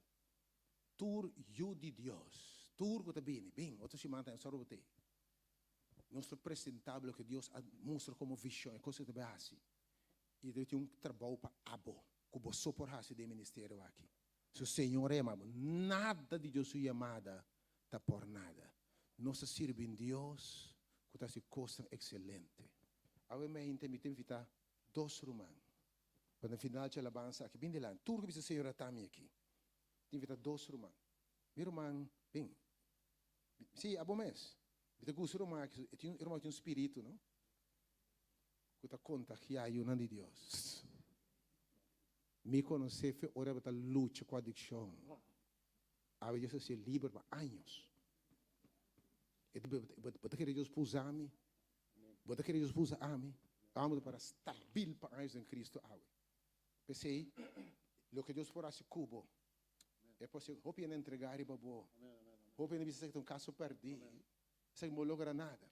Tur yu di Dios, tur ku ta bini, bin. Otro siman ta sòru bo t'ei. Nos ta presentá bo loke Dios a mustra komo vision, e kos ku ta bai hasi. I ta tin un trabou pa abo ku bo so por hasi den e ministerio aki. Su Señor a yama bo. Nada di Dios su yamada ta por nada. Nos ta sirbi un Dios ku ta hasi kosnan ekselente. Awe mente mi ta invitá dos ruman pa na final dje alabansa aki bin dilanti. Tur ku bisa Señor a ta mi aki. Mi ta invitá dos ruman. Mi ruman, bin. Sí, abo mes. Mi ta gusta e ruman aki. E tin, e ruman aki tin un spiritu, no? Ku ta kontagiá yunan di Dios. Mi konosé fe ora bo ta lucha ku adikshon. Awe Dios a hasié liber pa años. E ta, bo ta kere Dios por usa mi? Bo ta kere Dios por usa ami? Amo ta para stabil pa años den Cristo awe. P'esei, loke Dios por hasi ku bo, e por hasi hopi hende entregá riba bo. Hopi hende bisa esaki ta un kaso pèrdí, esaki no logra nada.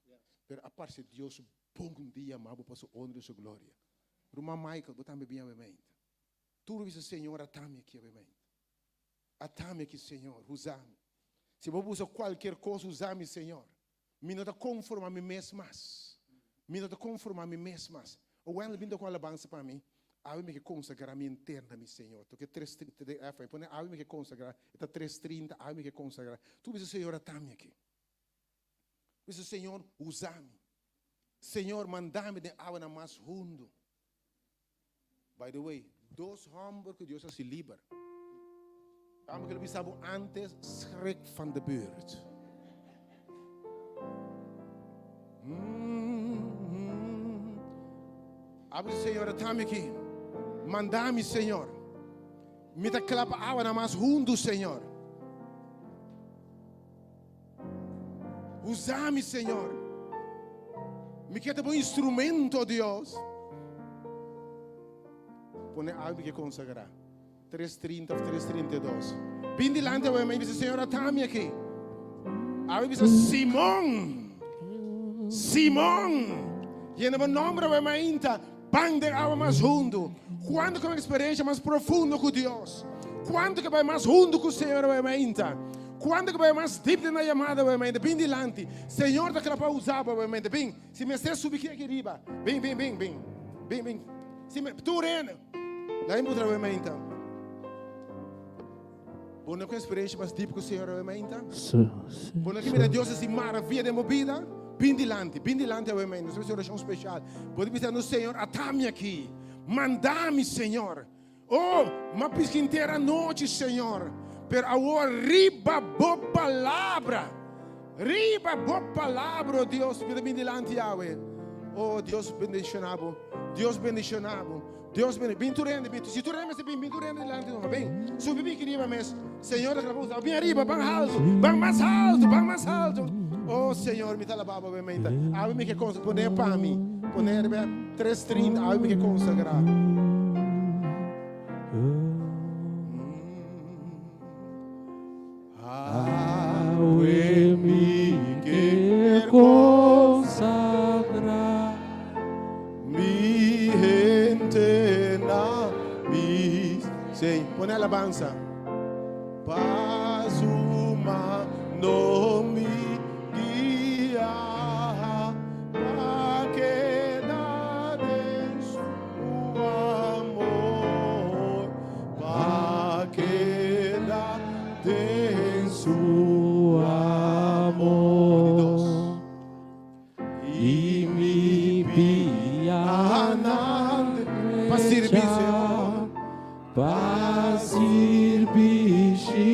Pero a parse Dios bon di yama bo pa su honra i su gloria. Ruman Michael, bo tambe bin awe mente. Tur bisa, Señor, ata mi aki awe mente. Ata mi aki, Señor, usa mi. Si bo usa kualkier kos, usa mi, Señor. Mi no ta konformá mi mes mas. Mi no ta konformá mi mes mas. O Wendel, bin toka un alabansa pa mi. Awe mi ke konsagrá mi enter na mi Señor. Toke tres trinta, F, pone awe mi ke konsagrá. E ta tres trinta, awe mi ke konsagrá. Tur bisa, Señor, ata mi aki. Bisa, Señor, usa mi. Señor, manda mi den awanan mas hundu. By the way, dos hòmber ku Dios hasi liber. Amo ke lo bisa bo antes, schrik van de buurt. Abo di Señor, atami aki. Mandami, Señor. Mi ta kla pa awa na mas hundu, Señor. Usami, Señor. Mi ke ta bo instrumento, Dios. Pone algo que consagrá. 3.30 of 3.32. Bin dilante awe mi bisa, Señor, atami aki. Awe bisa, Simón, Simón, yena bo nombre awe mainta, ban den awa mas hundu. Cuanto ke un experiencia mas profundo ku Dios? Cuanto ke bai mas hundu ku Señor awe mainta? Cuanto ke bai mas dip den na yamada awe mainta? Bin dilanti. Señor ta kla pa usa bo awe mainta. Bin. Si mester subi ki aki riba. Bin, bin, bin, bin. Bin, bin. Si me, tur hende. Laat me putra awe mainta. Bo no ku experiencia mas dip ku Señor awe mainta? Bo no ke mira Dios hasi maravilla den bo bida? Bin dilanti, bin dilanti awe mainta. Nos ta hasi oracion special. Bo ta bisa nos Señor, atami aki. Mandami, Señor. Oh, m'a pisca henter anochi, Señor, pero awor riba bo palabra, riba bo palabra, oh Dios, mi ta bin dilanti awe. Oh, Dios bendiciona bo. Dios bendiciona bo. Dios bendiciona. Bin tur hende, bin. Si tur hende mester bin, bin tur hende dilanti no. Bin. Subi bin aki riba mes. Señor ta kla pa usa. Bin ariba, ban haltu. Ban mas haltu, ban mas haltu. Oh, Señor, mi ta alaba bo meinta. Awe mi ke konsagrá. Pone pa mi. Pone riba 3:30. Awe mi ke konsagrá. Awe mi ke konsagrá mi hente na mi. Sí, pone alabanza. Pa su mano mi guia, pa keda den su amor, pa keda den su amor. I mi pianan pa sirbi Señor. Pa sirbishi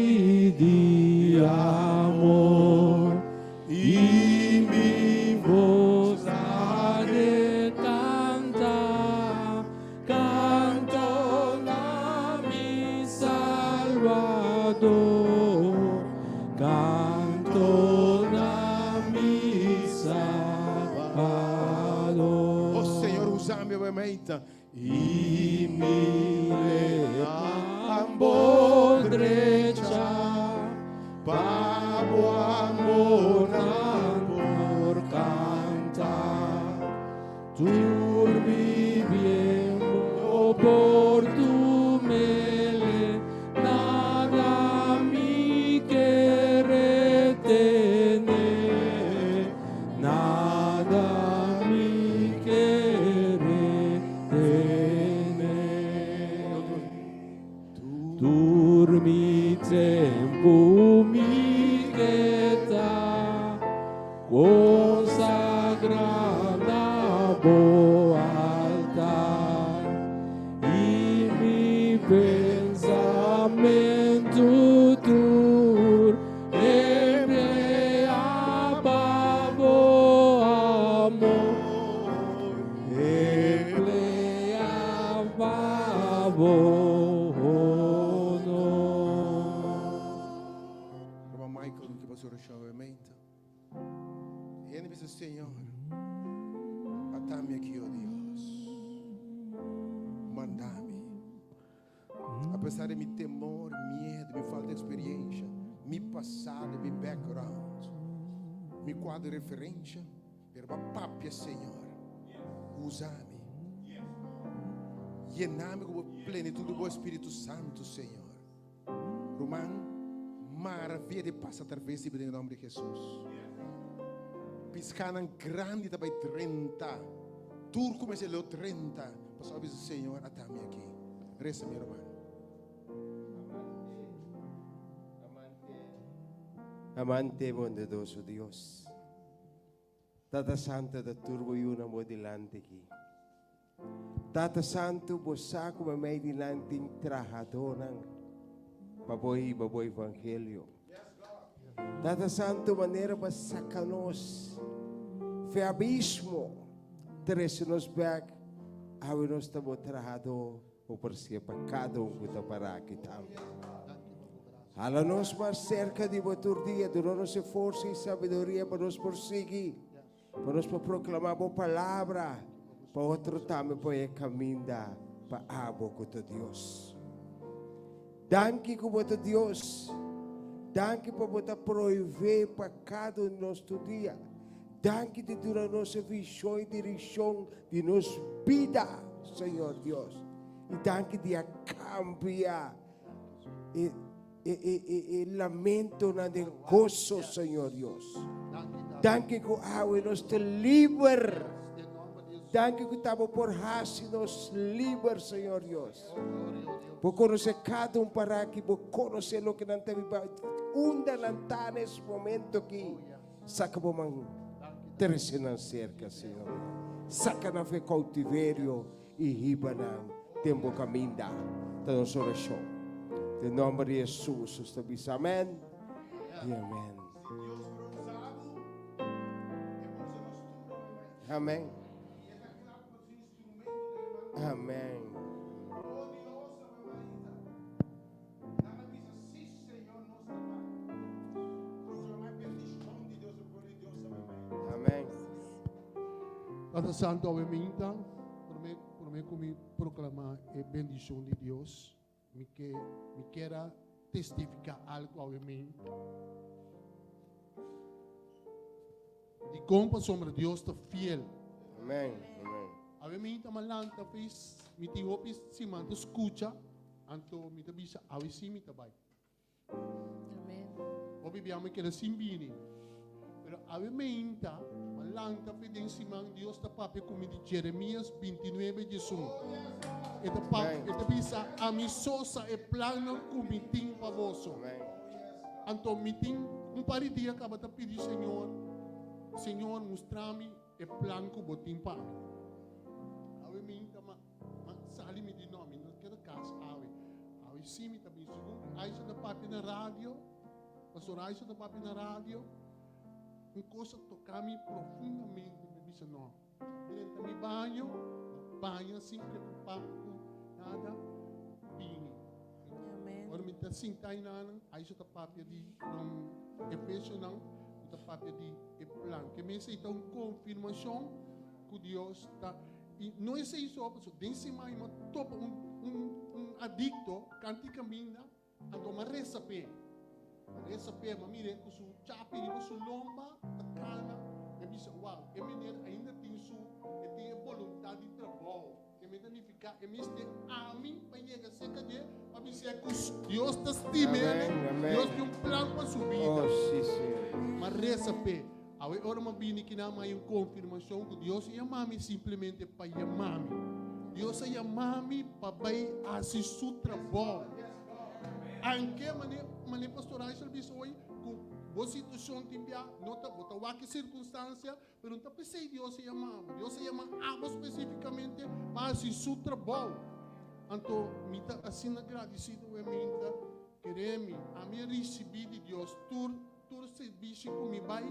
di amor. I mi voz ha de canta, canto na mi Salvador, canto na mi Salvador. Oh Señor, usa mi obviamente. I mi ambo drecha pa bo amornan por canta. Tur mi bienbo por tu mele, nada mi ke retene, nada mi ke retene. Tur mi tempu mi ke ta konsagrá na bo. Michael ku pastor orashon obviamente. Hende bisa Señor, atami aki oh Dios. Mandami. A pesar di mi temor, miedo, mi falta di experiencia, mi pasado, mi background, mi cuadro di referencia, pero bo a papia Señor, usa mi. Yena mi cu bo plenitud di bo Espíritu Santo, Señor. Ruman, maravilla di pasa atraves di bo den e nomber di Jesus. Piscanan grandi ta bay drenta. Tur cu mester lo drenta. Pasobra a bisa, Señor, ata mi aki. Reza mi ruman. Amante bondadoso Dios. Tata Santo ta tur bo yunan bo dilanti aki. Tata Santo bo sa ku memei di nan tin trahadónan pa bo hiba bo evangelio. Tata Santo manera bo a saka nos fe abismo trese nos bek awe nos ta bo trahadó bo por siña pa kada un ku ta para aki tambe. Hala nos mas serka di bo tur dia, duna nos e forsa i sabiduria pa nos por sigui, pa nos por proklamá bo palabra, pa otro tambe por e kaminda pa abo ku ta Dios. Danki ku bo ta Dios. Danki pa bo ta proveé pa kada un di nos tur dia. Danki di duna nos e vishon i direkshon di nos bida, Señor Dios. I danki di a kambia e, e, e, e, e lamentonan den gozo, Señor Dios. Danki ku awe nos ta liber. Danki ku tabo por hasi nos liber, Señor Dios. Bo conoce cada un para aki, bo conoce loke nan ta biba, unda nan ta na es momento aki. Saca bo man, trece nan cerca, Señor. Saca nan fe cautiverio i hiba nan den bo kaminda, ta nos orashon. Den nòmber di Hesus nos ta bisa amèn i amèn. Amèn. Amèn. Amèn. Tata Santo, awe minta, prome, prome ku mi proklama e bendishon di Dios, mi ke, mi kera testifiká algu awe minta. Dikon? Pasobra Dios ta fiel. Amèn. Amèn. Awe minta mi a lanta fis, mi tin hopi siman ta skucha, anto mi ta bisa awe sí mi ta bai. Amen. Hopi bia mi keda sin bini. Pero awe meinta, ma lanta fe den siman, Dios ta papia ku mi di Jeremias 29, 11. E ta pap, Amen. e ta bisa, Ami so sa e plannan ku mi tin pa boso. Amen. Anto mi tin un par di dia kaba ta pidi Señor, Señor, mustra mi e plan ku bo tin pa mi. Awe mi ta ma Ma sali mi di no, mi no keda kas awe. Awe sí mi ta bin. Segun ku Aisha ta papia na radio, Pastor Aisha ta papia na radio, un kos a toka mi profundamente. Mi bisa no, mi drenta mi baño, mi baña sin preokupá ku nada, bini. Amen. Ora mi ta sinta einan, Aisha ta papia di um, Efesionan, ku ta papia di e plan. Ke mester ta un konfirmashon ku Dios ta I no esei so, pasobra den siman mi a topa un, un, un adikto kanti kaminda, anto mi a resa p'e. Mi a resa p'e, mi a mir'é ku su chapi riba su lomba ta kana. Mi a bisa, Wow, e meneer ainda tin su, e tin e boluntat di trabou. E mi ta nifiká e mester ami pa yega serka dje pa bis'é ku Dios ta stim'é, Amén, amén. Dios tin un plan pa su bida. Oh, sí, Señor. Mi a resa p'e. Awe ora mi a bini kinan mi a hay un konfirmashon ku Dios a yama mi simplemente pa yama mi. Dios a yama mi pa bai hasi su trabou. Anke mane mane Pastor Aisha a bisa hoy ku bo situashon tin bia no ta bo ta wak e sirkunstansia pero no ta p'esei Dios a yama bo. Dios a yama abo spesifikamente pa hasi su trabou. Anto mi ta asina gradisido we mi ta kere mi. Ami a risibí di Dios tur Tur servicio cu mi bay,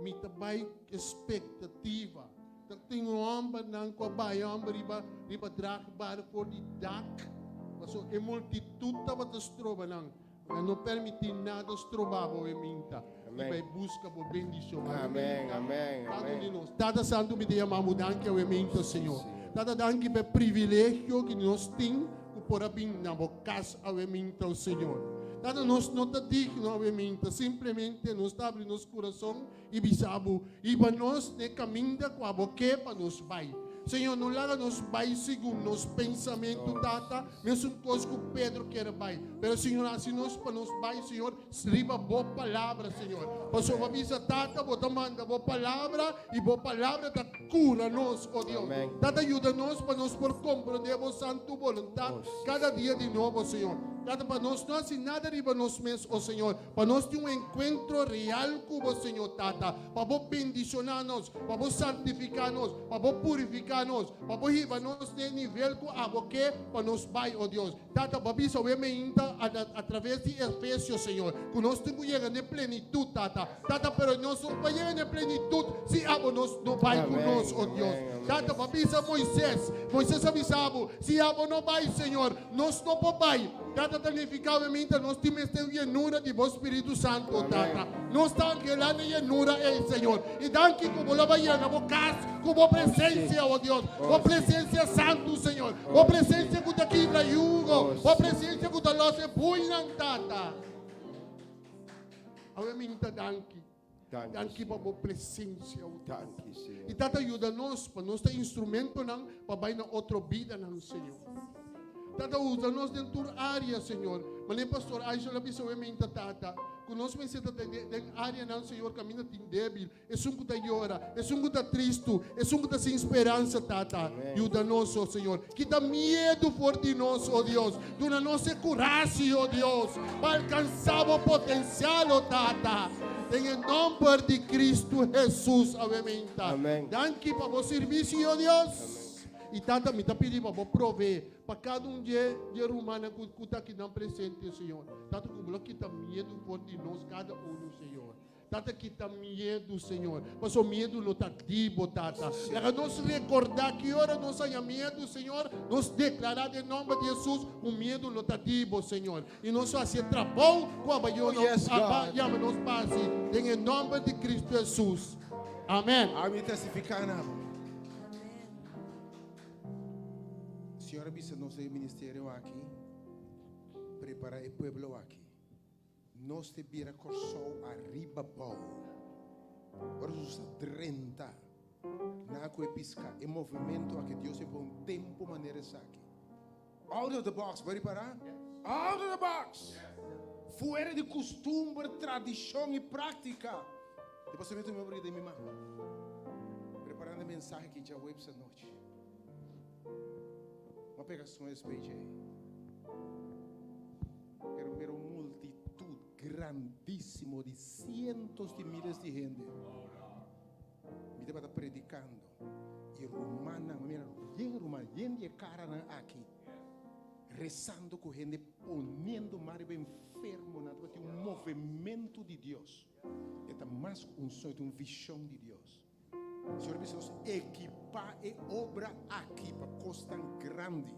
mi ta bay cu expectativa. Ta tin hombernan cu a bay homber riba riba draagbaar for di dak, pasobra e multitud tabata stroba nan. No permití nada stroba bo e minta. Amén. I bai buska bo bendishon. Amén, amén, Cada un amén. di nos. Tata Santu, mi ta yama bo danki awe minta, Señor. Tata, danki pa e privilegio ku nos tin ku por a bin na bo kas awe minta, o Señor. Tata, nos no ta digno awe minta, simplemente nos ta abri nos kurason i bisa bo, Hiba nos n'e kaminda ku abo ke pa nos bai. Señor, no laga nos bai segun nos pensamentu, Tata, mesun kos ku Pedro kier a bai. Pero, Señor, hasi nos pa nos bai, Señor, riba Bo palabra, Señor. Pasobra Bo a bisa, Tata, Bo ta manda Bo palabra i Bo palabra ta kura nos, o Dios. Tata, yuda nos pa nos por komprondé Bo santu boluntat kada dia di nobo, Señor. Tata, pa nos no hasi nada riba nos mes, o Señor, Pa nos tin un enkuentro real ku bo, Señor Tata, pa bo bendishoná nos, pa bo santifiká nos, pa bo purifiká nos, pa bo hiba nos n'e nivel ku abo ke pa nos bai, o Dios. Tata, bo a bisa awe meinta atraves di Efesios, Señor, ku nos tin ku yega n'e plenitut, Tata. Tata, pero nos no por yega n'e plenitut si abo nos no bai ku nos, o Dios. Tata, bo a bisa Moises, Moises a bisa abo, si abo no bai, Señor, nos no por bai. Tata ta nifiká obviamente nos tin mester un yenura di bo Spiritu Santo, Tata. Nos ta anhelá na yenura ei, Señor. I danki ku bo lo bai yena bo kas ku bo presensia, o Dios. Bo presensia santu, Señor. Bo presensia ku ta kibra yugo. Bo presensia ku ta los e buinan, Tata. Awe mi ta danki. Danki pa bo presensia, o Tata. I Tata yuda nos pa nos ta instrumentonan pa bai na otro bidanan, Señor. Tata usa nos den tur área, Señor. Manera Pastor Aishel a bisa awe minta, Tata, ku nos mester ta den áreanan, Señor, kaminda tin débil, esun ku ta yora, esun ku ta tristu, esun ku ta sin speransa, Tata. Yuda nos, o Señor. Kita miedu for di nos, o Dios. Duna nos e kurashi, o Dios, pa alkansá bo potensial, o Tata. Den e nòmber di Kristu Hesus, awe meinta. Amèn. Danki pa bo sirvisio, o Dios. I Tata, mi ta pidi pa bo provee pa kada un dje dje rumannan ku ku ta akinan presente, Señor. Tata, ku bo lo kita miedu for di nos kada unu, Señor. Tata kita miedu, Señor, paso miedu no ta di bo, Tata. Laga nos rekordá ki ora nos haña miedu, Señor, nos deklará den nòmber di Hesus ku miedu no ta di bo, Señor. I nos hasi e trabou ku aba Oh, yes, aba God. yama nos pa hasi den e nòmber di Kristu Hesus. Amèn. Ami testifiká na bo. Señor a bisa nos den e ministerio aki, prepara e pueblo aki. Nos te bira Kòrsou ariba bou. Ora nos ta drenta na ku e piská, e movementu aki Dios e pon un tempu manera esaki. Out of the box, bo a ripará? Out of the box! Fuera di kustumber, tradishon i práktika. E pasamentu mi a brida den mi man, preparando e mensahe aki djaweps anochi. Mi a pega soño despues dje. Pero mira un multitud grandísimo di cientos di miles di hende. Mi tabata predicando y rumannan, mi mira yen ruman, yen di e caranan aki, rezando cu hende, poniendo man riba enfermonan. Tabatin un movimento di Dios. E ta mas cu un soño, ta un vision di Dios. Señor bisa nos ekipa e obra aki pa kosnan grandi.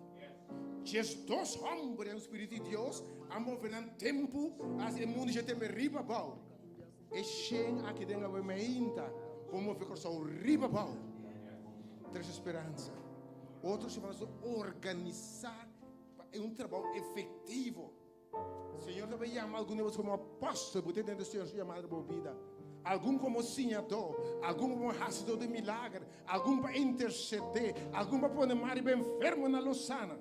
12 homber den Spiritu di Dios a move nan tempu hasi e mundu dje tembe riba abou. E shen aki den awe meinta por move Kòrsou riba abou. Trese speransa. Otro siman nos ta organisá pa e un trabou efektivo. Señor ta bay yama algun di boso como apóstol, bo ta tende Señor su yamada riba bo bida. Algun como siñadó, algun como hasidó di milager, algun pa intercedé, algun pa pone man riba enfermonan lo sana.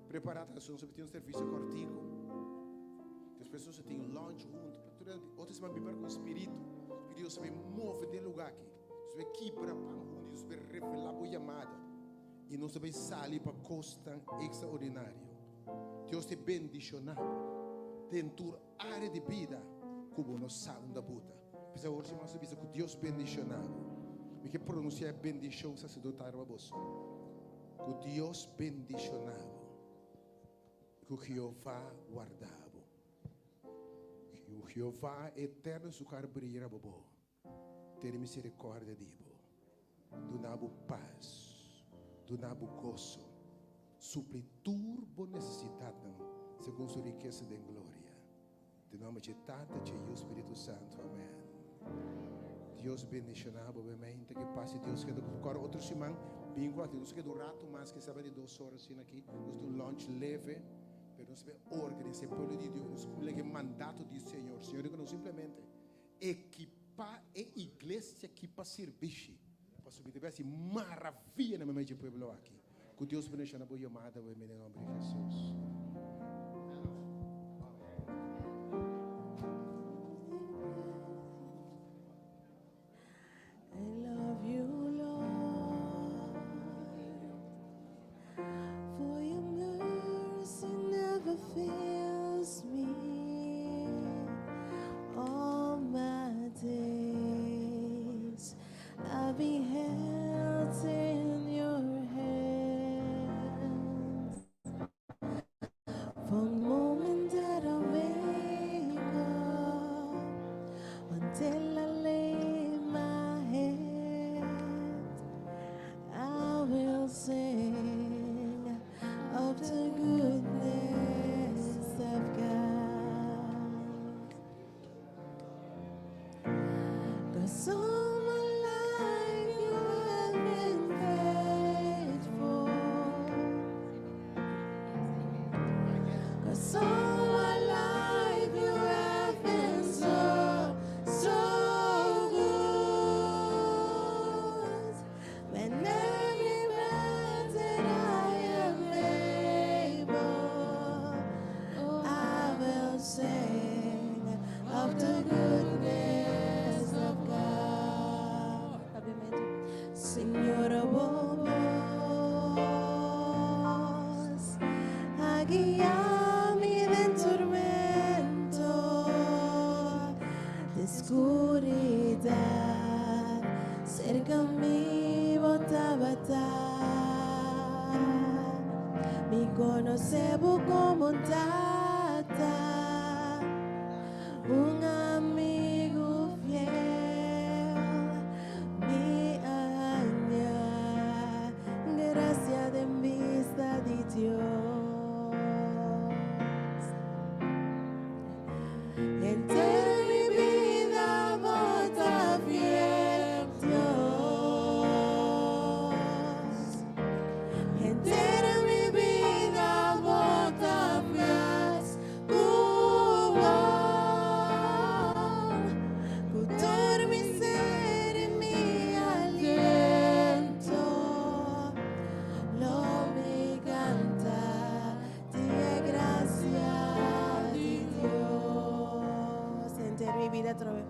Prepara ta nos tin un servicio cortico. Despues nos tin lunch hunto. Otro siman bin para con spiritu. Spiritu Dios ta bay move den lugar aki. Nos ta bay kibra pan hunto y nos ta bay revela bo yamada. I nos ta bay sali pa kosnan ekstraordinario. Dios te bendishoná bo den tur área di bida ku bo no sa unda bo ta. P'esei awor si mas ta bisa ku Dios bendishoná bo. Mi ke pronunsiá e bendishon saserdotal riba boso. Ku Dios bendishoná bo. Ku Jehová warda bo. Ku Jehová eterno su kar bria riba bo. Tene misericordia di bo. Duna bo pas. Duna bo goso. Supli tur bo necesidadnan. Segun su rikesa den gloria. Den nòmber dje Tata, dje Yu, Spiritu Santu. Amèn. Dios bendishoná bo bemente. Ku pas di Dios keda ku bo. Kòrda otro siman bin ku aki. Nos keda un ratu mas, kisas di dos ora asina aki. Nos tin un lunch leve, pero nos ta organisá e pueblo di Dios. Nos kumpli ku e mandato di Señor. Señor di ku nos simplemente ekipá e iglesia aki pa sirbishi. Pasobra mi ta hasi maravia na meimei dje pueblo aki. Ku Dios bendishoná bo yamada awe den nòmber di Hesus. I love you, Lord, for your mercy never fails me. All my days I've been held in your hands. From the moment that I wake up until I lay my head, I will sing of the goodness of God. 'Cause all my life you have been faithful. 'Cause all my life you have been so, so good. With every breath that I am able, I will sing of the goodness of God. Señor, bo bos a guia mi den tormento, di skuridat, serka mi bo tabata. Mi konosé bo komo tata, un amigu fiel, mi a haña grasia den bista di Dios. Henter mi bida bo ta fiel, Dios. Henter mi bida bo ta fiel, ku Ku tur mi ser i mi aliento, lo mi kanta di grasia di Dios. Henter mi bida trobe.